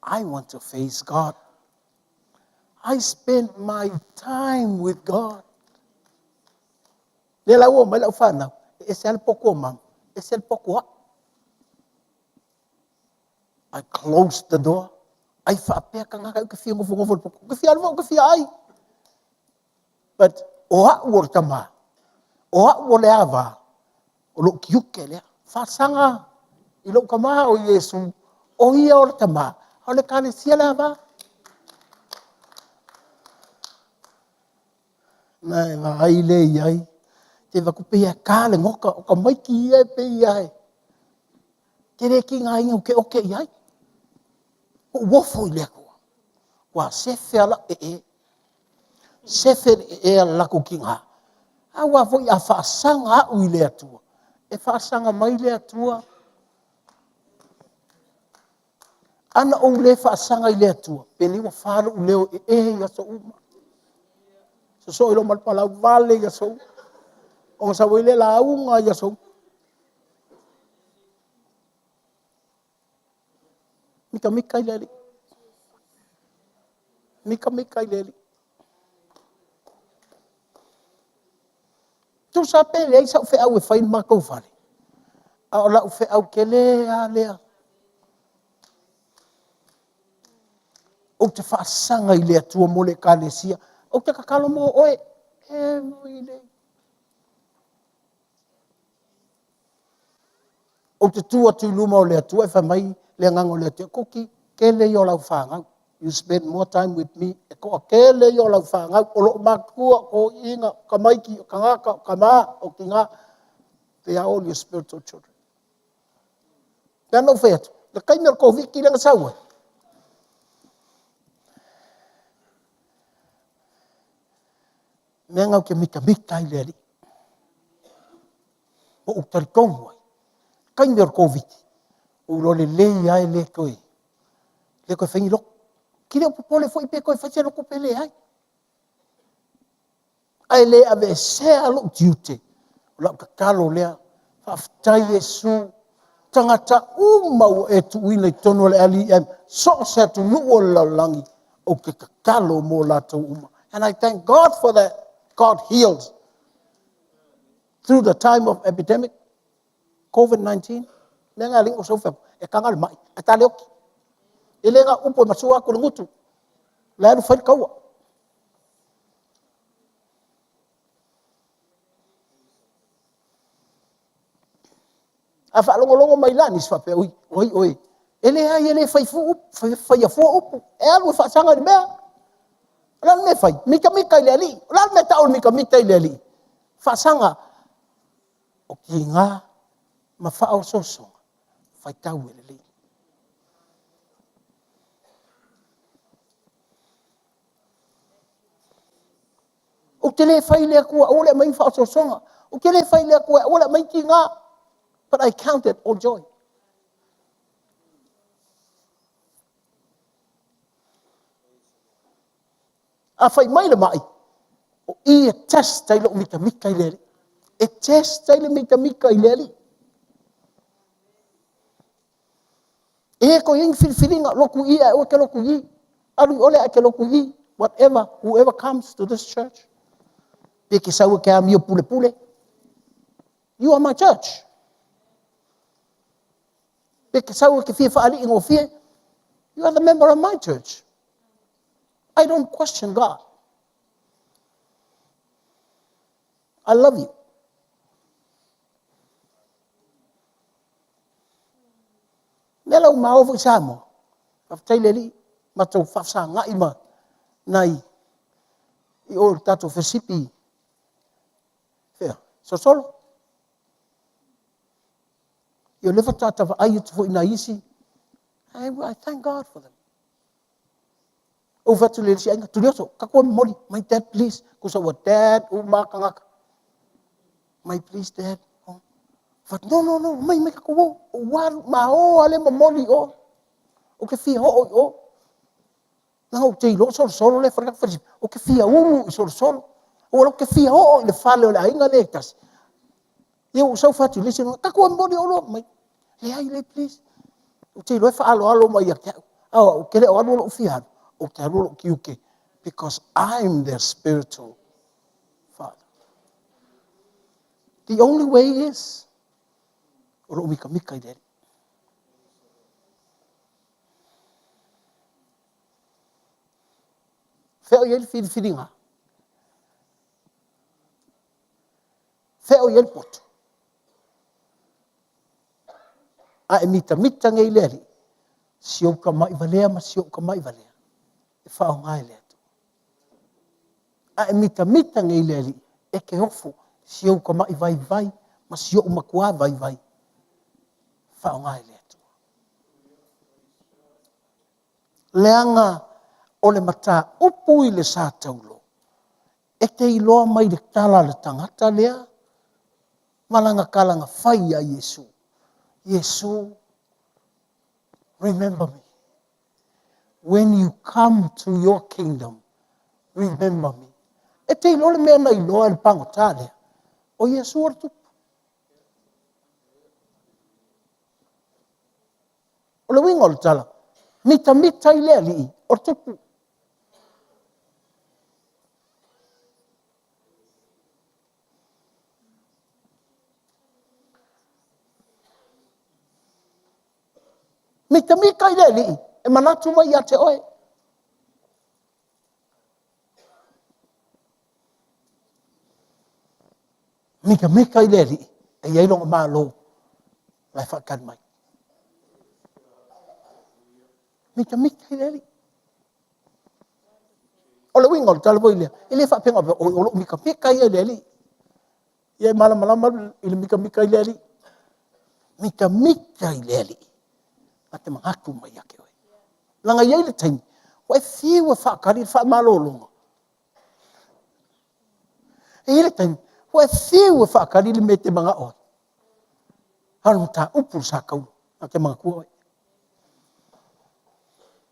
I want to face God. I spend my time with God. Lea la ua omai lau fanau, e ese lava le potu o mama, ese le potu o au. I close the door. Ai faapea tagata ou te fia nofonofo i le potu. Ou te fia alu foi, ou te fia ai. But o au o le tama, o au o le ava, o lou tiute lea. Faasaga i lou tama o Iesu, o ia o le tama, a o le Ekalesia le ava. Na e vaai lea i ai, te vaku pei e ka le goka, o ka maiki ia e pei ia e. Te le tigaina ou te oke i ai. Ua ou ofo i le Atua. Ua sefe ala ee. Sefe le ee a le latou tina. Aua foi a faasaga au i le Atua, e faasaga mai le Atua. Ana ou le faasaga i le Atua, penei ua fa lou leo e ee i aso uma. Sosoo i lou malupalau vale i aso uma. Ona sau ai lea lauga i aso uma. Mikamika i le Alii. Mikamika i le Alii. Tusa pe leai sau feau e fai i le matou fale, a o lau feau tele lava lea. Ou te faasaga i le Atua mo le Ekalesia. Ou te tatalo mo oe every day. Ou te tu atu i luma o le Atua e fai mai le agaga o le Atua, Kuki, tele ia o lau fanau. You spend more time with me. E toatele ia o lau fanau, o loo matua, o toeaiina, o tamaiti, o tagata, o tama, o tina. They are all your spiritual children. Pe ana ou fai atu, le taimi o le Koviti lea na sau ai. Mea na ou te mitamita ai le Alii. Ua ou talitonu ai, taimi o le Koviti, ua ou iloa lelei lava e le toe, le toe fai ni lotu. Ki le o popole foi pe toe fai se lotu pe leai. Ae le aveesea lou tiute, o lau tatalo lea, faafetai Iesu, tagata uma ua e tuuina i totonu o le LEM, so o se atunuu o le lalolagi, ou te tatalo mo latou uma. And I thank God for that. God heals. Through the time of epidemic, COVID-19, mea na alii o sau e taga le mai, ae ta le oti. E le na upu e masua atu le gutu. La alu fai le taua. A faalogologo mai la nisi faapea, ui, oi, oi, e leai, e le fai fu upu, faia fua upu, e alu e faasaga i le mea. O le a le mea e fai? Mitamita i le Alii. O le a le mea e tau o le mitamita i le Alii? Faasaga o tiga ma faaosoosoga, faitau e lelei. te le fai le Atua aua le aumaia ni faaosoosoga. Ou te le fai i le Atua aua le aumaia ni tiga. But I count it all joy. A fai mai le mai, o i e test ai lou mitamita i le Alii. E test ai le mitamita i le Alii. E toe i ai ni filifiliga, lotu i i ae aua e te lotu i i. Alu i ole ae te lotu i i. Whatever, whoever comes to this church. Pe te sau e te amio pulepule. You are my church. Pe te sau e te fia faalii gofie. You are the member of my church. I don't question God. I love you. Mea la ua ma o foi Samoa. Faafetai le Alii, matou faafesagai ma nai i o i le tatou fesipi fea, Sosolo. Ia o lea faatoa ta vaai atu foi i nai isi. I thank God for them. Ou fai atu i le isi aiga, Tulioso, tatou o e momoli, mai dad please. Tusa ua dad uma lava tagata. Mai please dad. Oh. Fai atu, no, no, no, mai, mai tatou o. Ou alu, ma o lava le momoli i o. Ou te fia oo i o. Leaga ou te iloa o Solosolo lea e fai le Ou te fia ulu i Solosolo. Ou te fia oo i le fale o le aiga lea e tasi. Ia ua sau fai atu i le isi, tatou o e momoli oulua. Mai, leai, leai, please. Ou te iloa e faaaloalo mai ia te au. A o au, ou te le o alu o lou fia alu, ou te alu o lou tiute, because I'm their spiritual father. The only way is, o lou mikamika i le Alii. Fea o i ai le filifiliga? Fea o i ai le poto? A e mitamita nei i le Alii, si ou tama'i valea ma si o'u tama'i valea, e faaaoga e le Atua. A e mitamita nei i le Alii, e te ofo, si ou tama'i vaivai ma si o'u matuā vaivai, e faaaoga e le Atua. Leaga o le mataupu i le sa taulo, e te iloa mai le tala a le tagata lea ma lana tala na fai iā Iesu. Iesu, remember me. When you come to your kingdom, remember me. E te iloa le mea na iloa e le pagota lea, o Iesu o le Tupu. O le uiga o le tala, mitamita i le Alii o le Tupu. Mitamita i le Alii e manatu mai ia te oe. Mitamita i le Alii e i ai lona malo la e faatali mai. Mitamita i le Alii. O le uiga o le tala foi lea, e le faapea o lou mitamita ia i le Alii. Ia e malamalama i le mitamita i le Alii. Mitamita i le Alii. Na te manatu mai ia te oe. Leaga e i ai le taimi, ua e fiu e faatali le faamalologa. E i ai le taimi, ua e fiu e faatali le mea e te manao ai. A o le mataupu sa taua, na te manatua oe.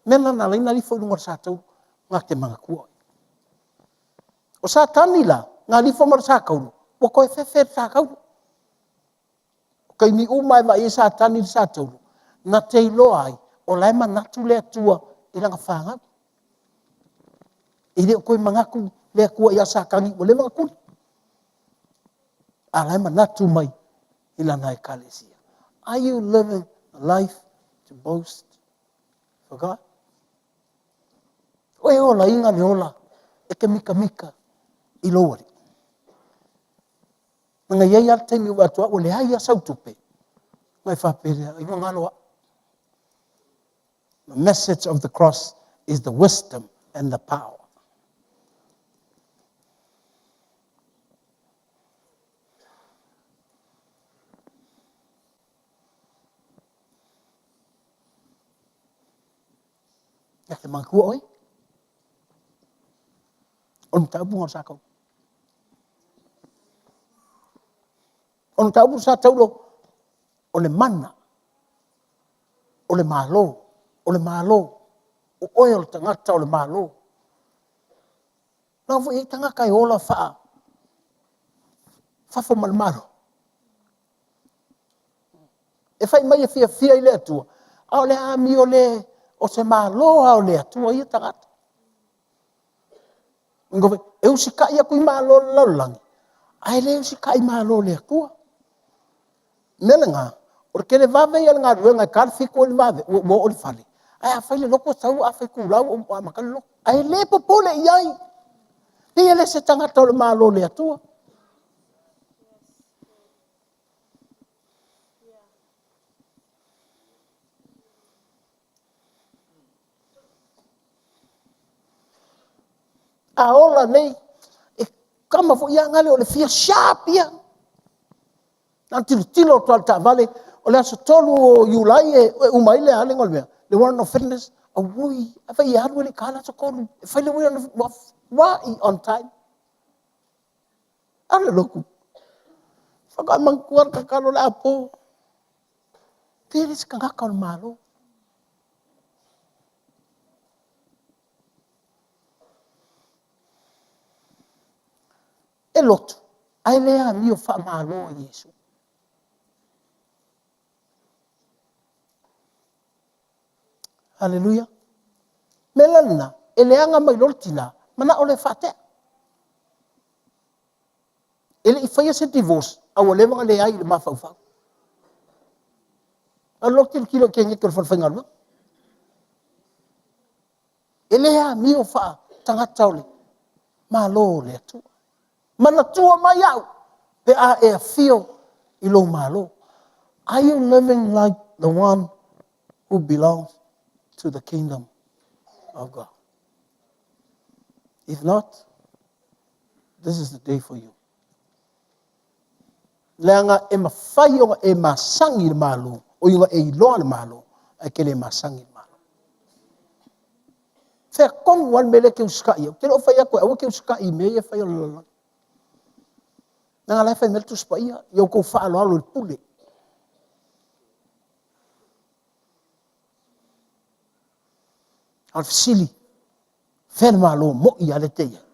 Mea lena na ala ai ona alu ifo i luga o le sa taua, na te manatua oe. O Satani la, na alu ifo ma le sa taua, ua toe fefe le sa taua. O taimi uma e vaai ai Satani i le sa taua, na te iloa ai, o la e manatu le Atua i lana fanau. E le o toe manatu le Atua ia Satani ua leva ona tuli. A la e manatu mai i lana Ekalesia. Are you living a life to boast for God? O e olaina le ola e te mitamita i lou Alii. Leaga e i ai lava le taimi ua vaai atu au ua leai lava sau tupe, ona e faapea lea, ai ua galo au. The message of the cross is the wisdom and the power. Ia te manatua oe. O le mataupu lena o le sa tau. O le mataupu sa taulo, o le mana, o le Malo, o le Malo, o oe o le tagata o le Malo. Leaga foi e i ai tagata e ola faa fafo ma le Malo. E fai mai e fiafia i le Atua, a o le amio le o se Malo lava o le Atua ia tagata. E usitai atu i malo o le lalolagi, ae le usitai i malo o le Atua. O le mea lena, o le televave ia o le galuega e ta le 7 o i le vave, ua oo i le fale, ae a fai le lotu e sau a faitulau ua amata le lotu. Ae le popole i ai, e pei e le o se tagata o le Malo o le Atua. A ola nei, e kama foi a gale o le fia sharp ia. Na ona tilotilo atu lava o le taavale, o le aso 3 o Iulai e uma ai le a le igoa o le mea? Le warrant of fitness. Auoi, a fai e alu e le i taina le aso 3. E fai le warrant of, ua feoai on time. A o le lotu, faatoa manatua le tatalo o le a po. Pe le se tagata o le Malo. E lotu, ae le amio faamalo i Iesu. Aleluia. O le mea la lena, e leaga mai loa le tina, manao loa e faatea. E le i faia se divorce, a ua leva ona leai i le mafaufau. Alu loa tilotilo i keneti o le falefaigaluega. E le amio faa-tagata o le Malo o le Atua. Manatua mai au pe a e afio i lou Malo. Are you living like the one who belongs to the kingdom of God? If not, this is the day for you. Leaga e mafai ona e masani i le Malo, o i ona e iloa le Malo, ae te le masani i le Malo. Fea tonu lava le mea lea e te usitai ai. Ou te le o fai atu e aua e te usitai i mea ia e fai o le lalolagi. Leaga la e fai mai le Tusi Paia, ia outou faaaloalo i le pule. A o le fesili, fea le Malo moi lava lea e te i ai?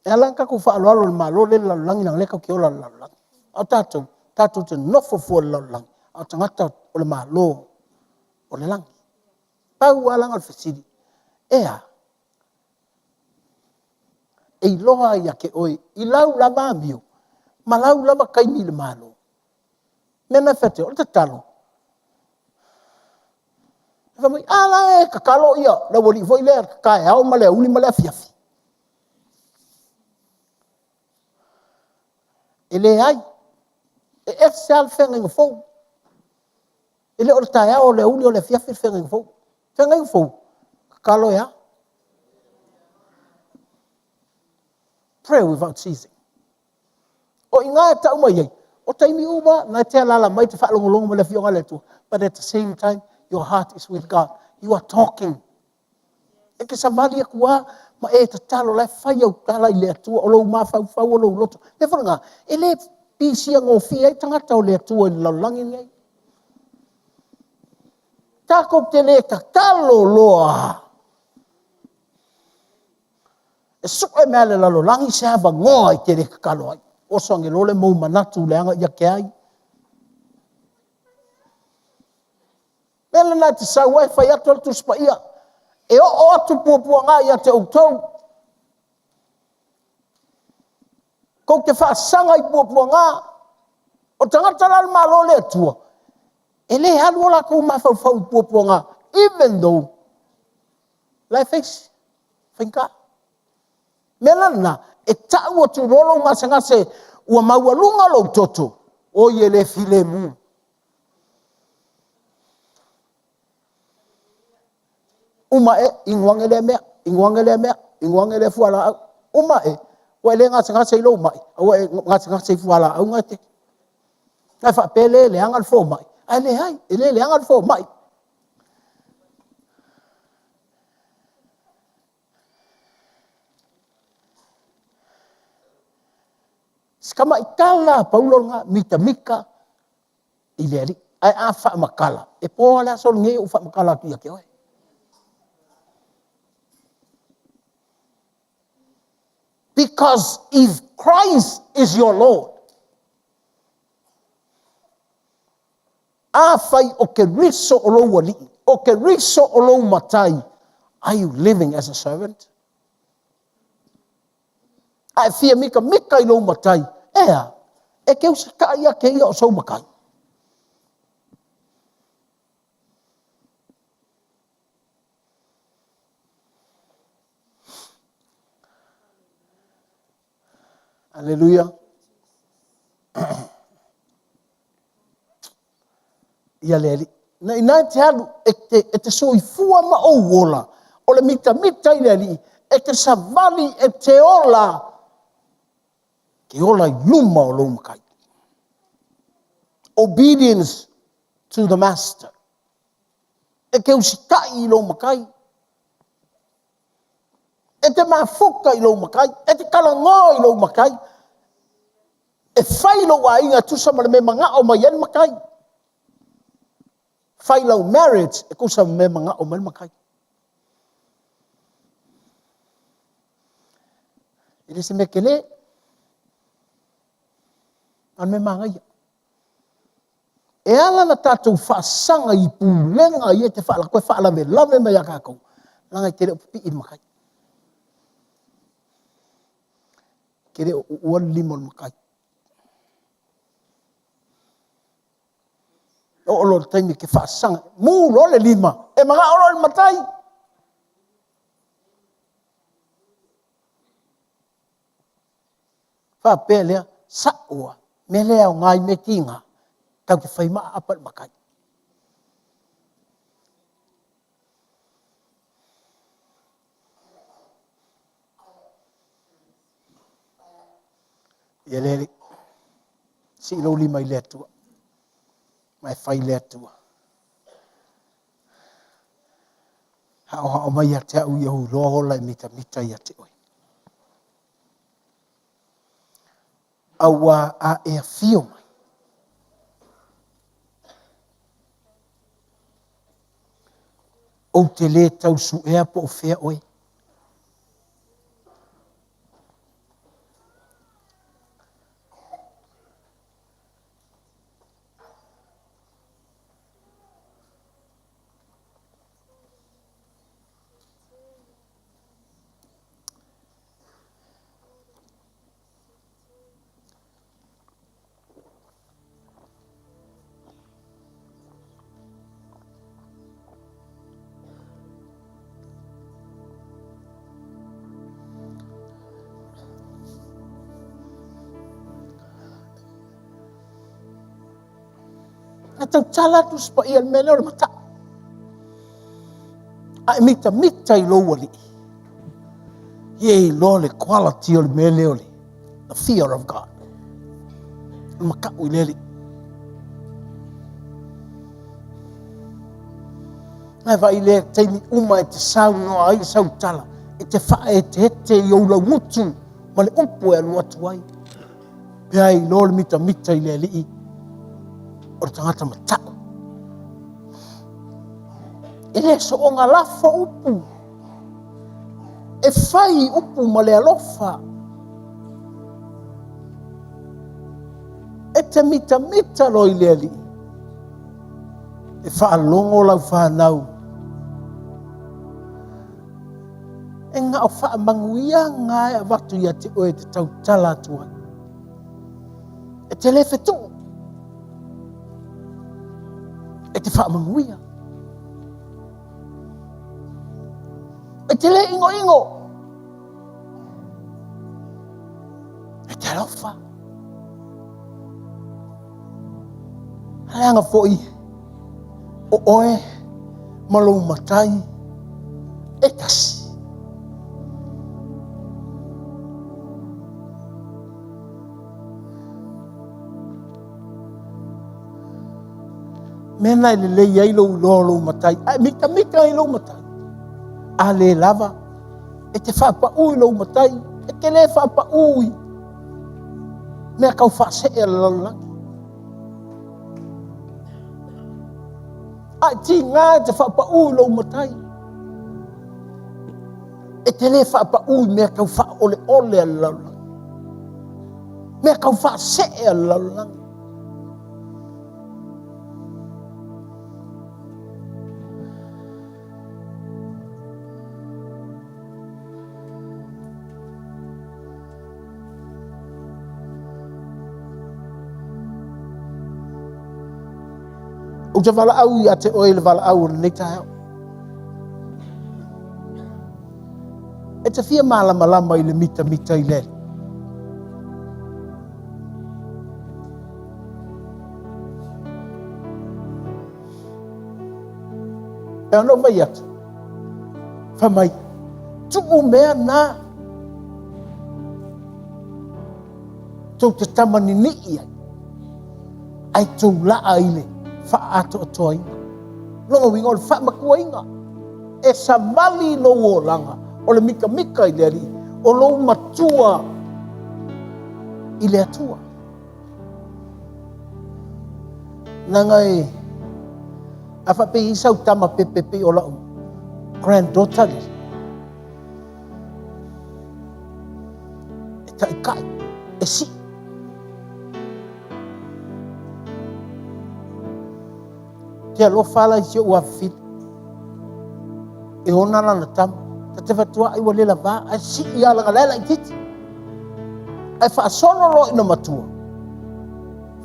E ala ona tatou faaaloalo i le Malo lea e i le lalolagi, leaga o lea tatou te ola i le lalolagi. A o tatou, tatou te nofo fua i le lalolagi, a o tagata o le Malo o le lagi. Pau lava la o le fesili, e a? E iloa ai ia te oe i lau lava amio ma lau lava taimi i le Malo. Mea na e fai atu ai, o le tatalo. Fai mai, a la e tatalo ia le aualii foi lea taeao ma le aoauli ma le afiafi. E leai, e ese lava le feagaiga fou. E le o le taeao, o le aoauli, o le afiafi le feagaiga fou. Feagaiga fou, tatalo e a? Pray without ceasing. O i ina e tau mai ai, o taimi uma na e te alaala mai e te faalogologo mai i le Afioga a le Atua, but at the same time, your heart is with God. You are talking. E te savali atu lava ma e tatalo, la e fai au tala i le Atua, o lou mafaufau, o lou loto. Mea foi lena, e le pisia gofie ai tagata o le Atua i le lalolagi lenei. Tatou te le tatalo loa. E sue mea a le lalolagi se avanoa e te le tatalo ai. Oso ane loa le mou manatu leaga ia te ai. Mea lena e te sau ai fai atu le Tusi Paia, e oo atu puapuaga ia te outou. Tou te faasaga i puapuaga. O tagata la o le Malo o le Atua, e le alu o latou mafaufau i puapuaga, even though la e face faigata. Mea la lena, e tau atu loa lou gasegase ua maualuga lou toto, oi e le filemu. Uma e, inu ane lea mea, inu ane lea mea, inu ane lea fualaau. Uma e, ua e le gasegase i lou mai, a ua e gasegase i fualaau na e te. Na e faapea le leaga le fomai, ae leai, e le leaga le fomai. Si tamaitala a Paulo lena, mitamita i le Alii. Ae a faamatala, e po lava le aso lenei o ou faamatala atu ia te oe. Because if Christ is your Lord, afai o Keriso o lou Alii, o Keriso o lou Matai, are you living as a servant? A e fia mitamita i lou matai, e a? E te usitai ia te ia o sou matai. Aleluia. Ia le Alii. Na ina e te alu e te, e te soifua ma ou ola, o le mitamita i le Alii, e te savali e te ola, te ola i luma o lou matai. Obedience to the master. E te usitai i lou matai. E te mafuta i lou matai, e te talanoa i lou matai, e fai lou aiga e tusa ma le mea e manao mai ai le matai. Fai lau marriage e tusa ma le mea e manao mai le matai. E le se mea tele, a o le mea manaia. E ala ona tatou faasaga i pulega ia e te toe faalavelave mai ia tatou, leaga e te le o pipii i le matai. E te le o uua le lima o le matai. Oo loa i le taimi e te faasaga, mu loa le lima, e manao loa i le matai. Faapea lea, sa'o lava, mea le aoga i mea tiga, tatou te fai ma aapa i le matai. Ia le Alii, sii lou lima i le Atua, ma e fai le Atua. Haohao mai ia te au ia ou iloa ola e mitamita ia te oe. Auā a e afio mai, ou te lē tau suea po o fea oe. Na tautala atu si paia i le mea lea o le mata'u. A e mitamita i lou alii, ia e iloa le quality o le mea lea o le the fear of God. O le mataʻu i le Alii. Ae vaai lea taimi uma e te saunoa ai sau tala, e te faaeteete i ou laugutu ma le upu e alu atu ai. Pe a iloa le mitamita i le Alii, o le tagata mataʻu. E le soonga lafo upu. E fai upu ma le alofa. E te mitamita loa i le Alii. E faalogo lau fanau. E na o faamanuiaga e avatu ia te oe e te tautala atu ai. E te le fetuu. E te faamanuia. E te le inoino. E te alofa. Leaga foi o oe ma lou matai e tasi. Mea na e lelei ai lou iloa o lou matai, ae mitamita i lou matai. A le lava, e te faapaū i lou matai, e te le faapaū i. Mea tau faasee a le lalolagi. Ae tiga e te faapau i lou matai. E te le faapau i mea tau faaoleole a le lalolagi. Mea tau faasee a le lalolagi. Ou te valaau ia te oe i le valaau o lenei taeao. E te fia malamalama i le mitamita i le Alii. E ono mai atu, fai mai, tuu mea na tou te tama ninii ai, ai tou laa i le faaatoatoaina. Lona uiga o le faamatuaina. E savali lou olaga, o le mitamita i le Alii, o lou matua i le Atua. Leaga e, a faapea i sau tama pepe pei o lau granddaughter lea, e taitai, e sii. Te alofa ala i si ou afafine. E ona lana tama. Ta te fatua ai ua le lava, ae sii ala ka lae laitiiti. Ae faasolo loa ina matua.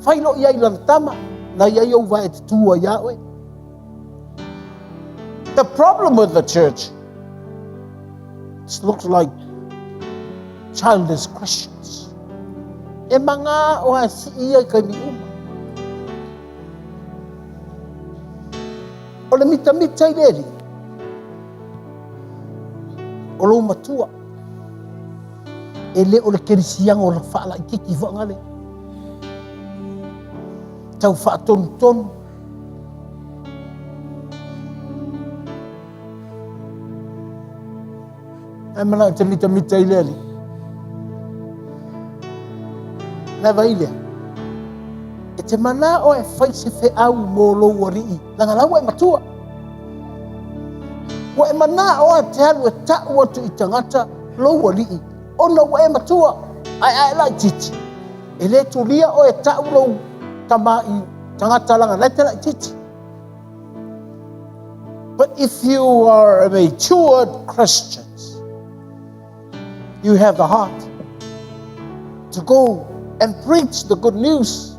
Fai loa i ai lana tama, na i ai ou vae te tua iā oe. The problem with the church, it looks like childish questions. E manga o a si ia i kaimi uma. O le mitamita i le Alii, o lou matua, e le o le kerisiaga o le faalaititi faagale. Tau faatonutonu. Ae manao te mitamita i le Alii. Na vai lea. E te manao e fai se feau mō lou alii, leaga la ua e matua. Ua e manao a te alu e tau atu i tagata lou alii, ona ua e matua, ae a e laitiiti. E le tulia oe e tau lou tama i tagata leaga la e te laitiiti. But if you are a matured Christian, you have the heart to go and preach the good news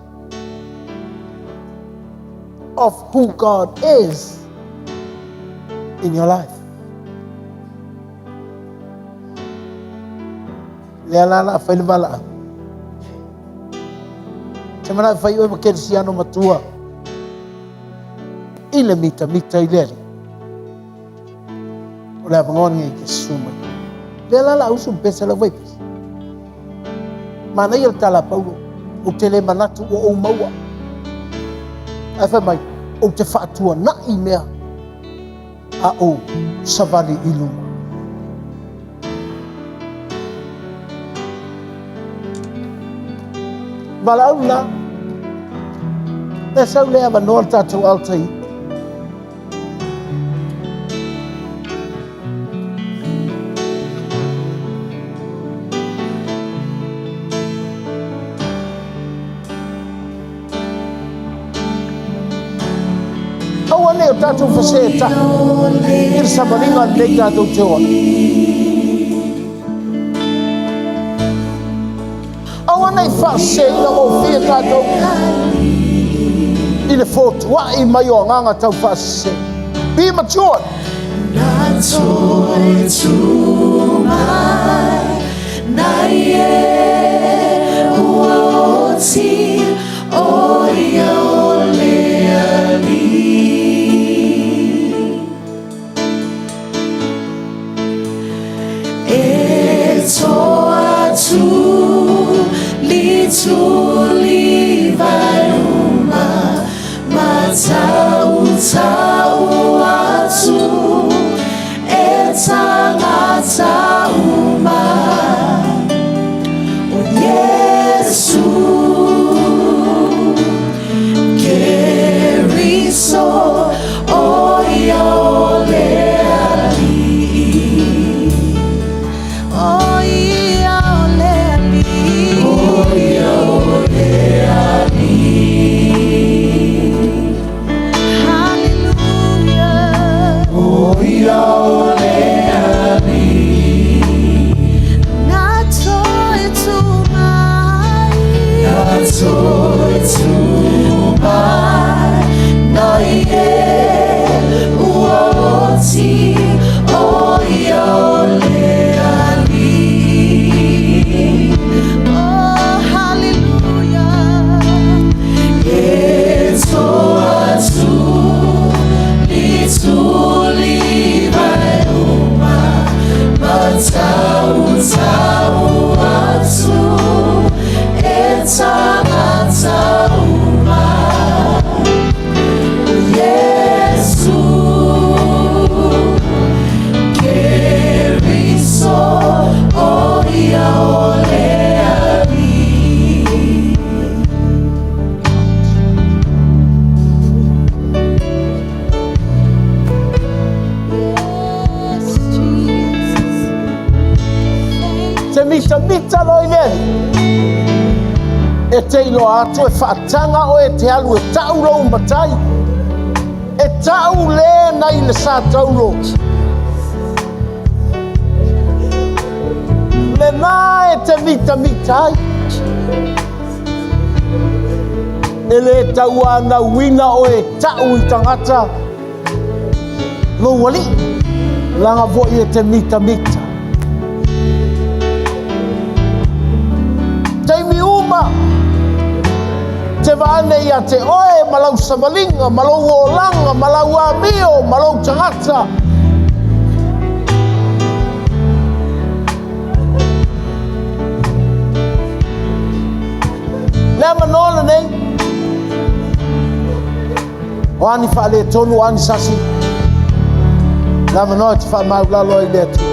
of who God is in your life. Lea la la fai le valaau. Te mana fai oe ma kerisiano matua i le mitamita i le Alii. O le avanoa lenei e te susu mai. Lea la la usu pese lau vai pese. Manaia le tala a Paulo, ou te le manatu ua ou maua. Ae fai mai, ou te faatuanai mea a ou savali i luma. Valaau na, lea sau le avanoa le tatou altar i. Aua ne i o tatou fasetaʻi i le savaliga lenei tatou te o ai. Aua ne i faaseseina gofie tatou i le fotuaʻi mai o agaga tau faasese. Be matured. Oh, hallelujah. Yes, Jesus. Te mitamita loa i le Alii. E te iloa atu e faataga oe e te alu e ta'u lou matai. E ta'u lē nai le sa taulo. Lenā e te mitamita ai. E lē tauanauina oe e ta'u i tagata lou alii. Laga fo'i e te mitamita. Taimi uma te vaane ia te oe ma lau savaliga ma lou olaga ma lau amio ma lou tagata. Le avanoa lenei. O a ni faaletonu, o a ni sasi. Le avanoa e te faamaulalo ai i le Atua.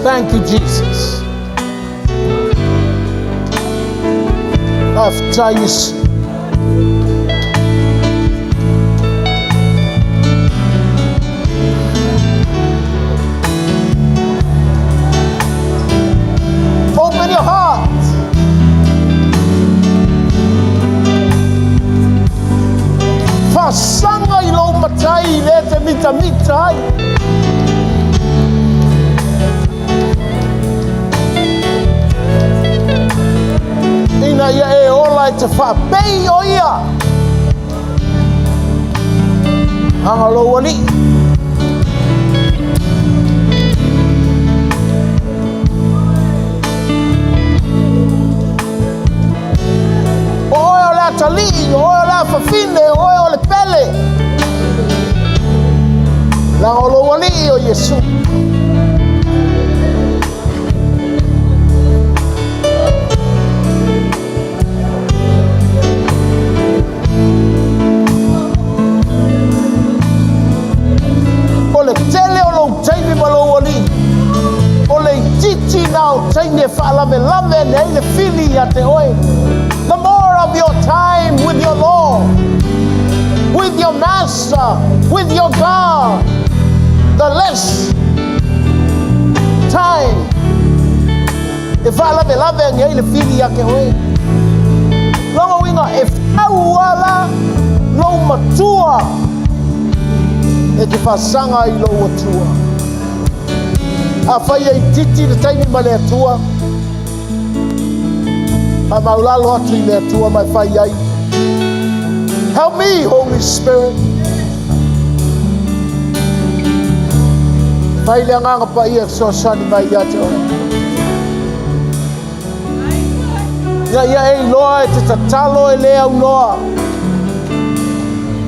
Thank you, Jesus. Faafetai Iesu. Open your heart. Faasaga i lou matai lea e te mitamita ai. Ina ia e ola e te faapei o ia. Aga lou alii. O oe o le atalii, o oe o le afafine, o oe o le pele. Leaga o lou alii o Iesu. O le tele o lou taimi ma lou alii, o le itiiti na o taimi e faalavelave ane ai le fili ia te oe. The more of your time with your Lord, with your Master, with your God, the less time e faalavelave ane ai le fili ia te oe. Lona uiga e fau ala lou matua e te faasaga ai i lou Atua. Afai e itiiti le taimi ma le Atua, faamaulalo atu i le Atua ma e fai ai. Help me, Holy Spirit. Fai le Agaga Paia e fesoasoani mai ia te oe. Ina ia e iloa e te tatalo e lē aunoa.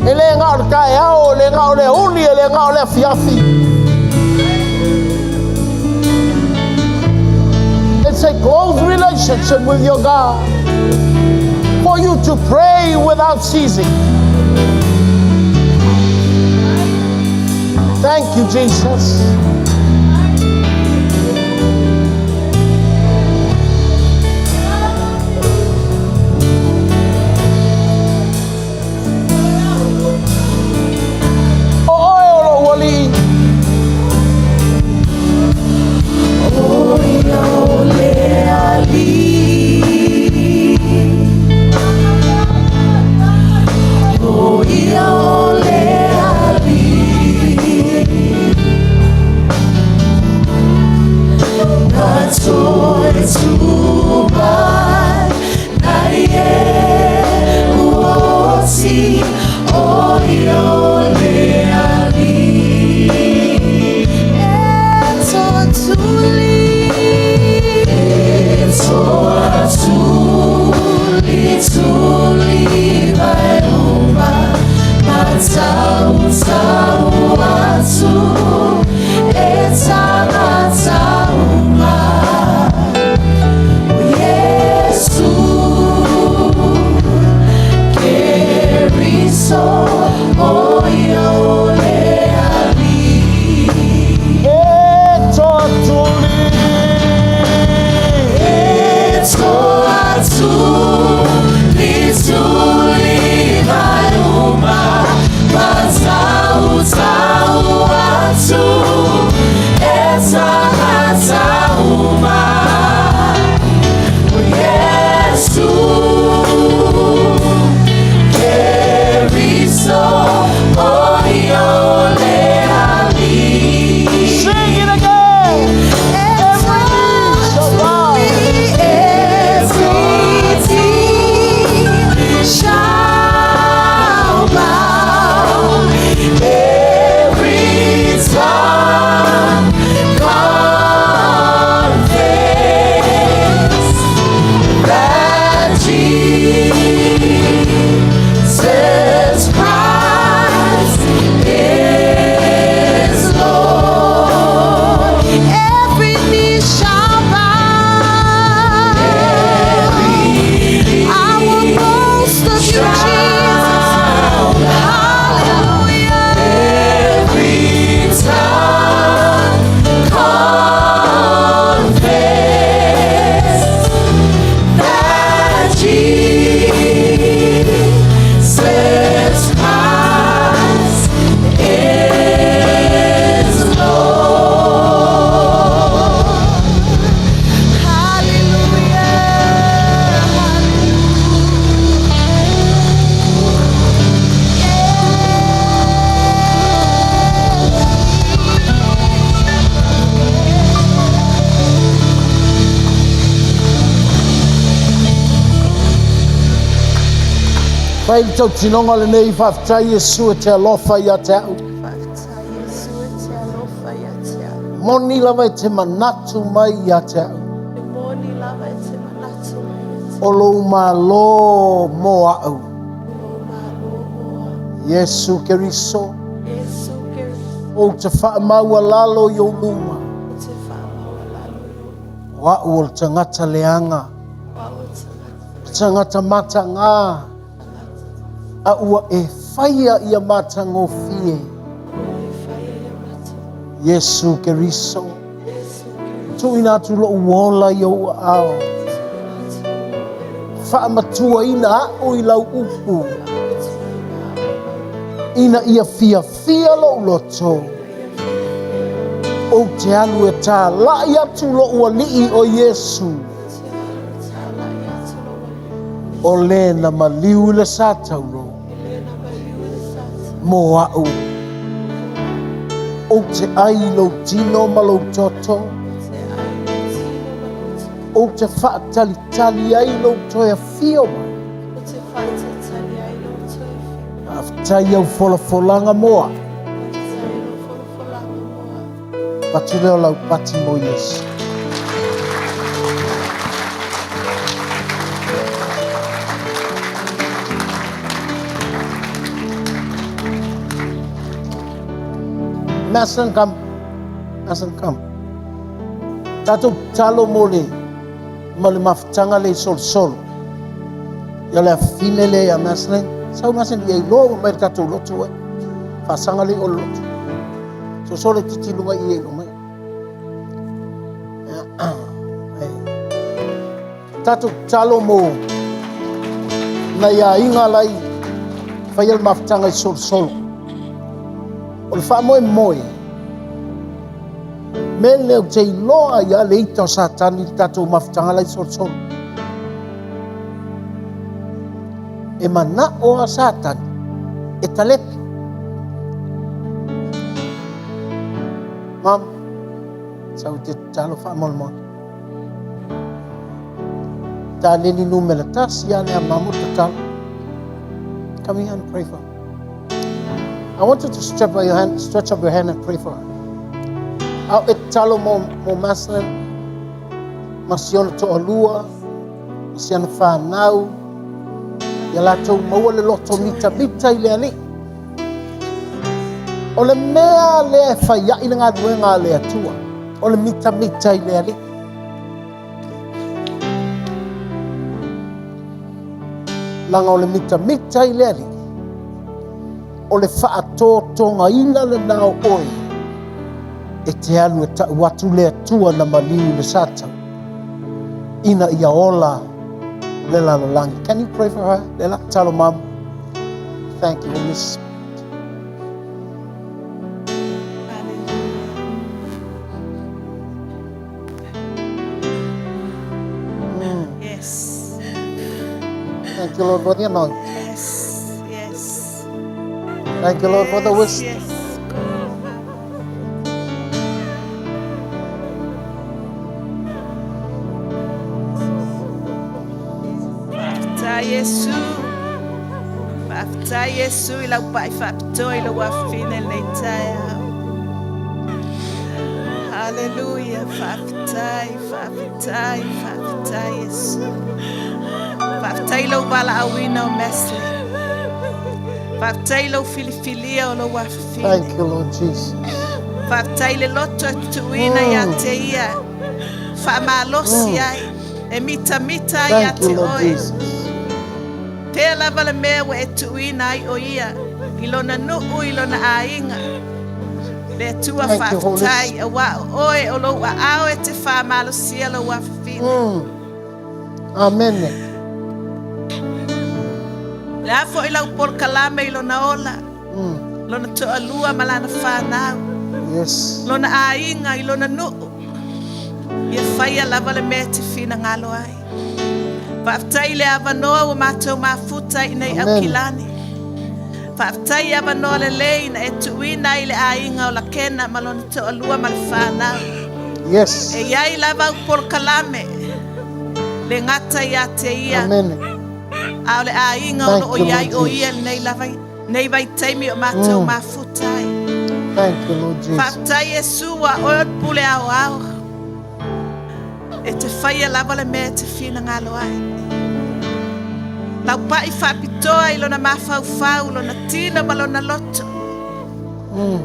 E lē gao le taeao, e lē gao le aoauli, e lē gao le afiafi. It's a close relationship with your God for you to pray without ceasing. Thank you, Jesus. O oe o lou alii. Fai le tautinoga lenei faafetai Iesu e te alofa ia te au. Faafetai Iesu e te alofa ia te au. Moni lava e te manatu mai ia te au. E moni lava e te manatu mai ia te O lou malo mo au. au. O malo mo au. Iesu Keriso, Iesu Keriso, ou te whaamaua lalo i ou luma. o te whaamaua lalo i ou luma. O au o le tagata leaga. O au o tagata Tagata matagā. A ua e whaia ia matagofie. ua e whaia ia mata. Iesu Keriso, Iesu Keriso, tuuina atu lou ola i ou aao. Faamatuaina a'u i lau upu. Ina ia fiafia lou loto. Ou te alu e tāla'i atu lo'u alii o Iesu. O le na maliu i le satauro. Mo a'u. Ou te ai i lou tino ma lou toto. Ou te faatalitali ai lou toe afio mai. Faafetai au folafolaga mo a'u. Patu lea o lau pati mo Iesu. Mason, come. Mason, come. Tatou talo mo le ma le mafutaga le i solosolo. Ia le afine le ia Mason. Sau Mason ia iloa ua mai le tatou lotu ai. Faasaga le o le lotu. Solosolo e titi luga i e ilo mai. Tatou talo mo nai aiga lai faia le mafutaga i solosolo. O le faamoemoe me le o te iloa ia le ita o Satani le tatou mafutaga lai solosolo. E mana'o a Satani e talepe. Mam, sau te tatalo faamolemole. Taleni numera tasi ia lea mamo tatalo. Come here and pray for her. I want you to stretch up your hand, stretch up your hand and pray for her. Ao e tatalo mo, mo Maslin, ma si ona toalua, ma si ana fanau, ia latou maua le loto mitamita i le Alii. O le mea lea e fai ai le galuega a le Atua, o le mitamita i le Alii. Laga o le mitamita i le Alii, o le faatotogaina lena o oe e te alu e tau atu le Atua na maliu i le Satau ina ia ola le lalolagi. Can you pray for her? Le la tatalo mama. Thank you, Holy Spirit. Yes. Thank you, Lord, for the anointing. Yes. Yes. Thank you, Lord, for the wisdom. Yes. Faafetai Iesu. Faafetai Iesu i lau pa'i faapitoa i lou afafine i lenei taeao. Haleluia. Faafetai, faafetai, faafetai Iesu. Faafetai i lou valaauina o Mesley. Faafetai i lou filifilia o lou afafine. Thank you, Lord Jesus. Faafetai i le loto e tuuina ia te ia. Faamalosi ai. E mitamita ai ia Thank you, te Lord oe. Jesus. Pea lava le mea ua e tuuina ai o ia i lona nuu i lona aiga. Le Atua Thank you, Holy faafetai auā o oe o lou aao e te faamalosia lou afafine. Amen. Le a foi lau polokalame i lona ola. Lona toalua ma lana fanau. Yes. Lona aiga i lona nuu. Ia faia lava le mea e te finagalo ai. Faafetai i le avanoa ua matou mafuta i nei Amen. Aukilani. Faafetai i avanoa lelei na e tuuina ai i le aiga o Lakena ma lona toalua ma le fanau. Yes. E iai lava au polokalame le gata ia te ia Amen. a o le aiga o Thank loo you, iai Lord o ia Jesus. lenei lava nei vaitaimi o matou mafuta ai. Thank you, Lord Jesus. Faafetai Iesu ua oe o le pule aoao. E te faia lava le mea e te finagalo ai. Lau pa'i faapitoa i lona mafaufau, lona tino ma lona loto.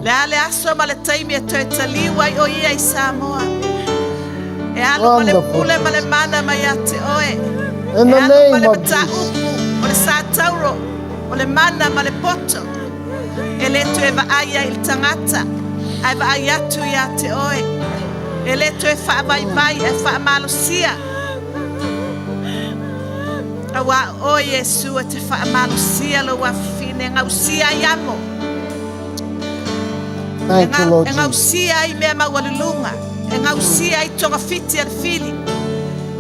Le a le aso ma le taimi e toe taliu ai o ia i Samoa. E alu ma le Wonderful, pule ma le mana mai ia te oe. In E the alu ma name le of mataupu o le satauro, o le mana ma le poto. E le toe vaai ai i le tagata, ae vaai atu ia te oe. E le toe faavaivai ae faamalosia. Auā o oe Iesu e te faamalosia lou afafine, e gausia ai amo. Thank you, Lord E Jesus. gausia ai mea maualuluga. E gausia ai togafiti a le fili.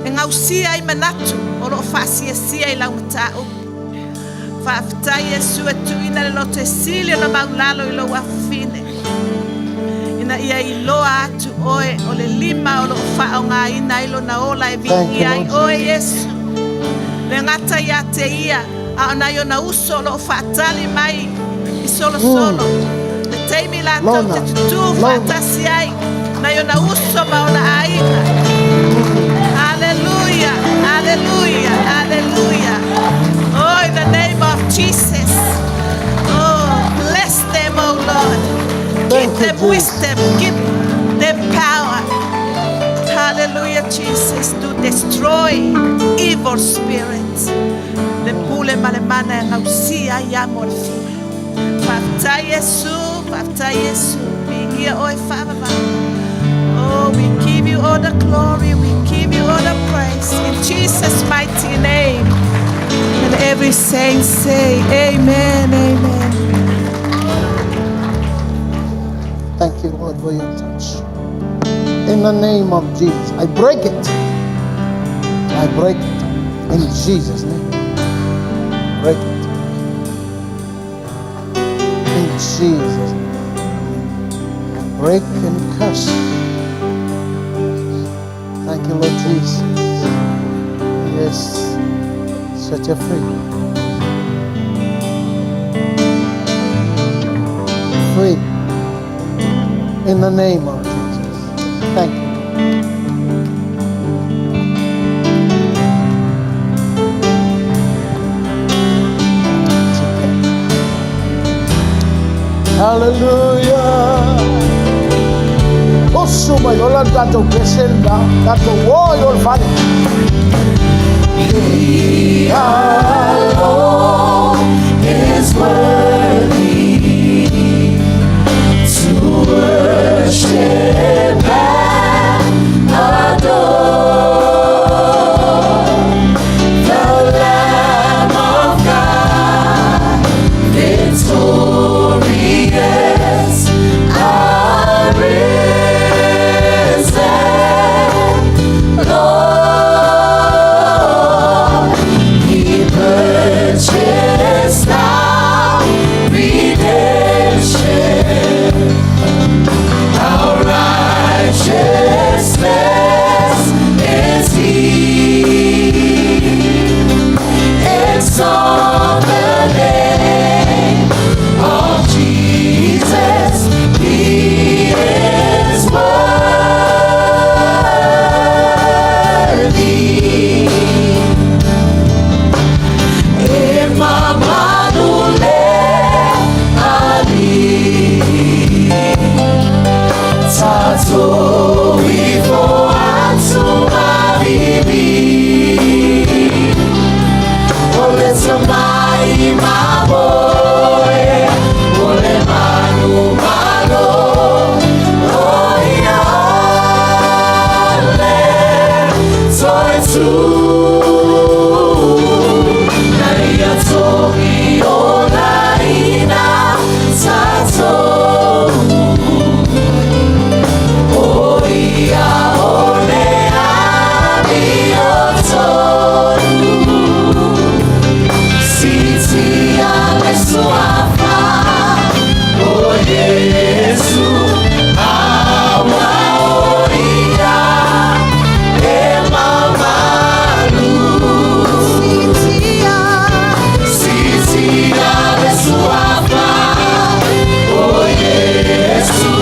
E gausia ai manatu o loo faasiasia i lau mataupu. Faafetai Iesu e tuuina le loto e sili ona maulalo i lou afafine. Ina ia iloa atu oe o le lima o loo faaaogaina ai lona ola e Thank you, viia ai Lord oe Iesu. Le gata ia te ia, a o nai ona uso o loo faatali mai i solosolo. Le taimi latou Lona. te tutū Lona. faatasi ai, nai ona uso ma ona aiga. Hallelujah, hallelujah, hallelujah. Oh, in the name of Jesus. Oh, bless them, oh Lord. Give Thank you, them Jesus. wisdom, give them power. Hallelujah, Jesus, to destroy evil spirits. Le pule ma le mana e gausia ai amo le fili. Faafetai Iesu, faafetai Iesu, viigia oe faavavau. Oh, we give you all the glory, we give you all the praise. In Jesus' mighty name. And every saint say, Amen, Amen. Thank you, Lord, for your touch. In the name of Jesus, I break it. I break it. In Jesus' name. Break it. In Jesus' name. I break and curse. Thank you, Lord Jesus. Yes. Set her free. Free. In the name of Jesus. Thank you. It's okay. Hallelujah. Oso mai ola tatou pese la, tatou o i o le fale. He alone is worthy to worship and adore the Lamb of God, victorious, arisen Lord. He purchased our redemption, our righteousness is He. Exalt the name of Jesus. He is worthy. E mamalu le Alii Tatou ifo atu mavivi O le tamai mamoe O le manumalo O ia le toe tu Na ia togi olaina tatou O ia o le amiotonu Siitia le Suafa O Iesu Aua o ia e mamalu Siitia. Siitia le Suafa O Iesu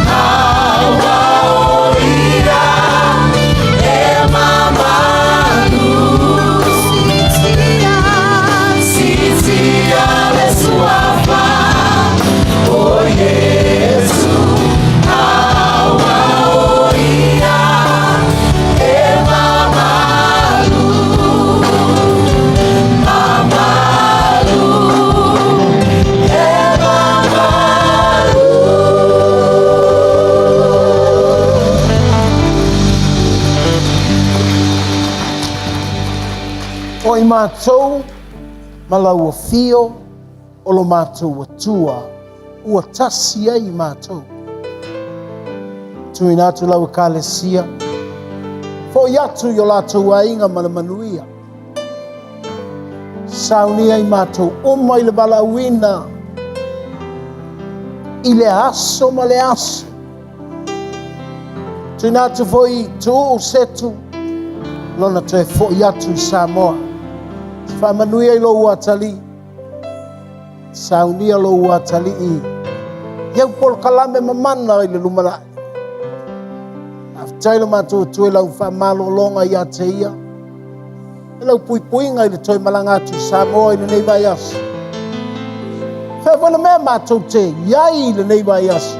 Aua o ia e mamalu Siitia. Siitia le Suafa O Iesu Aua o ia e mamalu Mamalu e mamalu O i matou ma lau afio o lo matou Atua ua tasi ai matou. Tuuina atu lau Ekalesia, fo'i atu i o latou aiga ma le manuia. Saunia i matou uma i le valaauina i le aso ma le aso. Tuuina atu foi Tuuu Setu lona toe fo'i atu i Samoa. Faamanuia i lou atalii. Saunia lou atalii. I au polokalame mamana i le lumanai. Faafetai lo matou Atua i lau faamalologa ia te ia. E lau puipuiga i le toe malaga atu i Samoa i lenei vaiaso. Fea foi le mea matou te iai i lenei vaiaso.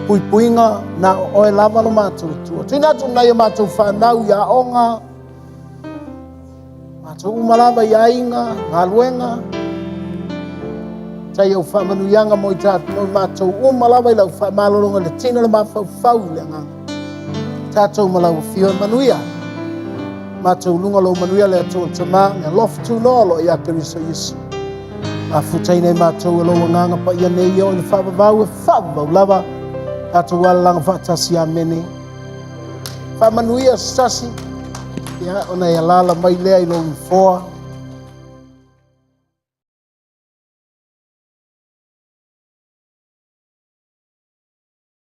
Puipuiga na o oe lava lo matou Atua. Tuuina atu nai o matou whanau i aoga, matou uma lava i aiga, galuega, tai au faamanuiaga mo i tatou matou uma lava i lau faamalologa le tino le mafaufau i le agaga. Tatou ma lau afio e manuia. Matou luga lou manuia le Atua o le Tama, le alofa tunoa lo ia Keriso Iesu. Mafutaina i matou e lou agaga paia nei e oo i le faavavau e faavavau lava. Tatou alalaga faatasi amene. Faamanuia se tasi, ia, ona e alaala mai lea i lou nofoa.